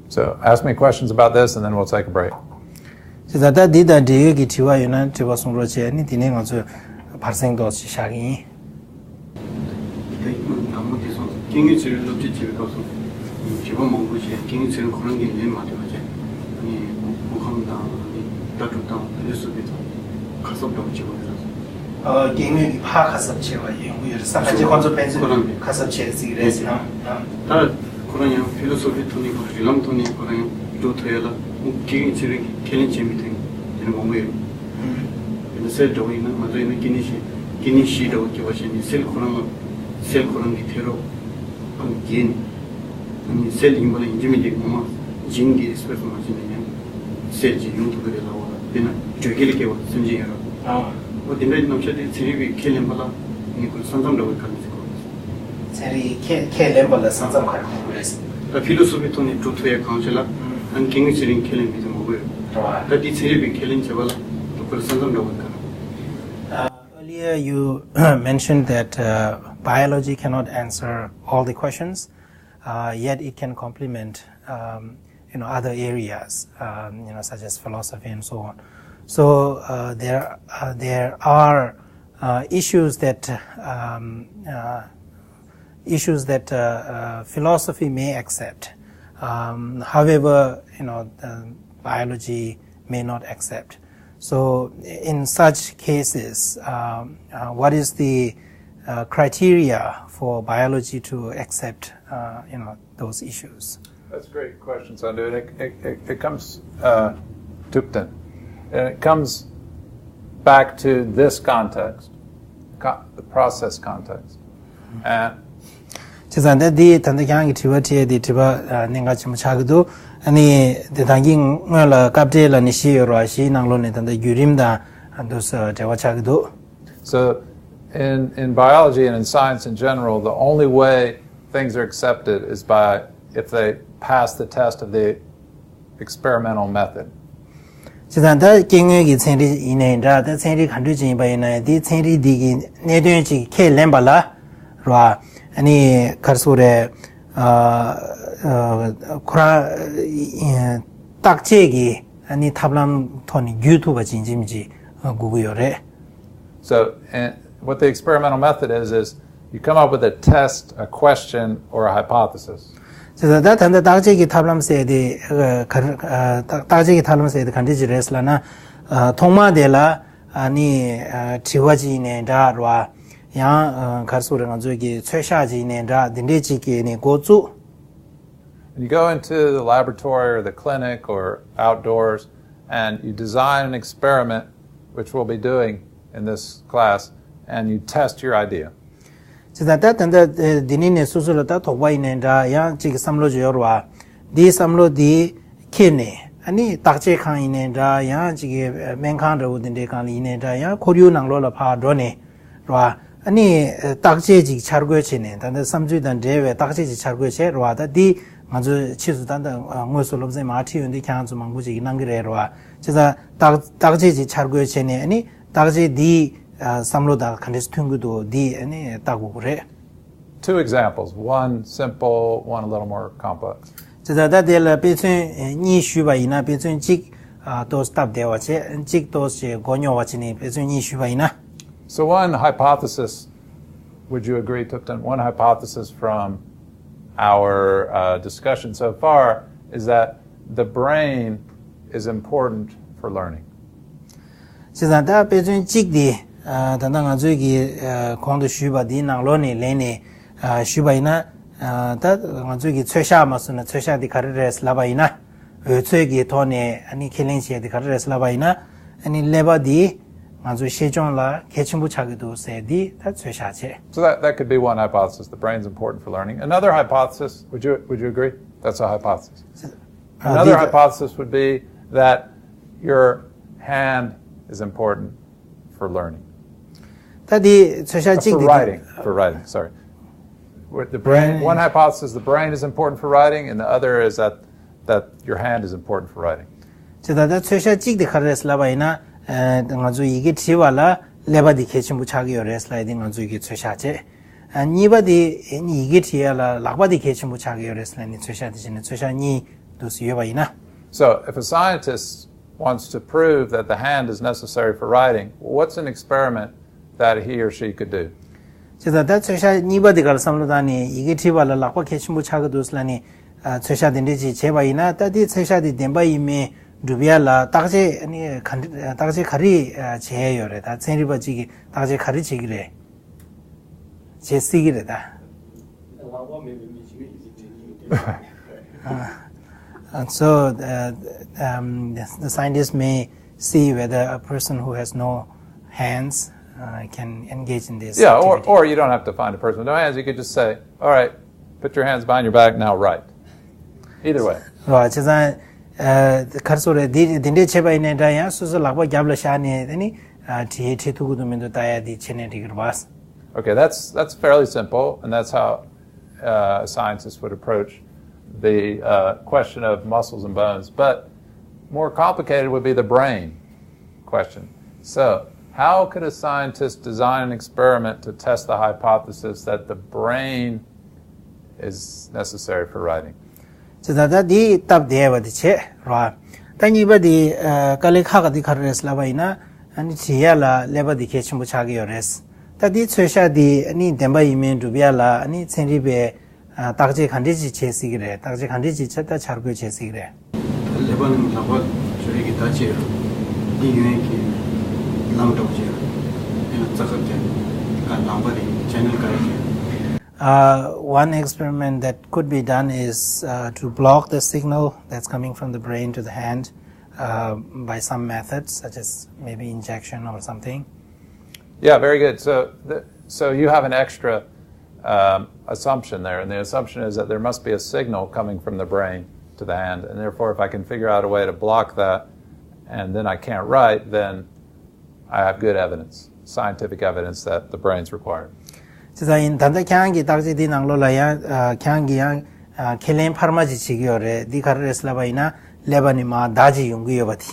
So, ask me questions about this and then we'll take a break. ཅེས་ད་ལྟ་འདི་དང་འབྲེལ་ཡོད་ཀྱི་དྲི་བ་ཡོད་ན་དྲི་བ་གསུང་རོགས་བྱས། ཨ་ནི་དེ་ནས་ང་ཚོས་བར་གསེང་ཏོག་ཙམ་བཞག་གི་ཡིན། དེ་དང་པོ་དེ་སོང་། སྐྱེ་དངོས་ཚན་རིག་སློབ་ཁྲིད་བྱེད་པའི་སྐབས་སུ་བྱེད་པ་མང་པོ་བྱས། སྐྱེ་དངོས་ཚན་རིག་ཁོ་རང་གིས་ལན་མ་ཐེབས་པ་བྱས། ཨ་ནི་སྐུ་ཁམས་དང་། ཨ་ནི་ལྟ་གྲུབ་དང་། དེ་ལས་སོགས་པའི་ཐོག་ནས་ཁ་གསབ་འདྲ་བོ་བྱེད་པ་རེད། ཨ་སྐྱེ་དངོས་ཀྱིས་ཕར་ཁ་གསབ་བྱས་པ་ཡོང་གི་ཡོད་རེད་བསམ། ཁ་ཅིག་ཁོ་ཚོ་ཕན་ཚུན་ཁོ་རང་གིས་ཁ་གསབ་བྱས་ཟིག་རེད་ཟེར་ན། ད་ཁོ་རང་ཡང་ཕི་ལོ་སོ་ཕིའི་ཐོག་ནས་ཁོ་རང་རིགས་ལམ་ཐོག་ནས་ཁོ་རང་ཡང་འགྲོ་ཐུབ་ཡ་ལ་སྐྱེ་དངོས་ཚན་རིག་གིས་ཁས་ལེན་བྱས་མི་ཐུབ་མཁན་དེ་འདྲ་མང་པོ་ཡོད། དཔེར་ན་སེལ་འདྲ་བོ་ཡིན་ན། ང་ཚོ་ཡིན་ན་སྐྱེ་གནས་བཞི། སྐྱེ་གནས་བཞི་འདྲ་བོ་སྐྱེ་བ་བྱས་ནས་སེལ་ཁོ་རང་ལ་ སེལ་ཁོ་རང་གི་ཕེ་རོ་ཨང་རྒྱན་ཨ་ནི་སེལ་ཡིན་པ་ལ་ཡིན་གཅིག་མིན་གཅིག་ངོ་མ་ཇིན་གྱི་ཨེགས་པྲེ་སི་མ་བྱས་ན་ཡང་སེལ་གྱི་ཡོང་ཐུབ་ཀྱི་རེད་ལབ་པ་ལ་དཔེར་ན་དྲོད་སྐྱེལ་སྐྱེ་བ་སེམས་ཅན་ཡོད་རེད། ཨོ་དེ་འདྲའི་རྣམ་གཞག་དེ་ཚན་རིག་པས་ཁས་ལེན་པ་ལ་ནི་ཁོ་ས་མཚམས་འདྲ་བོའི་ཁ་ནས་ཟེར་གོ་རེད། ཚན་རིག་ཁས་ཁས་ལེན་པ་ལ་ས་མཚམས་ག་རེ་གོ་དགོས་རེད། ད་ཕི་ལོ་སོ་ཕི་ཐོག་ནས་གྲུབ་ཐུབ་ཡ་གང་ཞིག་ལ་ཨང་སྐད་ངོས་ཚན་རིག་ཁས་ལེན་མི་ཚེ་མང་པོ་ཡོད། རེད་བ། ད་དེ་ཚན་རིག་པས་ཁས་ལེན་བྱས་པ་ལ་ད་ཁོ་ལ་ས་མཚམས་འདྲ་བོའི་ཁ་ན། Earlier, you mentioned that uh, biology cannot answer all the questions, uh, yet it can complement, um, you know, other areas, um, you know, such as philosophy and so on. So uh, there, uh, there are uh, issues that um, uh, issues that uh, uh, philosophy may accept. Um, however, you know, the biology may not accept. So, in such cases, um, uh, what is the uh, criteria for biology to accept, uh, you know, those issues? That's a great question, Sandhu. And it, it, it, it comes, uh, Tupten, and it comes back to this context, co- the process context. And བྱས་ཙང་ད་འདི་ད་ལྟ་ཁྱེད་རང་གི་དྲི་བ་དྲིས་ཏེ་དྲི་བ་ཨ་གནད་འགག་ཆེན་པོ་ཆགས་ཀྱི་འདུག་ཨ་ནི་དེ་དང་གི་སྔོན་ལ་སྐབས་འབྲེལ་ལ་ནི་བཞི་ཡོད་རེད་བ། བཞིའི་ནང་ལོགས་ནས་ད་ལྟ་བརྒྱུད་རིམ་དང་ཨ་འདུག་སེ་འབྲེལ་བ་ཆགས་ཀྱི་འདུག So, in, in biology and in science in general, the only way things are accepted is by if they pass the test of the experimental method. བྱས་ཙང་ད་སྐྱེ་དངོས་ཀྱི་ཚན་རིག་ཡིན་ནའི་འདྲ། ད་ཚན་རིག་ག་འདྲ་ཅིག་ཡིན་པ་ཡིན་ན་ཡང་དེའི་ཚན་རིག་འདི་གི་གནད་དོན་ཅིག་ཁས་ལེན་པ་ལ་རེད་བ། ཨ་ནི་ག་རེ་ཟེར་དགོས་རེད། ཨ་ཨ་ཁོ་རང་བརྟག་དཔྱད་ཀྱི་ཨ་ནི་ཐབས་ལམ་ཐོག་ནས་བརྒྱུད་ཐུབ་པ་ཅིག་ཡིན་གཅིག་མིན་གཅིག་དགོས་ཀྱི་ཡོད་རེད། So, and what the experimental method is, is you come up with a test, a question, or a hypothesis. བྱས་ཙང་ད་ད་ལྟ་བརྟག་དཔྱད་ཀྱི་ཐབས་ལམ་ཟེར་དེ་ཨ་ག་རེ་ཨ་བརྟག་བརྟག་དཔྱད་ཀྱི་ཐབས་ལམ་ཟེར་དེ་ག་འདྲ་ཅིག་རེད་ཟེར་ལབ་ན། ཨ་ཐོག་མ་དེ་ལ་ཨ་ནི་ཨ་དྲི་བ་ཅིག་ཡིན་ནའི་འདྲ་རེད་བ། ཡང་ཨ་ག་རེ་ཟེར་དགོས་རེད། ང་ཚོའི་གི་ཚོད་ཤག་ཅིག་ཡིན་ནའི་འདྲ། འདི་འདྲས་ཅིག་གི་ནི་འགོ་བཙུགས། And you go into the laboratory or the clinic or outdoors and you design an experiment, which we'll be doing in this class, and you test your idea. བྱས་ཙང་ད་ད་ལྟ་འདི་ནས་ནས་སོ་སོ་ལ་ད་དོགས་པ་ཡིན་ནའི་འདྲ། ཡང་གཅིག་གི་བསམ་བློ་ཅིག་ཡོད་རེད་བ། འདིའི་བསམ་བློ་འདི་ཁྱེར་ནས་ཨ་ནི་བརྟག་དཔྱད་ཁང་ཡིན་ནའི་འདྲ། ཡང་གཅིག་གི་སྨན་ཁང་འདྲ་བོ་འདི་འདྲའི་སྒང་ལ་ཡིན་ནའི་འདྲ། ཡང་ཁོར་ཡུག་ནང་ལོགས་ལ་ཕར་འགྲོ་ནས། རེད་བ། ཨ་ནི་བརྟག་དཔྱད་ཅིག་འཆར་འགོད་བྱས་ནས། ད་ལྟ་བསམ་ཚུལ་དང་འབྲེལ་བའི་བརྟག་དཔྱད་ཅིག་འཆར་འགོད་བྱས་རེད་བ། ད་འདི་ང་ཚོས་ཕྱིས་སུ་ད་ལྟ་དངོས་སུ་སློབ་ཚན་མར་ཁྲིད་ཡོང་དུས་ཁྱེད་རང་ཚོ་མང་པོ་ཅིག་གིས་གནང་གི་རེད། རེད་བ། བྱས་ཙང་བརྟག་བརྟག་དཔྱད་ཅིག་འཆར་འགོད་བྱས་ནས། ཨ་ནི་བརྟག་དཔྱད་འདིས་བསམ་བློ་དང་ག་འདྲས་མཐུན་གྱི་འདུག་འདི་ཨ་ནི་བལྟ་དགོས་ཀྱི་རེད། Two examples, one simple, one a little more complex. བྱས་ཙང་ད་དེ་ལ་དཔེ་མཚོན་གཉིས་ཞུས་པ་ཡིན་ན། དཔེ་མཚོན་གཅིག་ཏོག་ཙམ་སྟབས་བདེ་བ་བྱས། གཅིག་ཏོག་ཙམ་མགོ་རྙོག་པ་བྱས་ནས་དཔེ་མཚོན་གཉིས་ཞུས་པ་ཡིན་ན། So one hypothesis, would you agree, Tupten? One hypothesis from our uh, discussion so far is that the brain is important for learning. བྱས་ཙང་ད་དཔེ་མཚོན་གཅིག་འདི་ད་ལྟ་ང་ཚོའི་གི་གོང་དུ་ཞུས་པ་འདིའི་ནང་ལོགས་ནས་ལེན་ནས་ཞུས་པ་ཡིན་ན། ད་ང་ཚོའི་གི་ཚོད་ཤག་མ་སོང་ན་ཚོད་ཤག་འདི་ག་རེ་རེད་ལབ་པ་ཡིན་ན། འོལ་ཚོད་ཀྱི་ཐོག་ནས་ཨ་ནི་ཁས་ལེན་བྱས་ཏེ་ག་རེ་རེད་ལབ་པ་ཡིན་ན། ཨ་ནི་ཀླད་པ་འདི་ང་ཚོའི་ཤེས་སྦྱོང་ལ་གལ་ཆེན་པོ་ཆགས་ཀྱི་འདུག་ཟེར་འདི་ད་ཚོད་ཤག་བྱས། So that, that could be one hypothesis. The brain's important for learning. Another hypothesis, would you, would you agree? That's a hypothesis. Another hypothesis would be that your hand is important for learning. ད་འདི་ཚོད་ཤག་གཅིག་འདི། For writing, for writing, sorry. With the brain, one hypothesis, the brain is important for writing, and the other is that, that your hand is important for writing. བྱས་ཙང་ད་ཚོད་ཤག་གཅིག་འདི་ག་རེ་རེད་ལབ་པ་ཡིན་ན། ང་ཚོ་ཡི་གེ་བྲིས་པ་ལ་ཀླད་པ་འདི་གལ་ཆེན་པོ་ཆགས་ཀྱི་ཡོད་རེད་ལབ་ཡ་འདི་ང་ཚོའི་གི་ཚོད་ཤག་བྱས། གཉིས་པ་འདི་ཡི་གེ་བྲིས་ཡ་ལ་ལག་པ་འདི་གལ་ཆེན་པོ་ཆགས་ཀྱི་ཡོད་རེད་ལབ་ནས་ཚོད་ཤག་འདི་བྱས་ནས་ཚོད་ཤག་གཉིས་འདུག་སེ་ཡོད་པ་ཡིན་ན། So, if a scientist wants to prove that the hand is necessary for writing, what's an experiment that he or she could do? བྱས་ཙང་ད་ཚོད་ཤག་གཉིས་པ་འདི་ག་ལ་བསམ་བློ་བཏང་ནས་ཡི་གེ་བྲིས་པ་ལ་ལག་པ་གལ་ཆེན་པོ་ཆགས་ཀྱི་འདུག་ལབ་ནས་ཚོད་ཤག་དེ་འདྲས་ཅིག་བྱས་པ་ཡིན་ན། ད་དེ་ཚོད་ཤག་དེ་བདེན་པ་ཡིན་མིན་སྒྲུབ་ཡ་ལ་བརྟག་དཔྱད་ཨ་ནི་ག་འདྲ་བརྟག་དཔྱད་ག་རེ་བྱེད་ཡ་ཡོད་རེད། ད་ཚན་རིག་པ་གཅིག་གིས་བརྟག་དཔྱད་ག་རེ་བྱེད་ཀྱི་རེད། བྱེད་སྲིད་ཀྱི་རེད་ད། Uh, so uh, um, the, the scientists may see whether a person who has no hands uh, can engage in this Yeah, or, activity. Or you don't have to find a person with no hands. You could just say, "All right, put your hands behind your back, now write." Either way. རོ་བྱས་ཙང་ཨ་ག་རེ་ཟེར་དགོས་རེད། འདི་འདི་འདྲས་བྱས་པ་ཡིན་ནའི་འདྲ། ཡང་སོ་སོ་ལག་པ་རྒྱབ་ལ་བཞག་ནས་དེ་ནི་ཨ་བྲིས་བྲིས་ཐུབ་ཀྱི་འདུག་མི་འདུག་ལྟ་ཡ་འདི་བྱས་ནས་འགྲིག་གི་རེད་པ། Okay, that's that's fairly simple, and that's how uh, scientists would approach the uh, question of muscles and bones. But more complicated would be the brain question. So, how could a scientist design an experiment to test the hypothesis that the brain is necessary for writing? ཅེས་ད་ལྟ་འདི་སྟབས་བདེ་བ་དེ་བྱས་རོ། ད་གཉིས་པ་འདི་ཨ་དཀའ་ལས་ཁག་ག་འདི་ག་རེ་རེད་ལབ་པ་ཡིན་ན། ཨ་ནི་བྲིས་ཡ་ལ་ཀླད་པ་འདི་གལ་ཆེན་པོ་ཆགས་ཀྱི་ཡོད་རེད། ད་འདི་ཚོད་ཤག་འདི་ཨ་ནི་བདེན་པ་ཡིན་མིན་སྒྲུབ་ཡ་ལ་ཨ་ནི་ཚན་རིག་པས་ཨ་བརྟག་དཔྱད་ག་འདྲས་ཅིག་བྱེད་སྲིད་ཀྱི་རེད། བརྟག་དཔྱད་ག་འདྲས་ཅིག་ཆ་ད་འཆར་འགོད་བྱེད་སྲིད་ཀྱི་རེད། ཀླད་པ་ནི་ལག་པ་འཇུ་རེས་ཀྱི་ད་ཅེ་ཡོད། འདི་ཡོན་གྱི་ལམ་འགྲོ་ཅེ་ཡོད། ཡང་རྩ་ཁ་དེ་ག་ལམ་པ་རེད། ཅེ་ནལ་ག་རེ་ཅེ་ཡོད། Uh, one experiment that could be done is uh, to block the signal that's coming from the brain to the hand uh, by some method, such as maybe injection or something. Yeah, very good. So, the, so you have an extra um, assumption there, and the assumption is that there must be a signal coming from the brain to the hand, and therefore, if I can figure out a way to block that, and then I can't write, then I have good evidence, scientific evidence that the brain's required. ཅེས་ཡིན། ད་ལྟ་ཁྱེད་རང་གི་བརྟག་དཔྱད་འདི་ནང་ལོགས་ལ་ཡང་ཨ་ཁྱེད་རང་གིས་ཡང་ཨ་ཁས་ལེན་འཕར་མ་ཅིག་བྱེད་ཀྱི་ཡོད་རེད། འདི་ག་རེ་རེད་ལབ་པ་ཡིན་ན། ཀླད་པ་ནས་མར་བརྡ་ཅིག་ཡོང་གི་ཡོད་པ་དེ་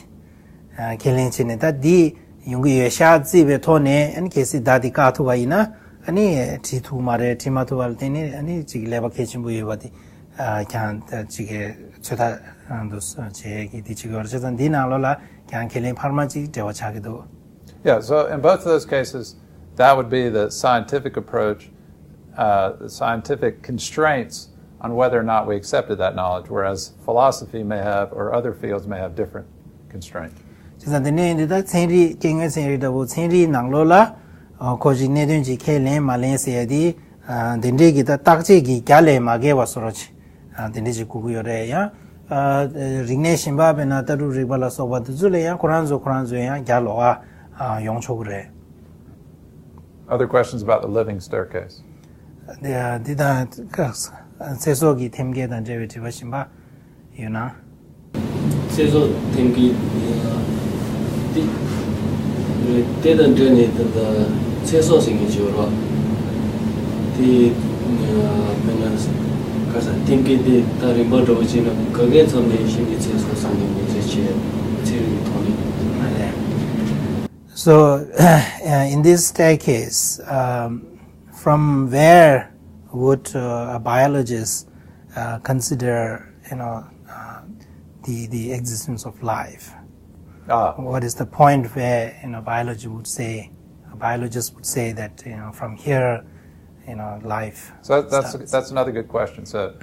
ཨ་ཁས་ལེན་བྱས་ནས། ད་འདི་ཡོང་གི་ཡོད་ཤག་བརྩིས་པའི་ཐོག་ནས། ཨ་ནི་གལ་སྲིད་བརྡ་འདི་བཀག་ཐུབ་པ་ཡིན་ན། ཨ་ནི་བྲིས་ཐུབ་མ་རེད། བྲིས་མ་ཐུབ་པ་ལ་བརྟེན་ནས་ཨ་ནི་ཅིག་ཀླད་པ་གལ་ཆེན་པོ་ཡོད་པ་དེ་ཨ་ཀྱང་ཅིག་གི་ཚོད་ལྟ་འདུག་བྱེད་ཀྱི་དེ་ཅིག་ཡོད་རེད། བྱས་ཙང་འདི་ནང་ལོགས་ལ་ཀྱང་ཁས་ལེན་འཕར་མ་ཅིག་འབྲེལ་བ་ཆགས་ཀྱི་འདུག Yeah, so in both of those cases, that would be the scientific approach, uh, the scientific constraints on whether or not we accepted that knowledge, whereas philosophy may have, or other fields may have different constraints. བྱས་ཙང་དེ་ནས་འདི་ལྟར་ཚན་རིག་སྐྱེ་དངོས་ཚན་རིག་འདྲ་བོ་ཚན་རིག་ནང་ལོགས་ལ་ཁོ་ཅིག་གནད་དོན་ཅིག་ཁས་ལེན་མ་ལེན་ཟེར་ཡ་དེ་འདི་འདྲའི་གི་ད་བརྟག་དཔྱད་ཀྱི་རྒྱ་ལས་མ་བརྒལ་བ་བཟོ་འདྲ་ཅིག་དེ་འདྲ་ཅིག་དགོས་ཀྱི་ཡོད་རེད། ཡང་རིག་གནས་གཞན་པ་དཔེར་ན་ལྟ་གྲུབ་རིག་པ་ལ་སོགས་པ་དེ་ཚོ་ལ་ཡང་ཁོ་རང་ཚོ་ཁོ་རང་ཚོ་ཡང་རྒྱ་ལོགས་ཀ་ཡོང་ཆོག་གི་རེད། Other questions about the living staircase? འདི་དང་ཚེ་སྲོག་གི་ཐེམ་སྐས་དང་འབྲེལ་བའི་དྲི་བ་གཞན་པ་ཡོད་ན། ཚེ་སྲོག་ཐེམ་སྐས་དེ་དེ་དང་འབྲེལ་ནས་ད་ལྟ་ཚེ་སྲོག་ཟེར་མཁན་ཅིག་ཡོད་རེད་བ། དེ་དཔེར་ན་ག་ས་ཐེམ་སྐས་དེ་ད་རིམ་པ་འདྲ་བོ་བྱས་ན་ག་གའི་མཚམས་ནས་གཞི་ནས་ཚེ་སྲོག་ཟེར་ནས་ངོས་འཛིན་བྱས་ཚན་རིག་གི་ཐོག་ནས། So, uh, in this staircase, um, from where would uh, a biologist uh, consider, you know, uh, the the existence of life? Ah, What is the point where, you know, biology would say, a biologist would say that, you know, from here, you know, life so that's starts? That's another good question. So,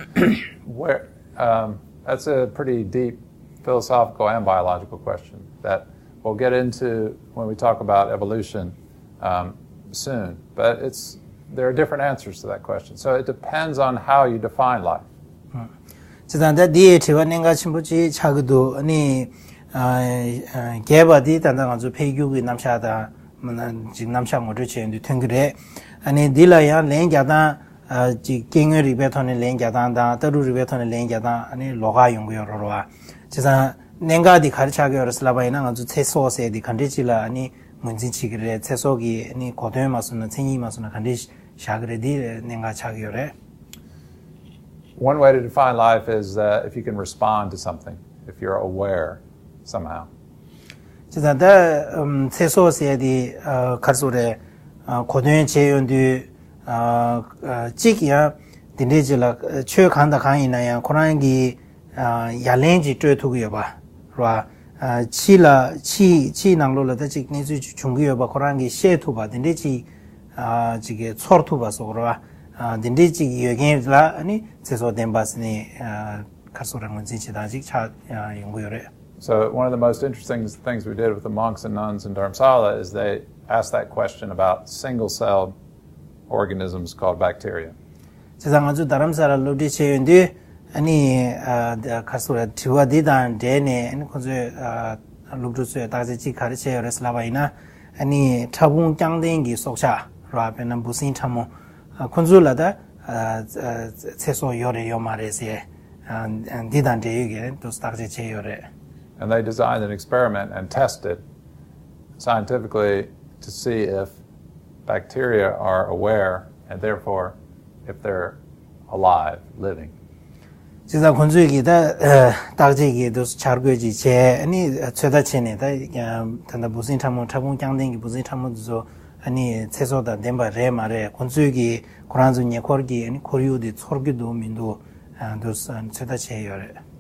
where um, that's a pretty deep philosophical and biological question that we'll get into when we talk about evolution um, soon. But it's there are different answers to that question. So it depends on how you define life. བྱས་ཙང་ད་འདི་ཡི་དྲི་བ་གནད་འགག་ཆེན་པོ་ཅིག་ཆགས་ཀྱི་འདུག་ཨ་ནི་ཨ་ཨ་རྒྱས་པ་འདི་ད་ལྟ་ང་ཚོ་འཕེལ་འགྱུར་གྱི་རྣམ་གཞག་དང་མ་ན་ཅིག་རྣམ་གཞག་ངོ་སྤྲོད་བྱས་ཡོང་དུས་ཐོན་གྱི་རེད། ཨ་ནི་འདི་ལ་ཡང་ལན་རྒྱག་སྟངས་ཨ་ཅིག་སྐྱེ་དངོས་རིག་པའི་ཐོག་ནས་ལན་རྒྱག་སྟངས་དང་ལྟ་གྲུབ་རིག་པའི་ཐོག་ནས་ལན་རྒྱག་སྟངས་ཨ་ནི་ལོགས་ཀ་ཡོང་གི་ཡོད་རེད་བ། བྱས་ཙང་གནད་འགག་འདི་ག་རེ་ཆགས་ཀྱི་ཡོད་རེད་ཟེར་ལབ་པ་ཡིན་ན། ང་ཚོ་ཚེ་སྲོག་ཟེར་འདི་ག་འདྲས་ཅིག་ལ་ཨ་ནི་ངོས་འཛིན་བྱེད་ཀྱི་རེད། ཚེ་སྲོག་གི་ཨ་ནི་གོ་དོན་མ་སོང་ན་མཚན་ཉིད་མ་སོང་ན་ག་འདྲས་བཞག་གི་རེད། འདི་གནད་འགག་ཆགས་ཀྱི་ཡོད་རེད། One way to define life is uh, if you can respond to something, if you're aware somehow. བྱས་ཙང་ད་ཨམ་ཚེ་སྲོག་ཟེར་དེ་ཨ་ག་རེ་ཟེར་དགོས་རེད། ཨ་གོ་དོན་བྱས་ཡོང་དུས་ཨ་ཨ་གཅིག་ཡང་དེ་འདྲས་ཅིག་ལ་ཨ་ཆོས་གང་དང་གང་ཡིན་ན་ཡང་ཁོ་རང་གིས་ཨ་ཡ་ལན་ཅིག་སྤྲོད་ཐུབ་ཀྱི་ཡོད་པ་རེད་བ། ཨ་ཕྱི་ལ་ཕྱི་ཕྱིའི་ནང་ལོགས་ལ་ད་ཅིག་གནས་ཚུལ་ཅིག་བྱུང་གི་ཡོད་པ་ཁོ་རང་གིས་ཤེས་ཐུབ་པ་དེ་འདྲས་ཅིག་ཨ་ཅིག་གི་ཚོར་ཐུབ་པ་སོགས་རེད་བ། ཨ་དེ་འདྲས་ཅིག་ཡོད་མཁན་ལ་ཨ་ནི་ཚེ་སྲོག་ལྡན་པ་ཟེར་ནས་ཨ་ག་རེ་ཟེར་དགོས་རེད། ངོས་འཛིན་བྱེད་སྟངས་ཅིག་ཆགས་ཡོང་གི་ཡོད་རེད། So one of the most interesting things we did with the monks and nuns in Dharamsala is they asked that question about single-celled organisms called bacteria. བྱས་ཙང་ང་ཚོ་རྡ་རམ་ས་ལ་སློབ་ཁྲིད་བྱས་ཡོང་དུས་ཨ་ནི་ཨ་ག་རེ་ཟེར་དགོས་རེད། དྲི་བ་འདི་དང་འབྲེལ་ནས་ཨ་ནི་ཁོ་ཚོས་ཨ་སློབ་ཕྲུག་ཚོས་བརྟག་དཔྱད་ཅིག་ག་རེ་བྱས་ཡོད་རེད་ཟེར་ལབ་པ་ཡིན་ན། ཨ་ནི་ཕྲ་ཕུང་རྐྱང་ལྡན་གྱི་སྲོག་ཆགས་ར། དཔེར་ན་འབུ་སྲིན་ཕྲ་མོ། ཨ་ཁོ་ཚོ་ལ་ད་ཨ་ཨ་ཚེ་སྲོག་ཡོད་རེད་ཡོད་མ་རེད་ཟེར། ཨ་འདི་དང་འབྲེལ་ཡོད་ཀྱི་དུ་བརྟག་དཔྱད་བྱས་ཡོད་རེད། And they designed an experiment and tested scientifically to see if bacteria are aware and therefore if they're alive, living. བྱས་ཙང་ཁོང་ཚོས་ཀྱིས་ད་ཨ་བརྟག་དཔྱད་ཀྱི་དུ་འཆར་འགོད་ཅིག་བྱས། ཨ་ནི་ཚོད་ལྟ་བྱས་ནས་ད་ད་ལྟ་འབུ་སྲིན་ཕྲ་མོ་ཕྲ་ཕུང་རྐྱང་ལྡན་གྱི་འབུ་སྲིན་ཕྲ་མོ་དེ་ཚོ་ཨ་ནི་ཚེ་སྲོག་དང་ལྡན་པ་རེད་མ་རེད། ཁོང་ཚོས་ཀྱིས་ཁོ་རང་ཚོ་ཉེ་འཁོར་གྱི་ཨ་ནི་ཁོར་ཡུག་དེ་ཚོར་གྱི་འདུག་མི་འདུག་ཨ་དུ་ཚོད་ལྟ་བྱས་ཡོད་རེད།